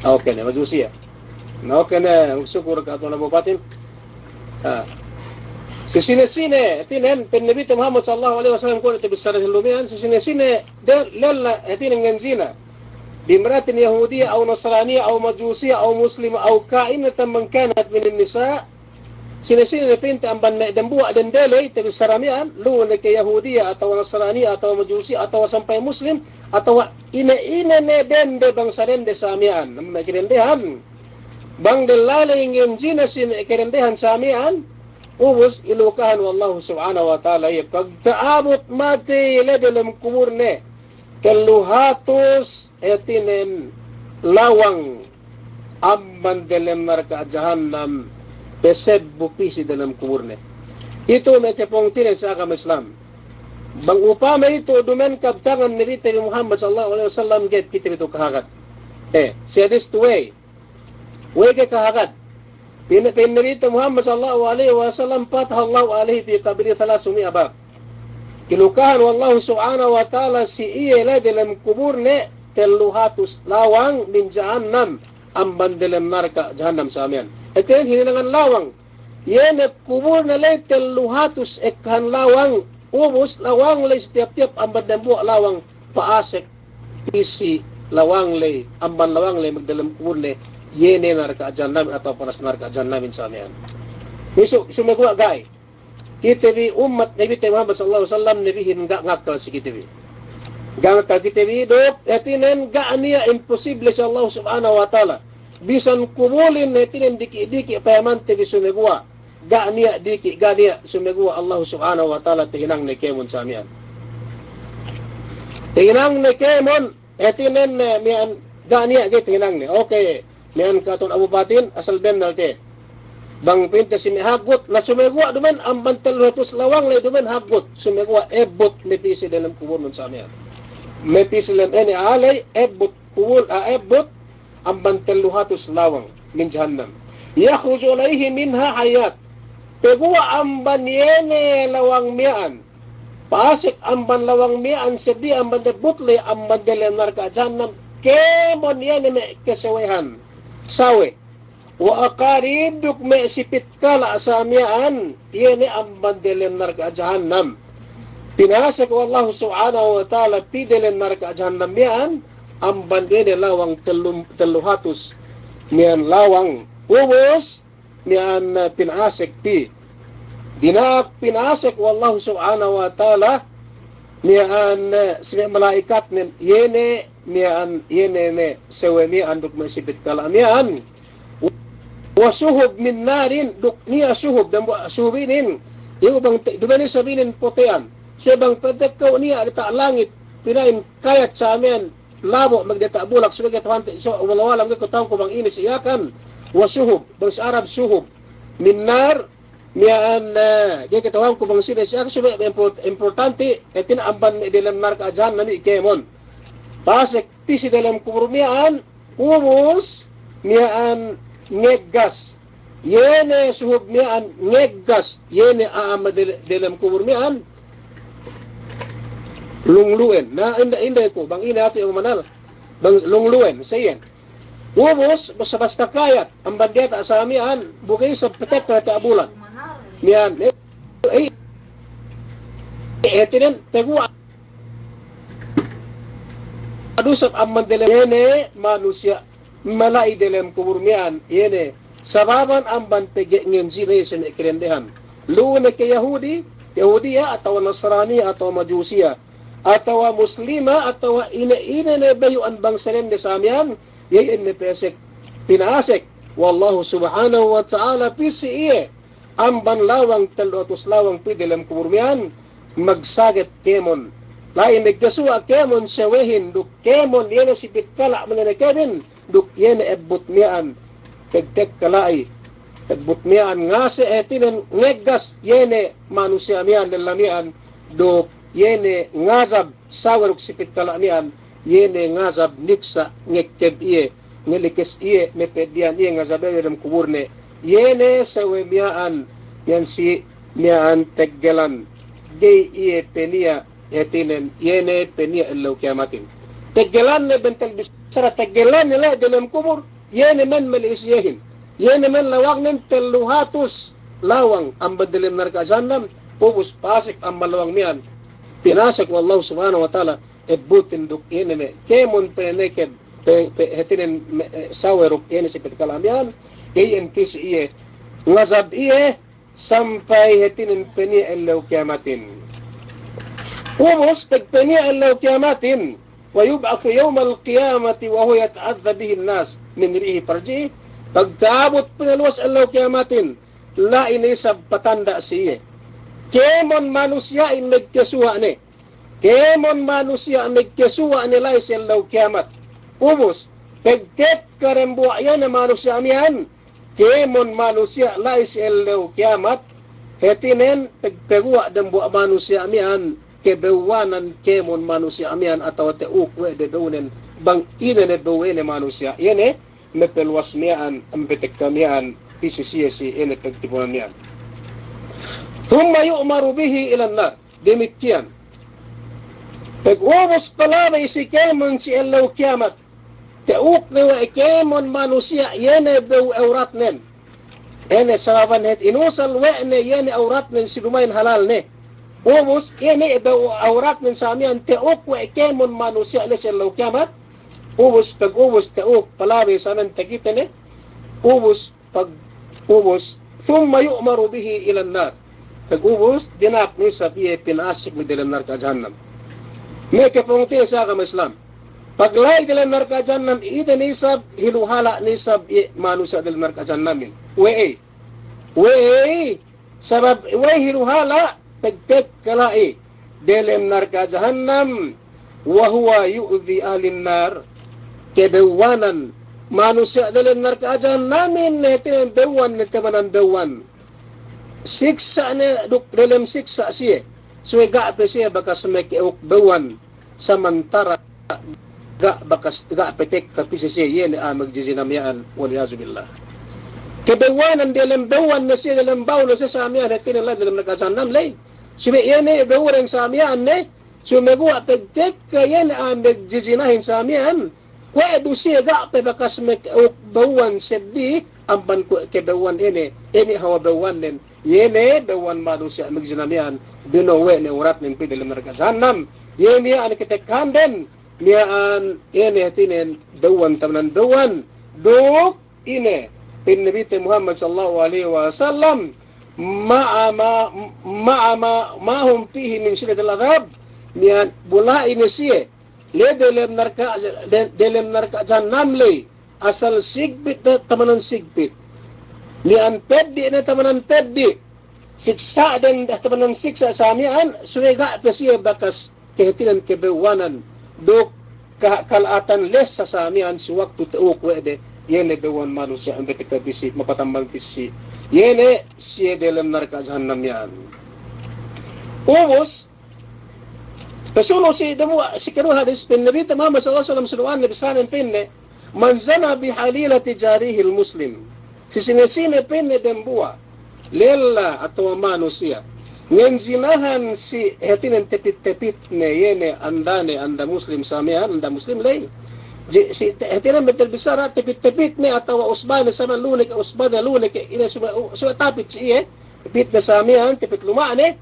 Oke ne, Majusiya. Na, oke ne, magsukul ka'u Tuwan Abu Patin. Ha. Si sine-sine, hātinen, pa'in Nabi te Muhammad sallallahu alaihi wasallam kuwe' ne tabissara si lumiyan, si sine-sine, de, lella, hātinen ngenzina. بامرأة يهودية أو نصرانية أو مجوسية أو مسلمة أو كائنة من كانت من النساء. Sine-sine ne pa'inte amban me' dembuwa' dende ley, tabissara miya'an, lu'u ne ke Yahudiya, atawa Nasraniya, atawa Majusiya, atawa sampay Muslim, atawa ine-ine ne dende bangsa dende sa miya'an, me' kadendehan. Bang de lella ley ngenzina si me' kadendehan sa miya'an, ubus ilukahan we' Allahu Subhanahu wa Ta'ala iye pagta'abut matey la'i delem kuburne. Tellu hatus hātinen lawang amban delem narka' jahannam, pasebbu pī si delem kuburne. Itu me' kapungtina'i si agama Islam. Bang upama itu dumen kabtangan Nabi te bi Muhammad sallallahu alaihi wasallam, ga'i kite bi tu kahagad. E, si hadis tu we' We'ey ke kahagad. Pa'in, pa'in Nabi te Muhammad sallallahu alaihi wasallam, فتح الله عليه في قبره ثلاثمائة باب. Kilukahan we' Allahu Subhanahu wa Ta'ala si iye la'i delem kuburne tellu hatus lawang من جهنم, amban delem narka' jahannam sa miya'an. Hātinen hininangan lawang. Iye ne kuburne la'i tellu hatus ekkahan lawang, ubus lawang la'i si tiyap-tiyap amban dembuwa' lawang pa'asek pī si lawang la'i, amban lawang la'i magdelem kuburne, iye ne narka' jahannamin atawa panas narka' jahannamin sa miya'an. Misu, sumeguwa' ga'i. Kite bi ummat Nabi te Muhammad sallallahu alaihi wasallam, Nabihin ga' ngakkal si kite bi. Ga' ngakkal kite bi, duk, hātinen ga' niya' imposible si Allah Subhanahu wa Ta'ala. Bisan kubulin, hātinen diki'-diki' payamante bi sumeguwa'. Ga' niya' diki', ga' niya' sumeguwa' Allahu Subhanahu wa Ta'ala tahinangne kēmon sa miya'an. Tahinangne kēmon, hātinen, e, miya'an ga' niya' ga'i tahinangne. Oke, miya'an ka'atuwan Abu Patin, asal bennal te. Bang pinte si me' haggut, na sumeguwa' dumen amban tellu hatus lawang la'i dumen haggut. Sumeguwa' ebbut me' pī si delem kuburnun sa miya'an. Me' pī si delem ine a'a la'i ebbut kubul, a, ebbut amban tellu hatus lawang من جهنم. يخرج عليه منها حيات. Paguwa' amban iye ne lawang miya'an. Pa'asek amban lawang miya'an seddili amban debbut la'i amban delem narka' jahannam. Kēmon iye ne me' kasawehan. Sawe. Wa aqarib, duk me' sipitkala' sa miya'an, iye ne amban delem narka' jahannam. Pinasek we' Allahu Subhanahu wa Ta'ala pī delem narka' jahannam miya'an, amban iye ne lawang tellu, tellu hatus miya'an lawang. Ubus, miya'an, eh, pinasek pī. Dina'ak pinasek we' Allahu Subhanahu wa Ta'ala, miya'an, eh, si me' mala'ikatnen, iye ne, miya'an, iye ne me' sawe miya'an duk me' sipitkala' miya'an. Wa shuhub min narin, duk niya' shuhub, dambuwa' shuhub inin, iye bang te-, duma'in isab inin pote'an. So bang pa'in tekka niya' diyata' langit, pina'in kayat sa miya'an, labo' magdiyata' bulak, subey ga'i kata'uhante, so, wallahu a'lam, ga'i kata'uhanku bang ine si Yakan, wa shuhub, bang si Arab shuhub, min nar, miya'an, eh, ga'i kata'uhanku bang sine si Yakan, subey import-, importante, hātinen amban me' delem narka' jahannam i kēmon. Pasek pī si delem kubur miya'an, ubus, miya'an ngeggas. Iye ne shuhub miya'an ngeggas, iye ne a'a me' dele-, delem kubur miya'an, lunglu'en. Na, inda-, inda ku, bang ine hāti manal, bang lunglu'en, sa iyan. Ubus, basta-basta kayat, amban diyata' sa miya'an, bu ga'i isab patekka diyata' bulak. Miya'an, eh, eh, hātinen, paguwa' du isab amban delem, iye ne manusiya' mala'i delem kubur miya'an, iye ne sababan amban pegge' ngenji' ne si me' kadendehan. Lu'u ne ke Yahudi, Yahudiya, atawa Nasraniya, atawa Majusiya, atawa Muslima, atawa ine-ine ne bayu'an bangsa dende sa miya'an, iye iyan ne pasek, pinasek we' Allahu Subhanahu wa Ta'ala pī si iye amban lawang tellu hatus lawang pī delem kubur miya'an, magsaget kēmon. La'i magkasuwa' kēmon sawehin, duk kēmon iye ne sipitkala' manenekebin, duk iye ne ebbut miya'an, pegtekka la'i, ebbut miya'an ngase', hātinen ngeggas, iye ne manusiya' miya'an lella miya'an, duk iye ne ngazab sawe duk sipitkala' miya'an, iye ne ngazab niksa' ngekkeb iye, ngelikes iye, mapeddi'an iye ngazab iye dem kuburne, iye ne sawe miya'an, miya'an si, miya'an teggelan, ga'i iye pe niya', hātinen, iye ne pe niya' ellew kiyamatin. Teggelanne bentel bissara teggelanne la'i delem kubur, iye ne men mali'is iyehin. Iye ne men lawangnen tellu hatus lawang amban delem narka' jahannam, ubus pasek amban lawang miya'an. Pinasek we' Allahu Subhanahu wa Ta'ala, ebbutin duk iye ne me' kēmon penenekeb, pe, pe, hātinen me', eh, sawe duk iye ne sipitkala' miya'an, iye iyan pī si iye, ngazab iye, sampay hātinen pe niya' ellew kiyamatin. Ubus pegpe niya' ellew kiyamatin, wa yub'athu yawmal qiyamati wa huwa yata'adhdha bihin nas min rihi farjihi, pagta'abut pinaluwas ellew kiyamatin, la'i ne isab patanda' si iye. Kēmon manusiya'in magkasuwa' ne. Kēmon manusiya' magkasuwa' ne la'i si ellew kiyamat. Ubus, pegtekka dembuwa' iye ne manusiya' miya'an, kēmon manusiya' la'i si ellew kiyamat, hātinen pegpeguwa' dembuwa' manusiya' miya'an, kebewwanan kēmon manusiya' miya'an atawa te'uk we' bebewnen, bang ine ne bewwe ne manusiya', iye ne mapaluwas miya'an, mapatekka miya'an, pī si siye si iye ne pegtipunan miya'an. Thumma yu'maru bihi ilan nar. Damikkiyan. Pegubus palabey si kēmon si ellew kiyamat. Te'uk ne we' kēmon manusiya' iye ne bew awratnen. Ine sababan hāti inusal we' ne iye ne awratnen si duma'in halal ne. Ubus iye ne bew awratnen sa miya'an te'uk we' kēmon manusiya' le si ellew kiyamat. Ubus pegubus te'uk palabey sa miya'an takite ne. Ubus Pag ubus, thumma yu'maru bihi ilan nar. Pag ubus, dina'ak ne isab iye pinasek me' delem narka' jahannam. Me' kapungtina'i si agama Islam. Pagla'i delem narka' jahannam, ite ne isab, hiluhala' ne isab iye manusiya' delem narka' jahannamin. We'ey? We'ey? Sabab we'ey hiluhala', pegtekka la'i delem narka' jahannam, wa huwa yu'dhi ahlin nar, kebewwanan manusiya' delem narka' jahannamin ne hātinen bewwan ne temanan bewwan. Siksa' ne duk delem siksa' siye, subey ga' pe siye bakas maka'uk bewwan, samantara' ga' bakas, ga' pe tekka pī si siye, iye ne a'a magjijina miya'an, wal iyazu billah. Kebewwanan delem bewwan ne siye, delem baw ne siye sa miya'an hātinen la'i delem narka' jahannam la'i. Subey iye ne bewwuren sa miya'an ne, subey maguwa' pegtekka iye ne a'a magjijinahin sa miya'an, kuwe' du siye ga' pe bakas maka'uk bewwan seddili, amban kuwe' kebewwan ine, ine hawal bewwannen, iye ne bewwan manusiya' magjina miya'an, bino'o we' ne uratnen pī delem narka' jahannam. Iye miya'an ketekkanden, miya'an ine hātinen bewwan tamanan bewwan. Duk ine, pa'in Nabite Muhammad sallallahu alaihi wasallam, ma'a ma, ma'a ma, ma hum fihi min shiddatil adhab, miya'an bula'i ne siye, le delem narka', de-, delem narka' jahannam ley, asal sigpit ne tamanan sigpit. Miya'an peddi' ne tamanan peddi'. Siksa' den tamanan siksa' sa miya'an, subey ga' pe siye bakas kehātinen kebewwanan. Duk ka-, kala'atan lessa sa miya'an si waktu ta'uk we' de, iye ne bewwan manusiya' amban tekka pī si, mapatambang pī si, iye ne siye delem narka' jahannam miya'an. Ubus, pasunu' si dembuwa', si keduwe hadis, pa'in Nabite Muhammad sallallahu alaihi wasallam, sunu' ne bissānen pa'inne, "Man zana bi halilati jarihil muslim." Si sine-sine pa'inne dembuwa' lella atawa manusiya' ngenjinahan si hātinen tepit-tepitne, iye ne andane, anda muslim sa miya'an, anda muslim ley. Ji-, si te-, hātinen betel bissara tepit-tepitne atawa usbane sa miya'an, lu'u ne ke usbane, lu'u ne ke ine, subey, subey tapit si iye, tepitne sa miya'an, tepit luma'ne.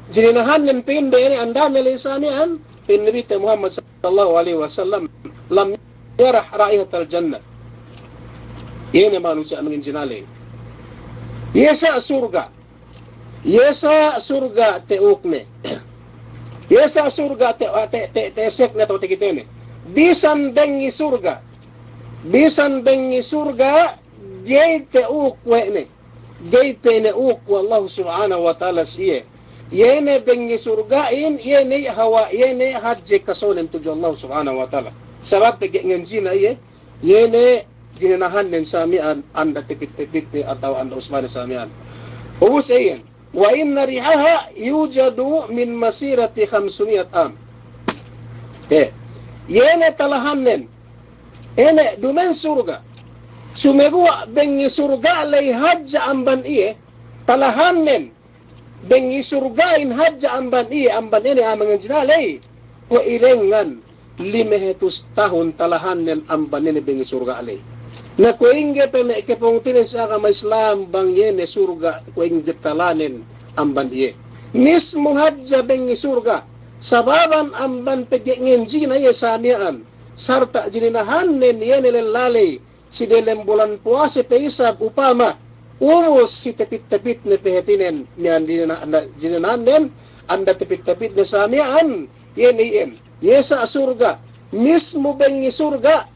Jininahannen pa'inde ine andane ley sa miya'an, pa'in Nabite Muhammad sallallahu alaihi wasallam, "Lam yarah raihatal jannah." Iye ne manusiya' mangenjina ley. Iye sa surga'. Iye sa surga' ta'ukne. Iye sa surga' te-, te-, te-, ta'esekne atawa takitene. Bisan bengi surga'. Bisan bengi surga', ga'i ta'uk we' ne. Ga'i pe ne uk we' Allahu Subhanahu wa Ta'ala si iye. Iye ne bengi surga'in, iye ne hawal, iye ne hadje kasonen tudju Allahu Subhanahu wa Ta'ala. Sabab pegge' ngenjina iye, iye ne jininahannen sa miya'an anda tepit-tepitne atawa anda usbane sa miya'an. Ubus iyan, "Wa inna rihaha yujadu min masirati khamsumiyat am." He. Iye ne talahannen, ine, duma'in surga'. Sumeguwa' bengi surga' ley hadja amban iye, talahannen, bengi surga'in hadja amban iye, amban ine, a'a mangenjina ley, kuwe' ilengan lime hatus tahun talahannen amban ine bengi surga' ley. Na kuwe' ingge pe me' kepungtina'i si agama Islam bang iye ne surga', kuwe' ingge talanen amban iye. Mismu hadja bengi surga', sababan amban pegge' ngenjina iye sa miya'an, sarta' jininahannen iye ne lella ley, si delem bulan puwase pe isab upama, ubus si tepit-tepitne pe hātinen, miya'an jinina-, na-, jininahannen, anda tepit-tepitne sa miya'an, iye ne iyan, iye sa surga', mismu bengi surga',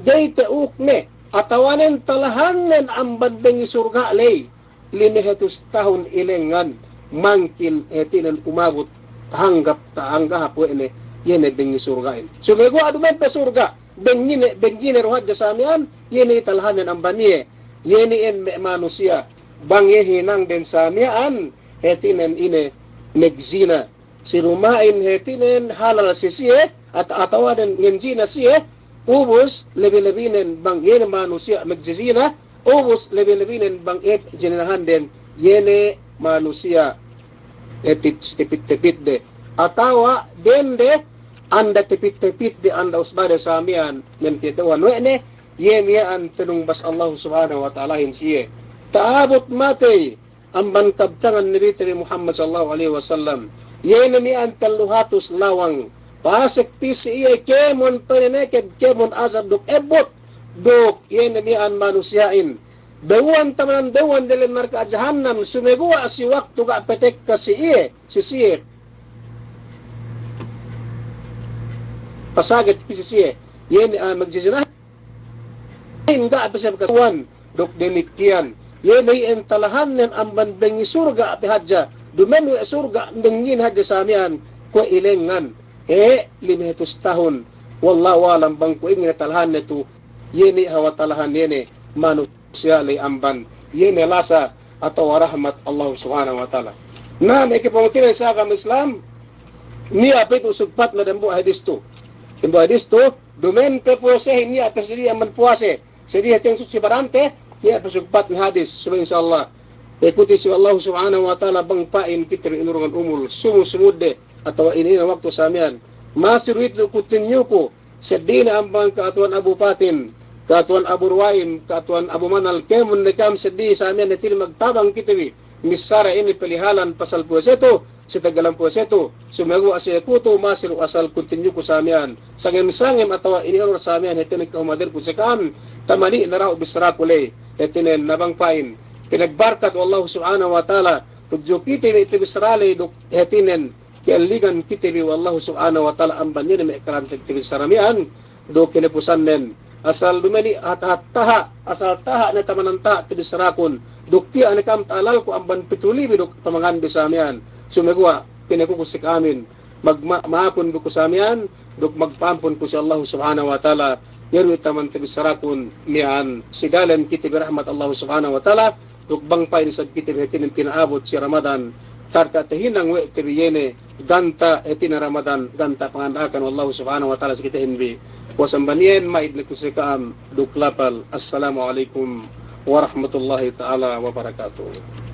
ga'i ta'ukne, atawanen talahannen amban bengi surga' ley, lime hatus tahun ilengan, mangkin hātinen umabut, tahanggap, tahanggahap we' ne, iye ne bengi surga'in. Sumeguwa' duma'in pe surga', bengine, bengine du hadja sa miya'an, iye ne talahannen amban iye, iye ne iyan me' manusiya', bang iye hinangden sa miya'an, hātinen ine, magjina. Si duma'in hātinen halal si siye, at-, atawanen ngenjina siye, ubus lebi-lebinen bang iye ne manusiya' magjijina, ubus lebi-lebinen bang iye jininahannen, iye ne manusiya' tepit-, tepit-tepitde. Atawa dende anda tepit-tepitde anda usbade sa miya'an, men kiyata'uhan we' ne, iye miya'an penungbas Allahu Subhanahu wa Ta'alahin si iye. Ta'abut matey, amban kabtangan Nabite bi Muhammad sallallahu alaihi wasallam. Iye ne miya'an tellu hatus lawang. Pasek pī si iye kēmon penenekeb, kēmon azab duk ebbut. Duk iye ne miya'an manusiya'in, bewwan tamanan bewwan delem narka' jahannam, sumeguwa' si waktu ga' pe tekka si iye, si siye. Pasaget pī si siye. Iye ne, ah, magjijina in ga' pe siye bakas wan, duk damikkiyan. Iye ne iyan talahannen amban bengi surga' pe hadja, duma'in we' surga' bengine hadja sa miya'an, kuwe' ilengan, he, lime hatus tahun. Wallahu a'lam bang kuwe' ingge talahanne tu, iye ne hawal talahan iye ne manusiya' ley amban iye ne lasa atawa rahmat Allah Subhanahu wa Ta'ala. Na, me' kepungtina'i si agama Islam, niya' pe tu sugpatne dembuwa' hadis tu. Dembuwa' hadis tu, duma'in pe puwasehin niya' pe sadiya amban puwase, sadiya tiyang sutsi badante, niya' pe sugpatne hadis, subey insya Allah. Ikuti si Allah Subhanahu wa Ta'ala bang pa'in kite bi inurungan umul, sumu-sumudde, atawa ine-ine waktu sa miya'an. Masi du itu ikutin yuku, seddili ne amban ka'atuwan Abu Patin, Katuwan Abu Ruwaim, Katuwan Abu Manal, kēmon ne ka'am seddili sa miya'an, hātinen magtabang kite bi missāra inin palihalan pasal puwase tu, si tagalan puwase tu, sumeguwa' si aku tu masi du asal continue ku sa miya'an. Sangem-sangem atawa ini error sa miya'an, hātinen kahumadir ku si ka'am, tamani' nara'u bissāraku ley, hātinen na bang pa'in pinagbarkat we' Allahu Subhanahu wa Ta'ala, tudju kite bi te bissāra ley duk hātinen ke'elligan kite bi we' Allahu Subhanahu wa Ta'ala amban iye ne me' kalantek te bissāra miya'an, duk kinapusannen. Asal duma'in hat-, hat-, taha', asal taha' ne tamanan taha' te bissārakun, duk tiya' ne ka'am ta'alalku amban pitu libi duk pamangan bi sa miya'an. Sumeguwa' pinaku ku si ka'amin, magma-, ma'apun bi ku sa miya'an, duk magpa'ampun ku si Allahu Subhanahu wa Ta'ala, iye du taman te bissārakun miya'an, si dalen kite bi rahmat Allahu Subhanahu wa Ta'ala, duk bang pa'in isab kite bi hātinen pina'abut si Ramadan, karta' tahinang we' te bi iye ne, ganta' hātinen Ramadan, ganta' panganda'akan we' Allahu Subhanahu wa Ta'ala si kitehin bi. Puwas amban iyan, ma'id ne ku si ka'am duk lapal. Assalamu alaikum warahmatullahi ta'ala wabarakatuh.